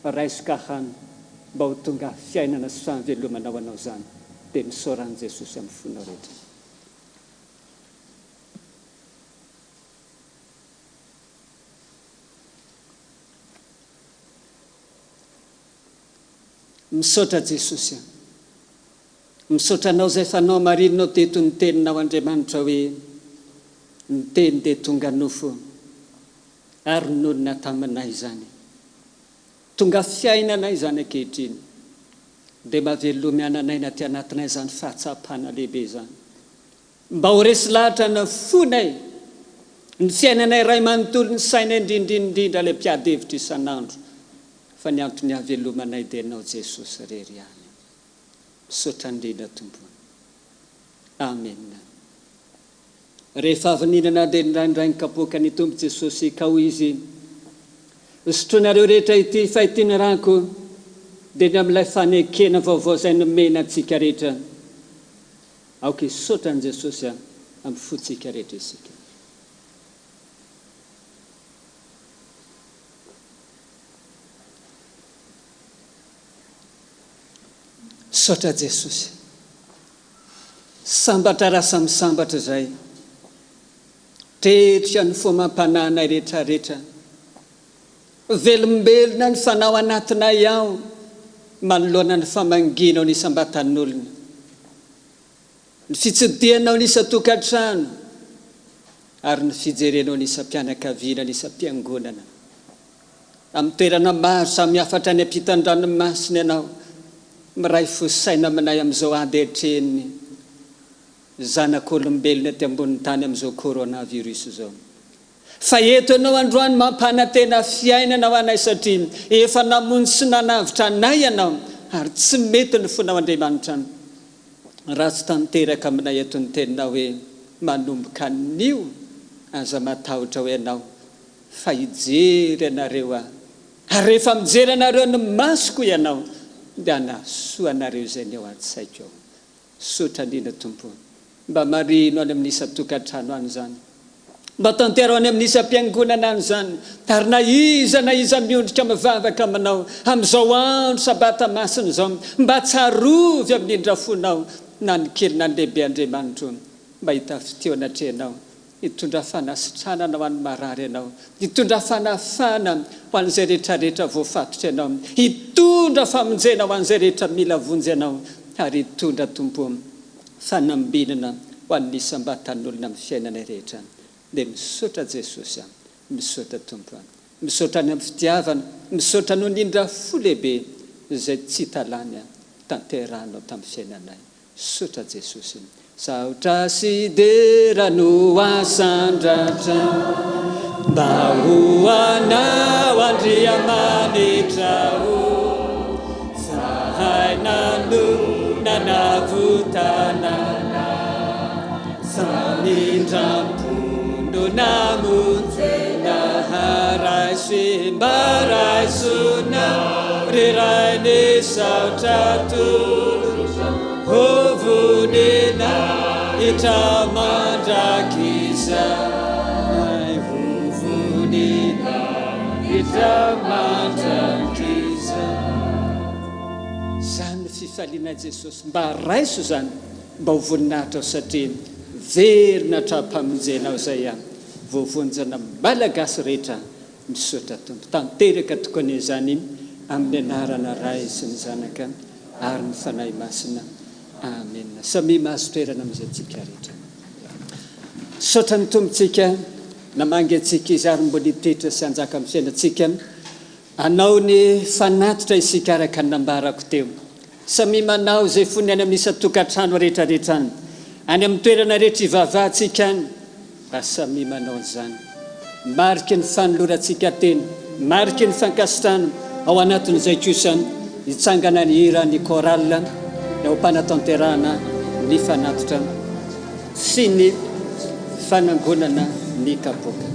raiso ka hano mba ho tonga fiainana sy fahavelomana ho anao izany, dia misaora an'i Jesosy amin'ny fonao rehetra. Misaotra Jesosy a! Misaotra Anao izay fa nohamarininao teto ny Teninao Andriamanitra hoe ny Teny dia tonga nofo ary nonina taminay izany. Tonga fiainanay izany ankehitriny. Dia mba velomy hanan'aina aty anatinay izany fahatsapana lehibe izany. Mba ho resy lahatra ny fonay, ny fiainanay iray manontolo, ny sainay indrindra indrindra ilay mpiady hevitra isan'andro fa ny antony hahavelomanay dia Ianao Jesosy irery ihany. Misaotra indrindra Tompo. Amen. Rehefa avy nihinana dia nindraindray ny kapoaka ny Tompo Jesosy ka hoy Izy, Sotroinareo rehetra ity fa ity ny rako dia ny amin'ilay fanekena vaovao izay nomena antsika rehetra. Aoka hisaotra an'i Jesosy amin'ny fontsika rehetra isika. Misaotra Jesosy. Sambatra raha samy sambatra izay. Tretrika ny fo amam-panahinay rehetrarehetra. Velombelona ny fanao anatinay ao manoloana ny famangianao ny isam-batan'olona. Ny fitsidihanao ny isan-tokantrano ary ny fijerenao ny isam-pianakaviana ny isam-piangonana. Amin'ny toerana maro samihafa hatrany ampitan-dranomasina ianao, miray fo saina aminay amin'izao ady atrehin'ny. zanak'olombelona ety ambonin'ny tany amin'izao coronavirus izao. Fa eto ianao androany mampanantena fiainana ho anay satria efa namonjy sy nanavotra anay ianao ary tsy mety ny fonao Andriamanitra raha tsy tanteraka aminay eto ny teninao hoe manomboka anio aza matahotra hoe ianao fa hijery anareo aho ary rehefa mijery anareo ny masoko ianao dia hanasoa anareo izay ny ao an-tsaiko ao. Misaotra indrindra Tompo o. Mba marihino any amin'ny isan-tokantrano any izany. Mba tanteraho any amin'ny isam-piangonana any izany. Ary na iza na iza miondrika mivavaka aminao amin'izao andro sabata masina izao, mba tsarovy amin'ny indrafonao na ny kely na ny lehibe Andriamanitro o. Mba hitafy teo anatrehanao Hitondra fanasitranana ho an'ny marary Ianao. Hitondra fanafahana ho an'izay rehetra rehetra voafatotra Ianao. Hitondra famonjena ho an'izay rehetra mila vonjy Ianao. Ary hitondra, Tompo ô, fanambinana ho an'ny isam-batan'olona amin'ny fiainanay rehetra. Dia misaotra Jesosy a. Misaotra Tompo a. Misaotra ny amin'ny fitiavana. Misaotra noho ny indra fo lehibe izay tsy hita lany tanterahanao tamin'ny fiainanay. Misaotra Jesosy. Saotra sy dera no asandratra mba ho anao Andriamanitra o Zahay nano nanavotana anay Famindrampo no namonjena Raiso mba raisona ry Ray ny saotra atolotra Ho voninahitra mandrakizay Ho voninahitra mandrakizay Izany no fifalianay Jesosy mba raiso izany mba ho voninahitrao satria velona hatrampamonjenao izay an voavonjana Malagasy rehetra Misaotra Tompo. Tanteraka tokoa anie izany amin'ny anarana Ray sy ny Zanaka ary ny Fanahy Masina. Amena. Samia mahazo toerana amin'izay tsika rehetra. Misaotra ny Tompo tsika namangy antsika Izy ary mbola hitoetra sy hanjaka amin'ny fiainantsika. Hanao ny fanatitra isika araka ny nambarako teo. Samia manao izay fony any amin'ny isan-tokantrano rehetra rehetra any, any amin'ny toerana rehetra ivavahantsika any, mba samia manao an'izany. Mariky ny fanolorantsika tena, mariky ny fankasitrahana, ao anatin'izay kosa hitsangana ny hira ny chorale eo am-panatanterahana ny fanatitra sy ny fanangonana ny kapoaka.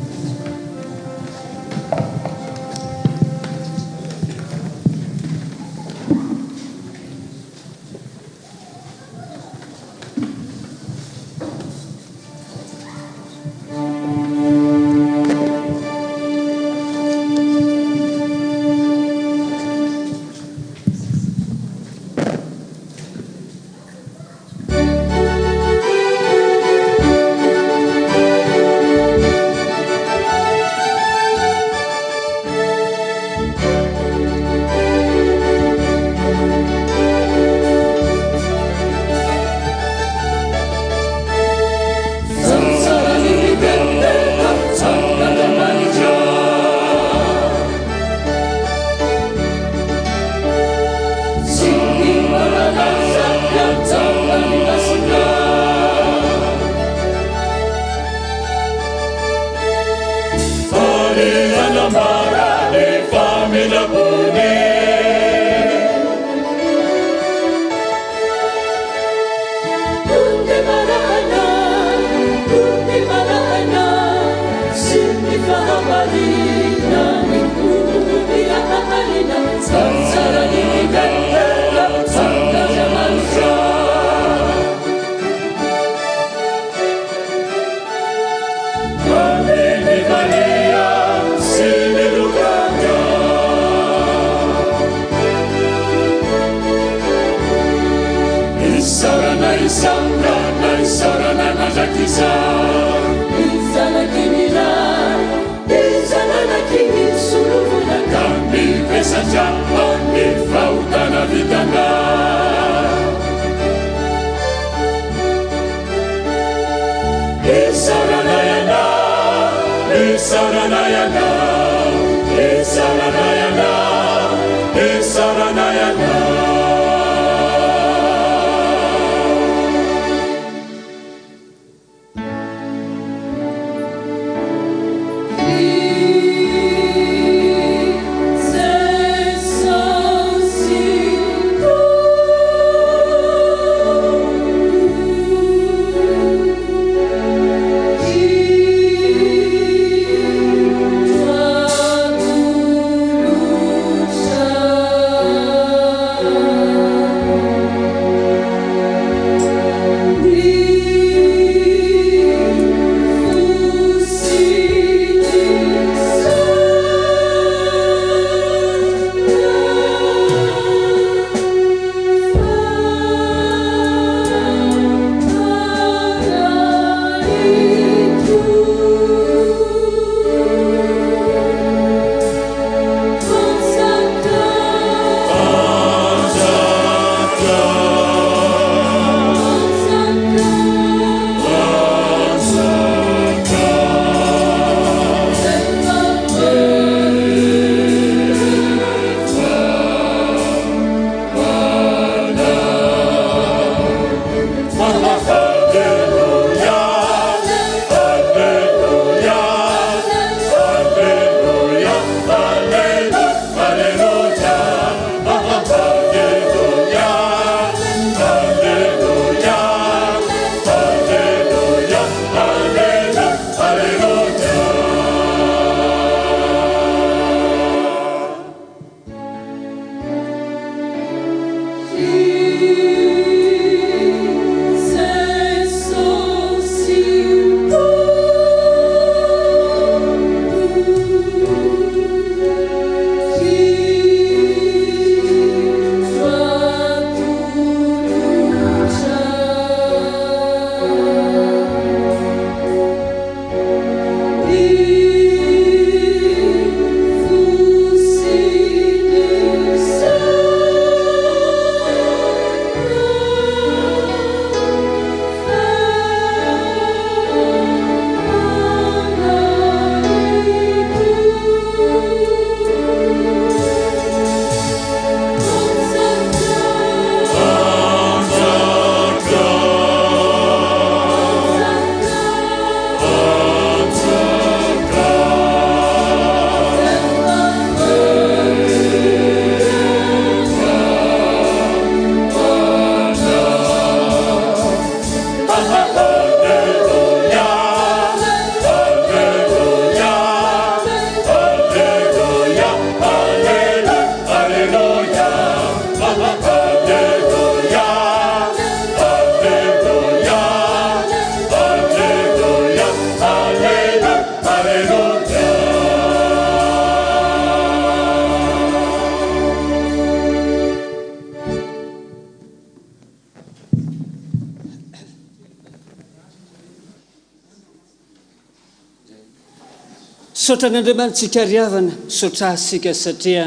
Misaotra an'Andriamanitsika ry havana, misaotra Azy isika satria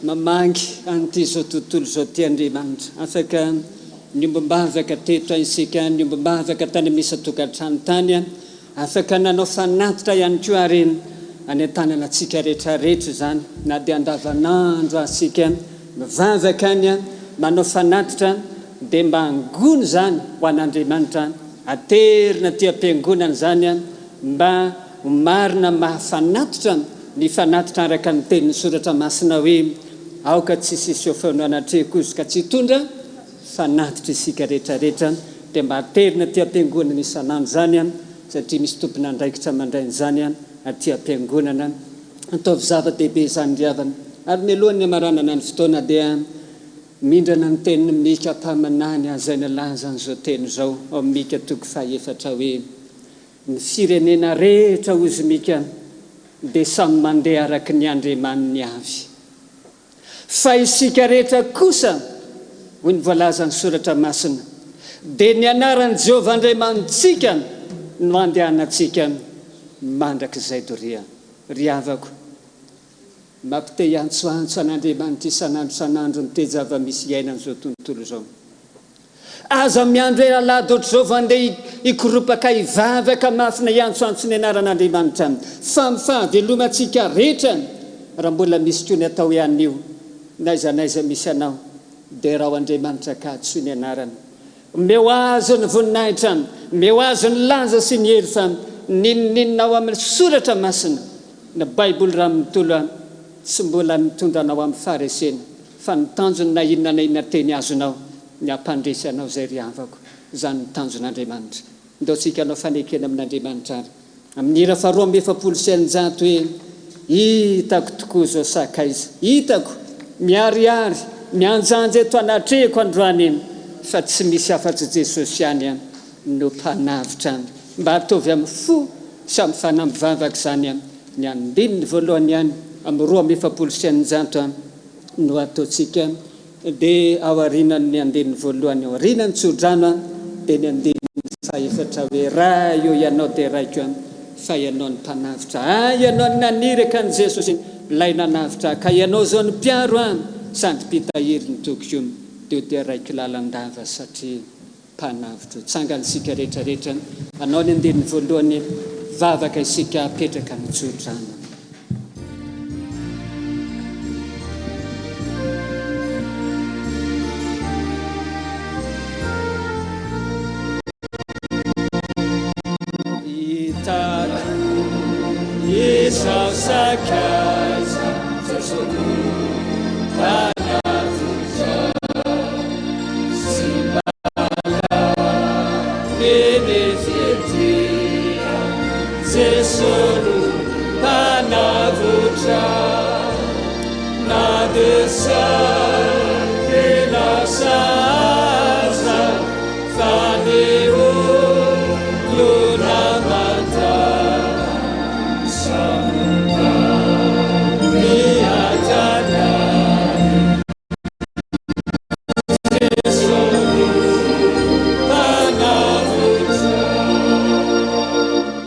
mamangy an'ity izao tontolo izao ity Andriamanitra. Afaka niombom-bavaka teto isika, niombom-bavaka tany amin'ny isan-tokantrano tany, afaka nanao fanatitra ihany koa ary anentanana antsika rehetra rehetra izany na dia andavanandro aza isika mivavaka any, manao fanatitra dia mba angony izany ho an'Andriamanitra, aterina aty am-piangonana izany Mba ho marina mahafanatitra ny fanatitra araka ny tenin'ny Soratra Masina hoe, Aoka tsy hisy hiseho anatrehiko izy ka tsy hitondra fanatitra isika rehetra rehetra dia mba aterina aty am-piangonana isan'andro izany an, satria misy tompon'andraikitra mandray an'izany an aty am-piangonana. Ataovy zava-dehibe izany ry havana. Ary mialohan'ny hamaranana ny fotoana dia mindrana ny tenin'i Mika mpaminany izay nilaza an'izao teny izao ao amin'ny Mika toko fahefatra hoe, Ny firenena rehetra hozy Mika dia samy mandeha araka ny andriamaniny avy. Fa isika rehetra kosa, hoy ny voalazan'ny Soratra Masina, dia ny anaran'i Jehovah Andriamanitsika no andehanantsika mandrakizay doria. Ry havako, mampite hiantsoantso an'Andriamanitra isan'andro isan'andro ny toe-java-misy iainan'izao tontolo izao. Aza miandry hoe alahady ohatr'izao vao andeha hikoropaka hivavaka mafy na hiantsoantso ny anaran'Andriamanitra fa amin'ny fahavelomantsika rehetra raha mbola misy koa ny atao hoe anio n'aiza n'aiza misy anao derao Andriamanitra ka antsoy ny anarany omeo azy ny voninahitra omeo azy ny lanja sy ny hery fa n'inon'inona ao amin'ny soratra masina ny baiboly raha manontolo tsy mbola nitondra anao amin'ny faharesena Fa ny tanjony na inona na inona teny azonao, ny hampandresy anao izay ry havako. Izany no tanjon'Andriamanitra. Ndao tsika hanao fanekena amin'Andriamanitra ary. Amin'ny hira faha 642 hoe, Hitako tokoa izao sakaiza. Hitako, miharihary, mianjanja eto anatrehiko androany fa tsy misy afa-tsy Jesosy ihany no Mpanavotra. Mba ataovy amin'ny fo sy amin'ny fanahy mivavaka izany ny andininy voalohany ihany amin'ny 642. No ataontsika dia aorianan'ny andininy voalohany aorianan'ny tsodrano dia ny andininy fahefatra hoe Ray ô Ianao dia Raiko fa Ianao no mpanavotra ahy Ianao no naniraka an'i Jesosy ilay nanavotra ahy ka Ianao izao no mpiaro ahy sady mpitahiry ny tokiko dia ho deraiko lalandava satria Mpanavotra. Tsangana isika rehetra rehetra hanao ny andininy voalohany vavaka isika apetraka ny tsodrano. Hitako izao sakaiza Jesoa no Mpanavotra.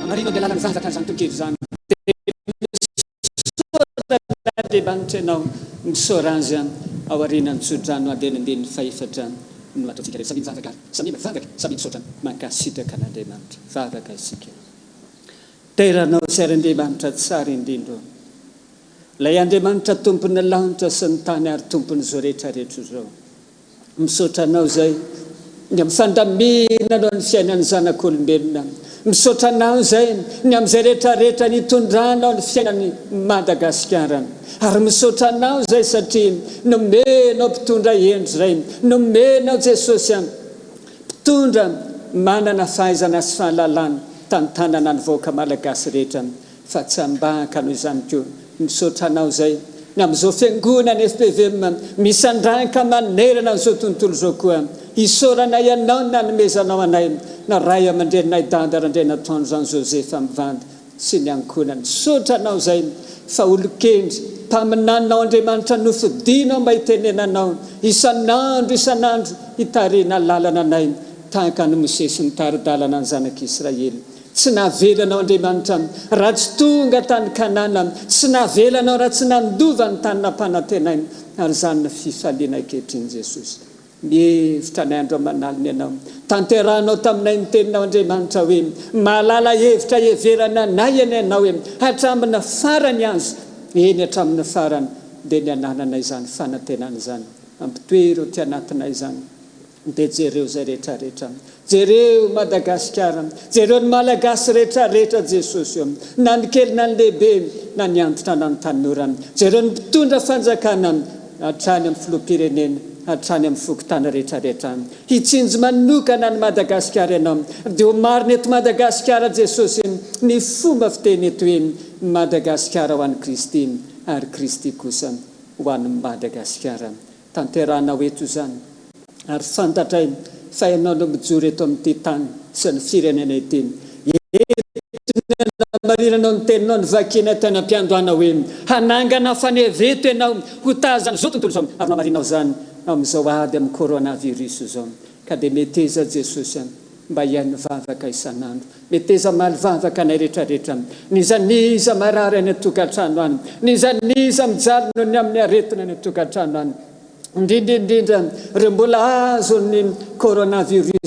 Hamarino amin'ny alalan'ny vavaka izany tolo-kevitra izany. Dia misaora an'Andriamanitra ianao, misaora Azy aorianan'ny tsodrano andinindininy fahefatra no ataontsika rehetra. Samia mivavaka ary, samia mivavaka, samia misaotra, mankasitraka an'Andriamanitra. Vavaka isika. Dera anao sy ary Andriamanitra tsara indrindra ô. Ilay Andriamanitra Tompon'ny lanitra sy ny tany ary Tompon'izao rehetra rehetra izao. Misaotra Anao izay ny amin'ny fandaminanao ny fiainan'ny zanak'olombelona. Misaotra Anao izay ny amin'izay rehetra rehetra nitondranao ny fiainan'i Madagasikara. Ary misaotra Anao izay satria nomenao mpitondra hendry izay, nomenao Jesosy mpitondra manana fahaizana sy fahalalana tantanana ny vahoaka Malagasy rehetra. fa tsy ambaka noho izany koa. Misaotra anao izay ny amin'izao fiangonana fpvm misandrahaka manerana an'izao tontolo izao koa. Isaoranay anao ny nanomezanao anay ny ray aman-dreninay Dada Randrianatoandro Jean Joseph mivady sy ny ankohonany. Misaotra anao izay fa olon-kendry, mpaminaninao Andriamanitra nofidinao mba hitenenanao isan'andro isan'andro hitarihina lalana anay tahaka an'i Mosesy nitari-dalana ny zanak'Israely. Tsy navelanao Andriamanitra raha tsy tonga tany Kanana, tsy navelanao raha tsy nandova ny tany nampanantenaina, ary izany no fifaliana ankehitriny Jesosy. Mihevitra anay andro aman'alina Ianao. Tanterahanao taminay ny teninao Andriamanitra hoe, mahalala hevitra hiheverana anay anie Ianao e, hatramin'ny farany aza, eny hatramin'ny farany, dia ny anananay izany fanantenana izany. Ampitoero aty anatinay izany. Dia jereo izay rehetra rehetra. Jereo Madagasikara. Jereo ny Malagasy rehetra rehetra Jesosy o. Na ny kely na ny lehibe, na ny antitra na ny tanora. Jereo ny mpitondra fanjakana hatrany amin'ny filoham-pirenena, hatrany amin'ny fokontany rehetra rehetra. Hitsinjo manokana an'i Madagasikara ianao. Dia ho marina eto Madagasikara Jesosy ny fomba fiteny eto hoe Madagasikara ho an'i Kristy ary Kristy kosa ho an'i Madagasikara. Tanterahanao eto izany, ary fantatray fa Ianao no mijoro eto amin'ity tany sy ny firenena ity. Eto ny anamarinanao ny Teninao novakianay tany am-piandohana hoe, Hanangana faneva eto Ianao ho tazan'izao tontolo izao, ary nohamarinao izany amin'izao ady amin'ny coronavirus izao. Ka dia meteza Jesosy a, mba hihaino vavaka isan'andro. Meteza hamaly vavaka anay rehetrarehetra. N'iza n'iza marary any an-tokantrano any, n'iza n'iza mijaly noho ny amin'ny aretina any an-tokantrano any, indrindra indrindra ireo mbola azon'ny coronavirus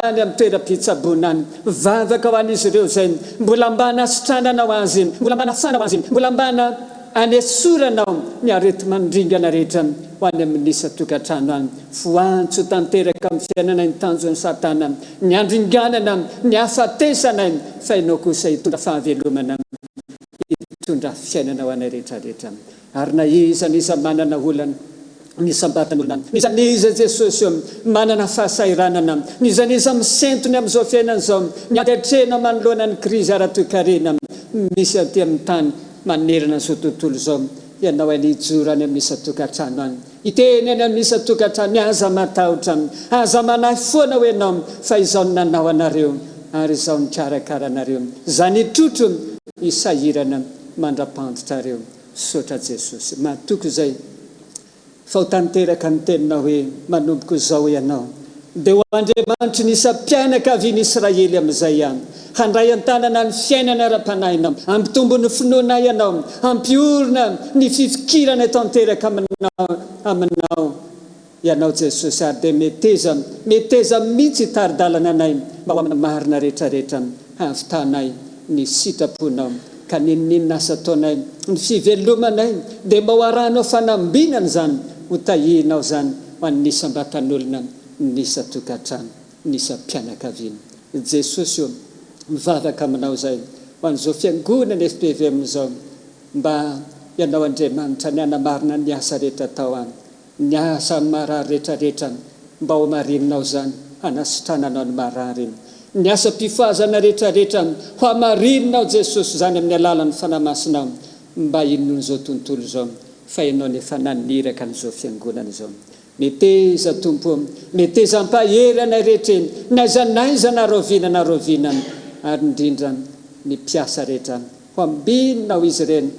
any amin'ny toeram-pitsaboana any. Vavaka ho an'izy ireo izay mbola mba hanasitrananao azy, mbola mba hanafanao azy, mbola mba hanesoranao ny areti-mandringana rehetra ho any amin'ny isan-tokantrano any. Voantso tanteraka amin'ny fiainanay ny tanjon'i Satana, ny handringanana, ny hahafatesana, fa Ianao kosa hitondra fahavelomana, hitondra fiainana ho anay rehetrarehetra. Ary na iza na iza manana olana, ny isam-batan'olona, n'iza n'iza Jesosy ô, manana fahasahiranana, n'iza n'iza misento ny amin'izao fiainana izao, ny ady atrehina manoloana ny krizy ara-toekarena misy aty amin'ny tany manerana izao tontolo izao, Ianao anie hijoro any amin'ny isan-tokantrano any, hiteny any amin'ny isan-tokantrano, aza matahotra, aza manahy foana ho ianao, fa Izaho no nanao anareo, ary Izaho nikarakara anareo, Izaho nitrotro ny sahirana mandra-panditrareo. Misaotra Jesosy. Matoky izay fa ho tanteraka ny teninao hoe manomboka izao ianao dia ho Andriamanitry ny isam-pianakavian'i Israely amin'izay ihany. Handray an-tanana ny fiainana ara-panahinao, hampitombo ny finoanay ianao, hampiorina ny fifikiranay tanteraka aminao aminao. Ianao Jesosy ary dia meteza meteza mihitsy hitari-dalana anay mba ho amin'ny marina rehetra rehetra hahavitanay ny sitraponao ka n'inon'inona asa ataonay ny fivelomanay dia mba ho arahanao fanambinana izany ho tahianao izany ho an'ny isam-batan'olona ny isan-tokantrano ny isam-pianakaviana Jesosy ô mivavaka aminao izay ho an'izao fiangonana fpvm izao mba Ianao Andriamanitra ny hanamarina ny asa rehetra atao any Ny asa ny marary rehetra rehetra mba ho hamareninao izany hanasitrananao ny marary. Ny asam-pifohazana rehetra rehetra ho hamarininao Jesosy izany amin'ny alalan'ny Fanahy Masinao mba hinoan'izao tontolo izao fa Ianao no efa naniraka an'izao fiangonana izao. Meteza Tompo o, meteza hampahery anay rehetra e, n'aiza n'aiza na raoviana na raoviana ary indrindra ny mpiasa rehetra ho ambininao izy ireny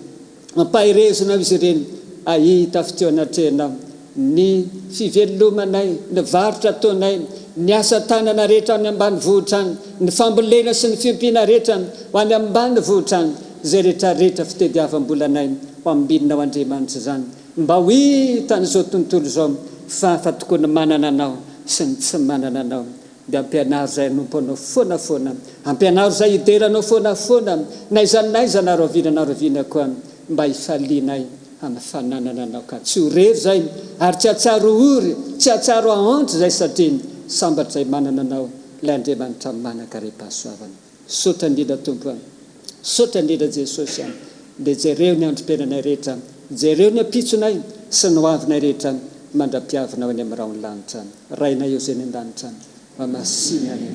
Ampaherezonao izy ireny hahita fitia anatrehanao. Ny fivelomanay, ny varotra ataonay, ny asa tanana rehetra any ambanivohitra any, ny fambolena sy ny fiompiana rehetra ho any ambanivohitra any, izay rehetra rehetra fitediavam-bolanay ho ambininao Andriamanitra izany mba ho hitan'izao tontolo izao fa hafa tokoa ny manana Anao sy ny tsy manana Anao. Dia ampianaro izay hanompo anao foana foana, ampianaro izay hidera anao foana foana, n'aiza n'aiza na rahoviana na rahoviana koa, mba hifalianay amin'ny fananana anao ka tsy ho rery izay ary tsy hahatsiaro ho ory, tsy hahatsiaro hahantra izay satria sambatra izay manana anao, ilay Andriamanitra manan-karem-pahasoavana. Misaotra indrindra Tompo a! Misaotra indrindra Jesosy a! Dia jereo ny androm-piainanay rehetra, jereo ny ampitsonay sy ny hoavinay rehetra mandra-piavinao any amin'ny rahon'ny lanitra. Rainay eo izay any an-danitra, mba masìna anie.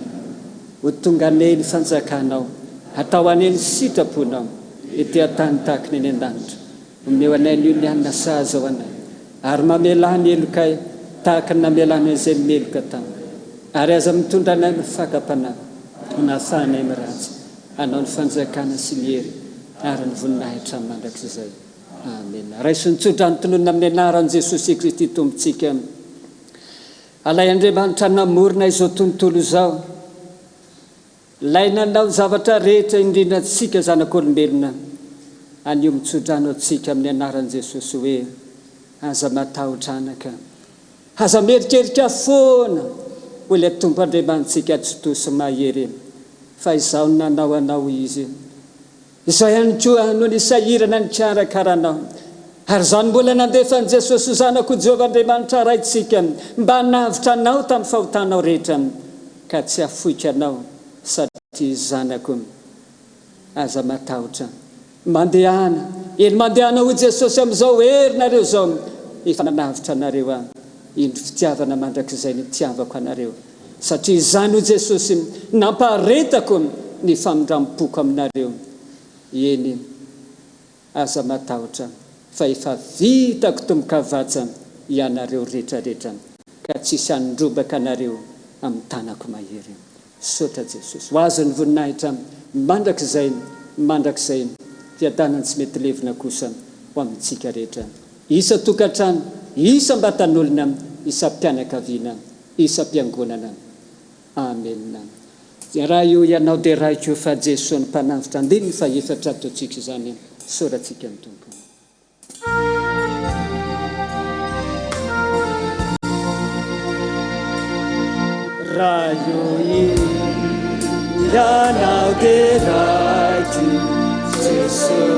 Ho tonga anie ny fanjakanao, hatao anie ny sitraponao, ety an-tany tahaka ny any an-danitra. Omeo anay anio ny hanina sahaza ho anay, ary mamelà ny helokay tahaka ny namelanay izay meloka taminay. Ary aza mitondra anay amin'ny fakam-panahy, na afahanay amin'ny ratsy. Anao ny fanjakana sy ny hery ary ny voninahitra mandrakizay. Amena. Raiso ny tsodrano tononina amin'ny anaran'i Jesosy Kristy Tompontsika. Alay Andriamanitra namorona izao tontolo izao. Ilay nanao ny zavatra rehetra indrindra antsika zanak'olombelona, anio mitsodrano antsika amin'ny anaran'i Jesosy hoe, Aza matahotra anaka. Aza mieritreritra foana, hoy ilay Tompo Andriamanitsika Tsitoha sy Mahery, fa Izaho no nanao anao, hoy Izy. Izaho ihany koa no nisahirana nikarakara anao. Ary Izaho no mbola nandefa an'i Jesosy Zanako Jehovah Andriamanitra Raintsika mba hanavotra anao tamin'ny fahotanao rehetra, ka tsy hafoiko anao satria zanako. Aza matahotra. Mandehana, eny mandehana hoy Jesosy amin'izao herinareo izao, efa nanavotra anareo Aho. Indro fitiavana mandrakizay nitiavako anareo. Satria izany hoy Jesosy, nampaharetako ny famindram-poko aminareo. Eny, aza matahotra, fa efa vitako tombokavatsa ianareo retraretra, ka tsisy handrobaka anareo amin'ny tanako mahery. Misaotra Jesosy. Ho Azy ny voninahitra mandrakizay mandrakizay, fiadanany tsy mety levona kosa ho amintsika rehetra, isan-tokantrano, isam-batan'olona, isam-pianakaviana. Isam-piangonana. Amena. Raha io ianao dia raiko fa Jesoa ny Mpanavotra andininy fahefatra ataontsika izany soratsika ny Tompo. Raha io ianao dia raiko Jesoa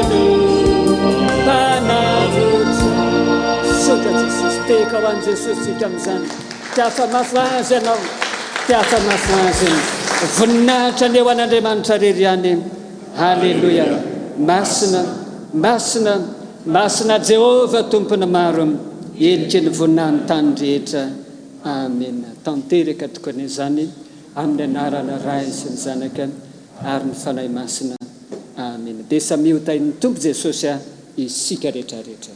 no Mpanavotra. Misaotra Jesosy. Tehaka ho an'i Jesosy tsika amin'izany. Te afa-mafy azy ianao. Te afa-mafy azy. Voninahitra anie ho an'Andriamanitra irery ihany. Haleloia. Masina, masina, masina Jehovah Tompon'ny maro. Heniky ny voninahiny tany rehetra. Amena. Tanteraka tokoa anie izany amin'ny anarana Ray sy ny Zanaka ary ny Fanahy Masina. Amena. Dia samia ho tahin'ny Tompo Jesosy a isika rehetra rehetra.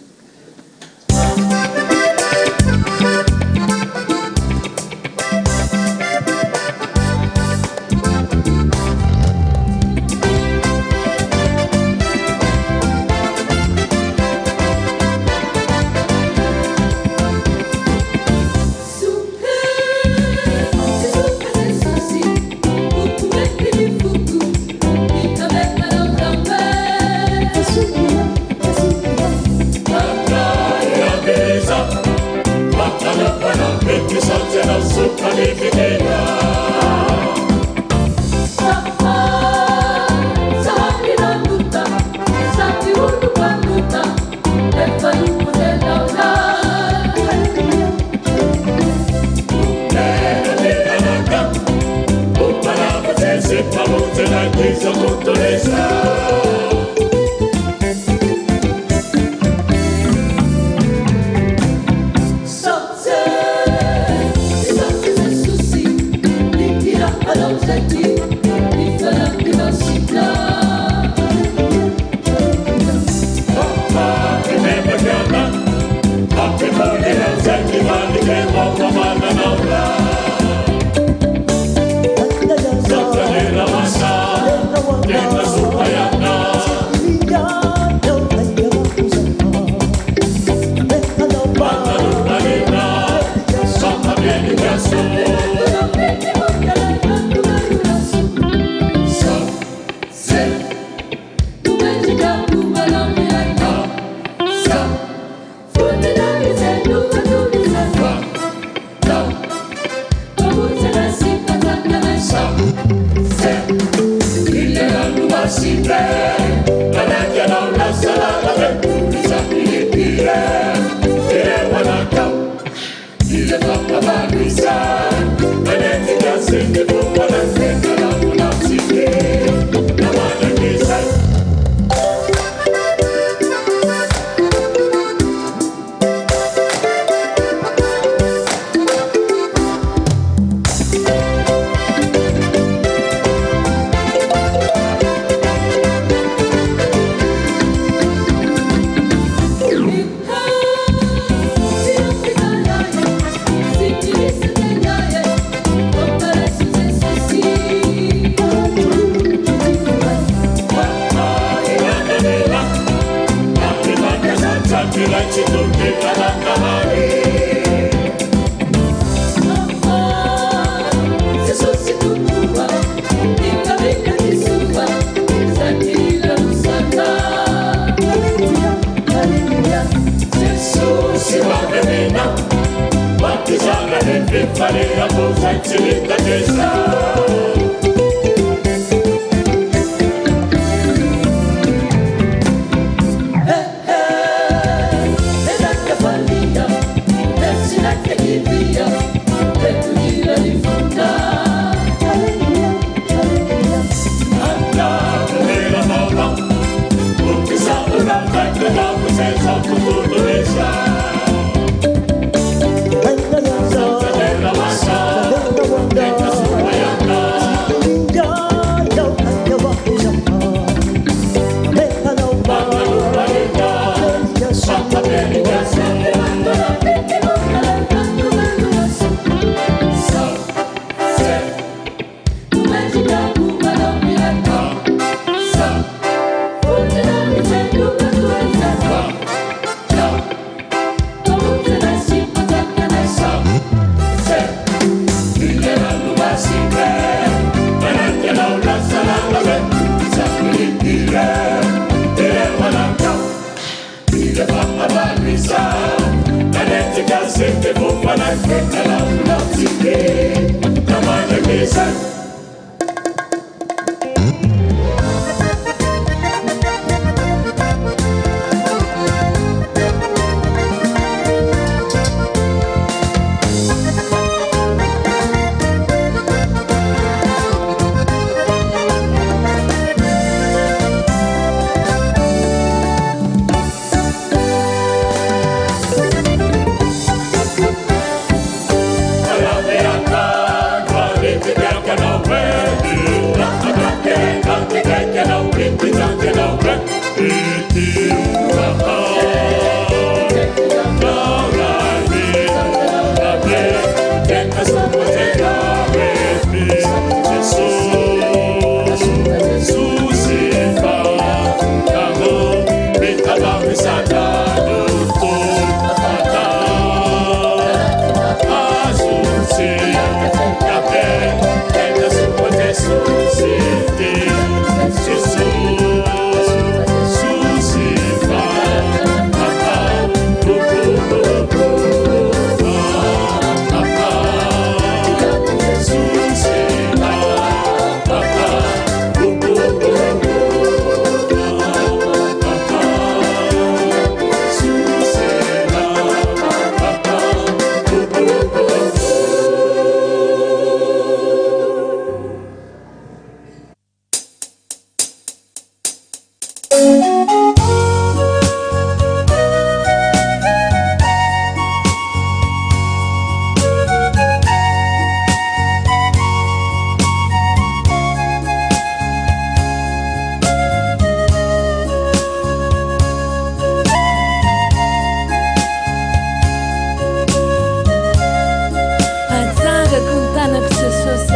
Atsangako ny tanako Jesosy a.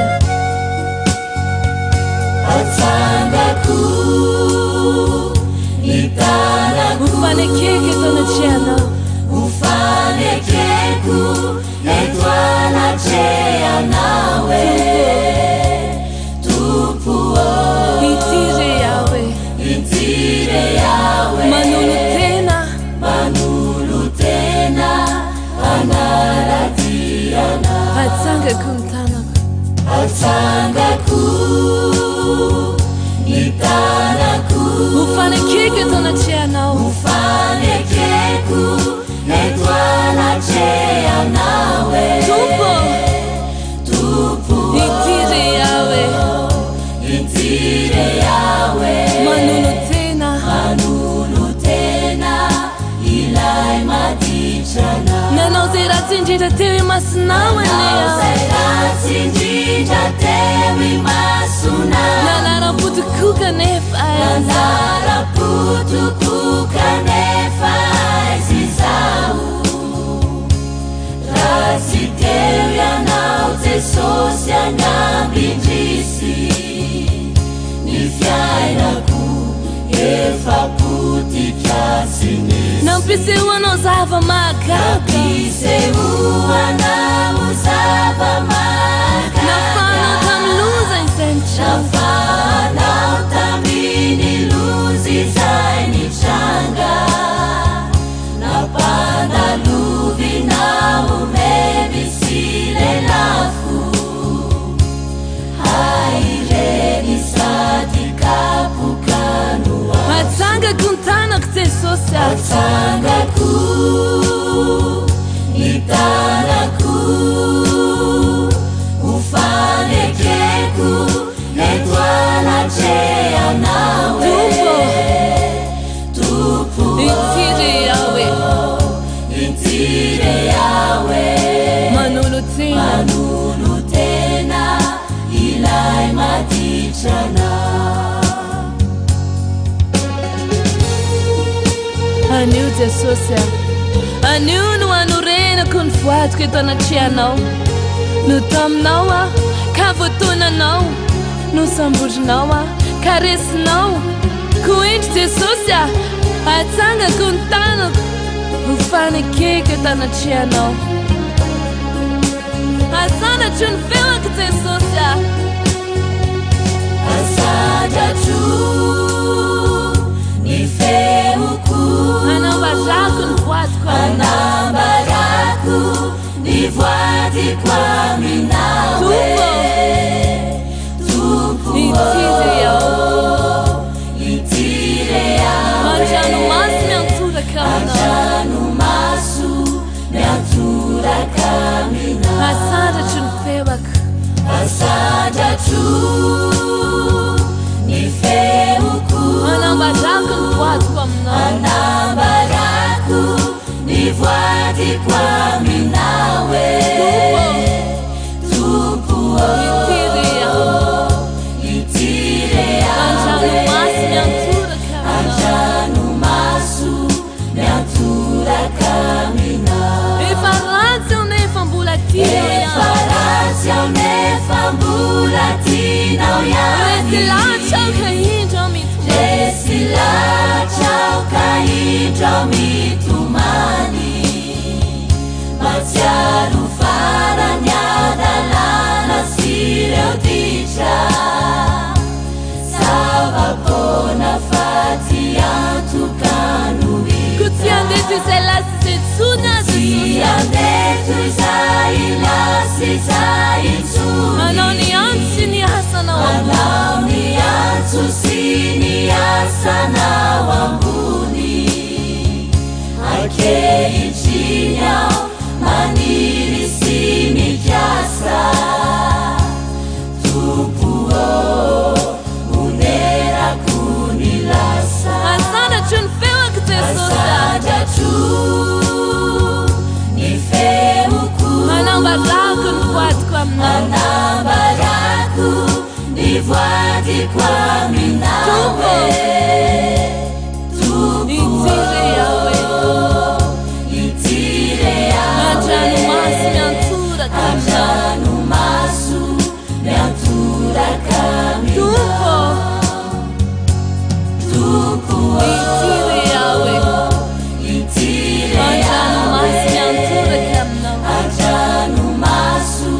Atsangako ny tanako. Ho fanekeko eto anatrehanao. Ho fanekeko eto anatrehanao e. Tompo ô. Ity re aho e. Ity re aho e. Manolo-tena. Manolo-tena hanara-dia anao. Atsangako ny tanako. Atsangako ny tanako. Ho fanekeko eto anatrehanao. Ho fanekeko eto anatrehanao e. Tompo. Tompo. Ity re aho e. Ity re aho e. Manolo-tena. Manolo-tena ilay maditra anao. Nanao izay ratsy indrindra teo imasonao anie aho. Nanao izay ratsy indrindra teo imasonao. Nanaram-po tokoa kanefa aiza. Nanaram-po tokoa kanefa aiza izaho. Raha tsy teo ianao Jesosy angamba indrisy ny fiainako efa potika tsy nisy. Nampisehoanao zava-mahagaga. Nampisehoanao zava-mahagaga. Nafahanao tamin'ny loza izay nitranga. Nafahanao tamin'ny loza izay nitranga. Nampandalovinao memy sy lelafo. Hay ireny sady kapoka no azo. Atsangako ny tanako Jesosy a. Atsangako ny tanako ho fanekeko eto anatrehanao e. Tompo Tompo Ity re aho e. Ity re aho e. Manolo-tena. Manolo-tena ilay maditra anao. Anio Jesosy a. Anio no hanorenako ny voadiko eto anatrehanao. Notaminao aho ka voatonanao. Nosamborinao aho ka resinao. Koa indro Jesosy a, atsangako ny tanako ho fanekeko eto anatrehanao. Asandatro ny feoko Jesosy a. Asandratro ny feoko. Anambarako ny voadiko aminao. Anambarako ny voadiko aminao. Tompo. Tompo Ity re aho. Ity re aho. An-dranomaso miantoraka aminao. An-dranomaso miantoraka aminao. Asandratro ny feoko. Asandratro ny feoko. Anambarako ny voadiko aminao. Anambarako ny voadiko aminao e. Tompo. Tompo Ity re aho. Ity re aho. An-dranomaso miantoraka aminao. An-dranomaso miantoraka aminao. Efa ratsy aho nefa mbola tianao ihany. Efa ratsy aho nefa mbola tianao ihany. Resy lahatra aho ka indro aho mitomany. Resy lahatra aho ka indro aho mitomany. Mahatsiaro farany adalàna sy ireo ditra. Zava-poana fa ty antoka no hita. Koa tsy handeha toy izay lasa izay intsony aho Tsy Jesosy. handeha toy izay lasa izay intsony. Hanao ny antso sy ny asanao ambony. Hanao ny antso sy ny asanao ambony. Ankehitriny aho maniry sy mikasa. Tompo ô, onerako ny lasa. Asandratro ny feoko Jesosy. Asandratro ny feoko. Anambarako ny voadiko aminao. Anambarako ny voadiko aminao. Tompo. Tompo Ity re aho e. Ity re aho e. An-dranomaso miantoraka aminao. An-dranomaso miantoraka aminao. Tompo. Tompo Ity re aho e. Ity re aho An-dranomaso e. miantoraka aminao. An-dranomaso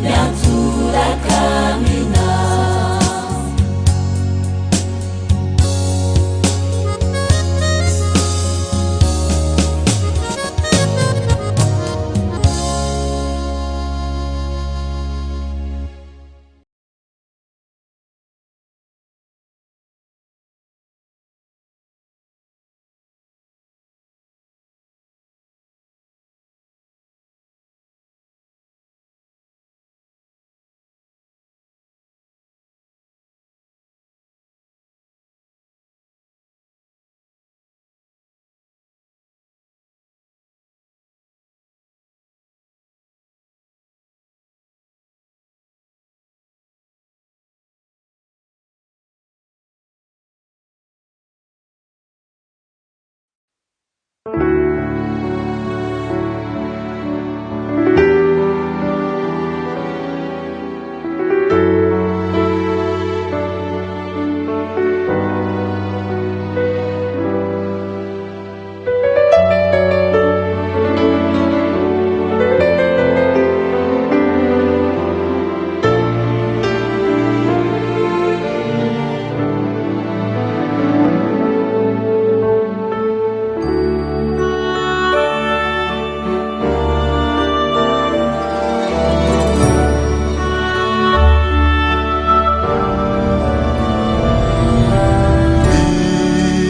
miantoraka aminao.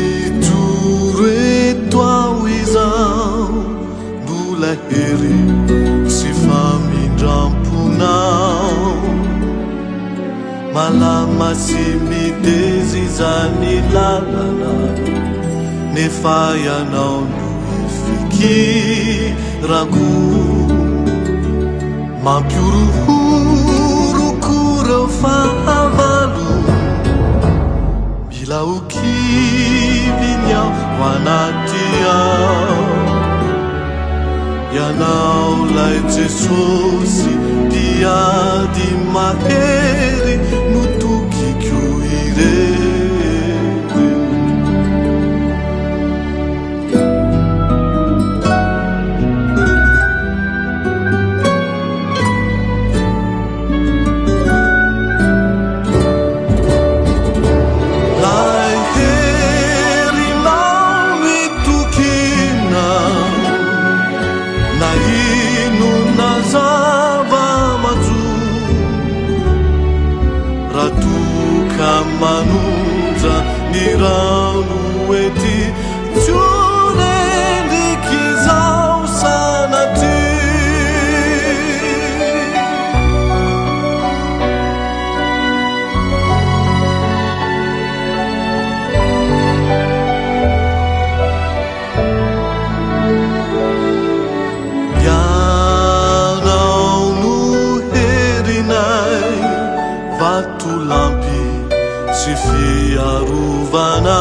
Mijoro eto aho izaho mbola hery sy famindram-ponao Malama sy mideza izany lalana nefa ianao no ifikirako Mampihorohoro koa ireo fahavalo Mila ho kivy ny ao anaty ao Ianao ilay Jesosy mpiady mahery no toky. Raha toa ka manonja ny rano ety Tsy ho rendrika izao sanatria. Ianao no herinay, vatolampy sy fiarovana.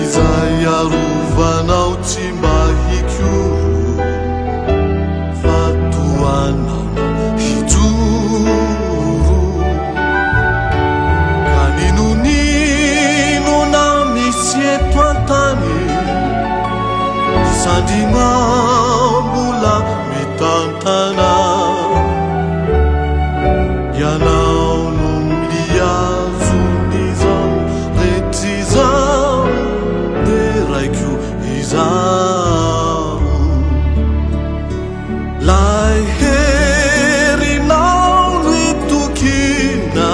Izay arovanao tsy mba hikoro, fa tohananao hijoro. Ka n'inon'inona misy eto an-tany, sandrinao mbola mitantana. Ianao no mihazon'izao rehetra izao, deraiko izaho. Lay herinao no itokiana,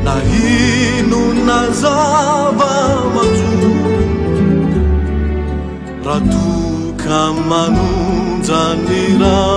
na inona zava-manjo. Raha toa ka manonja ny rano.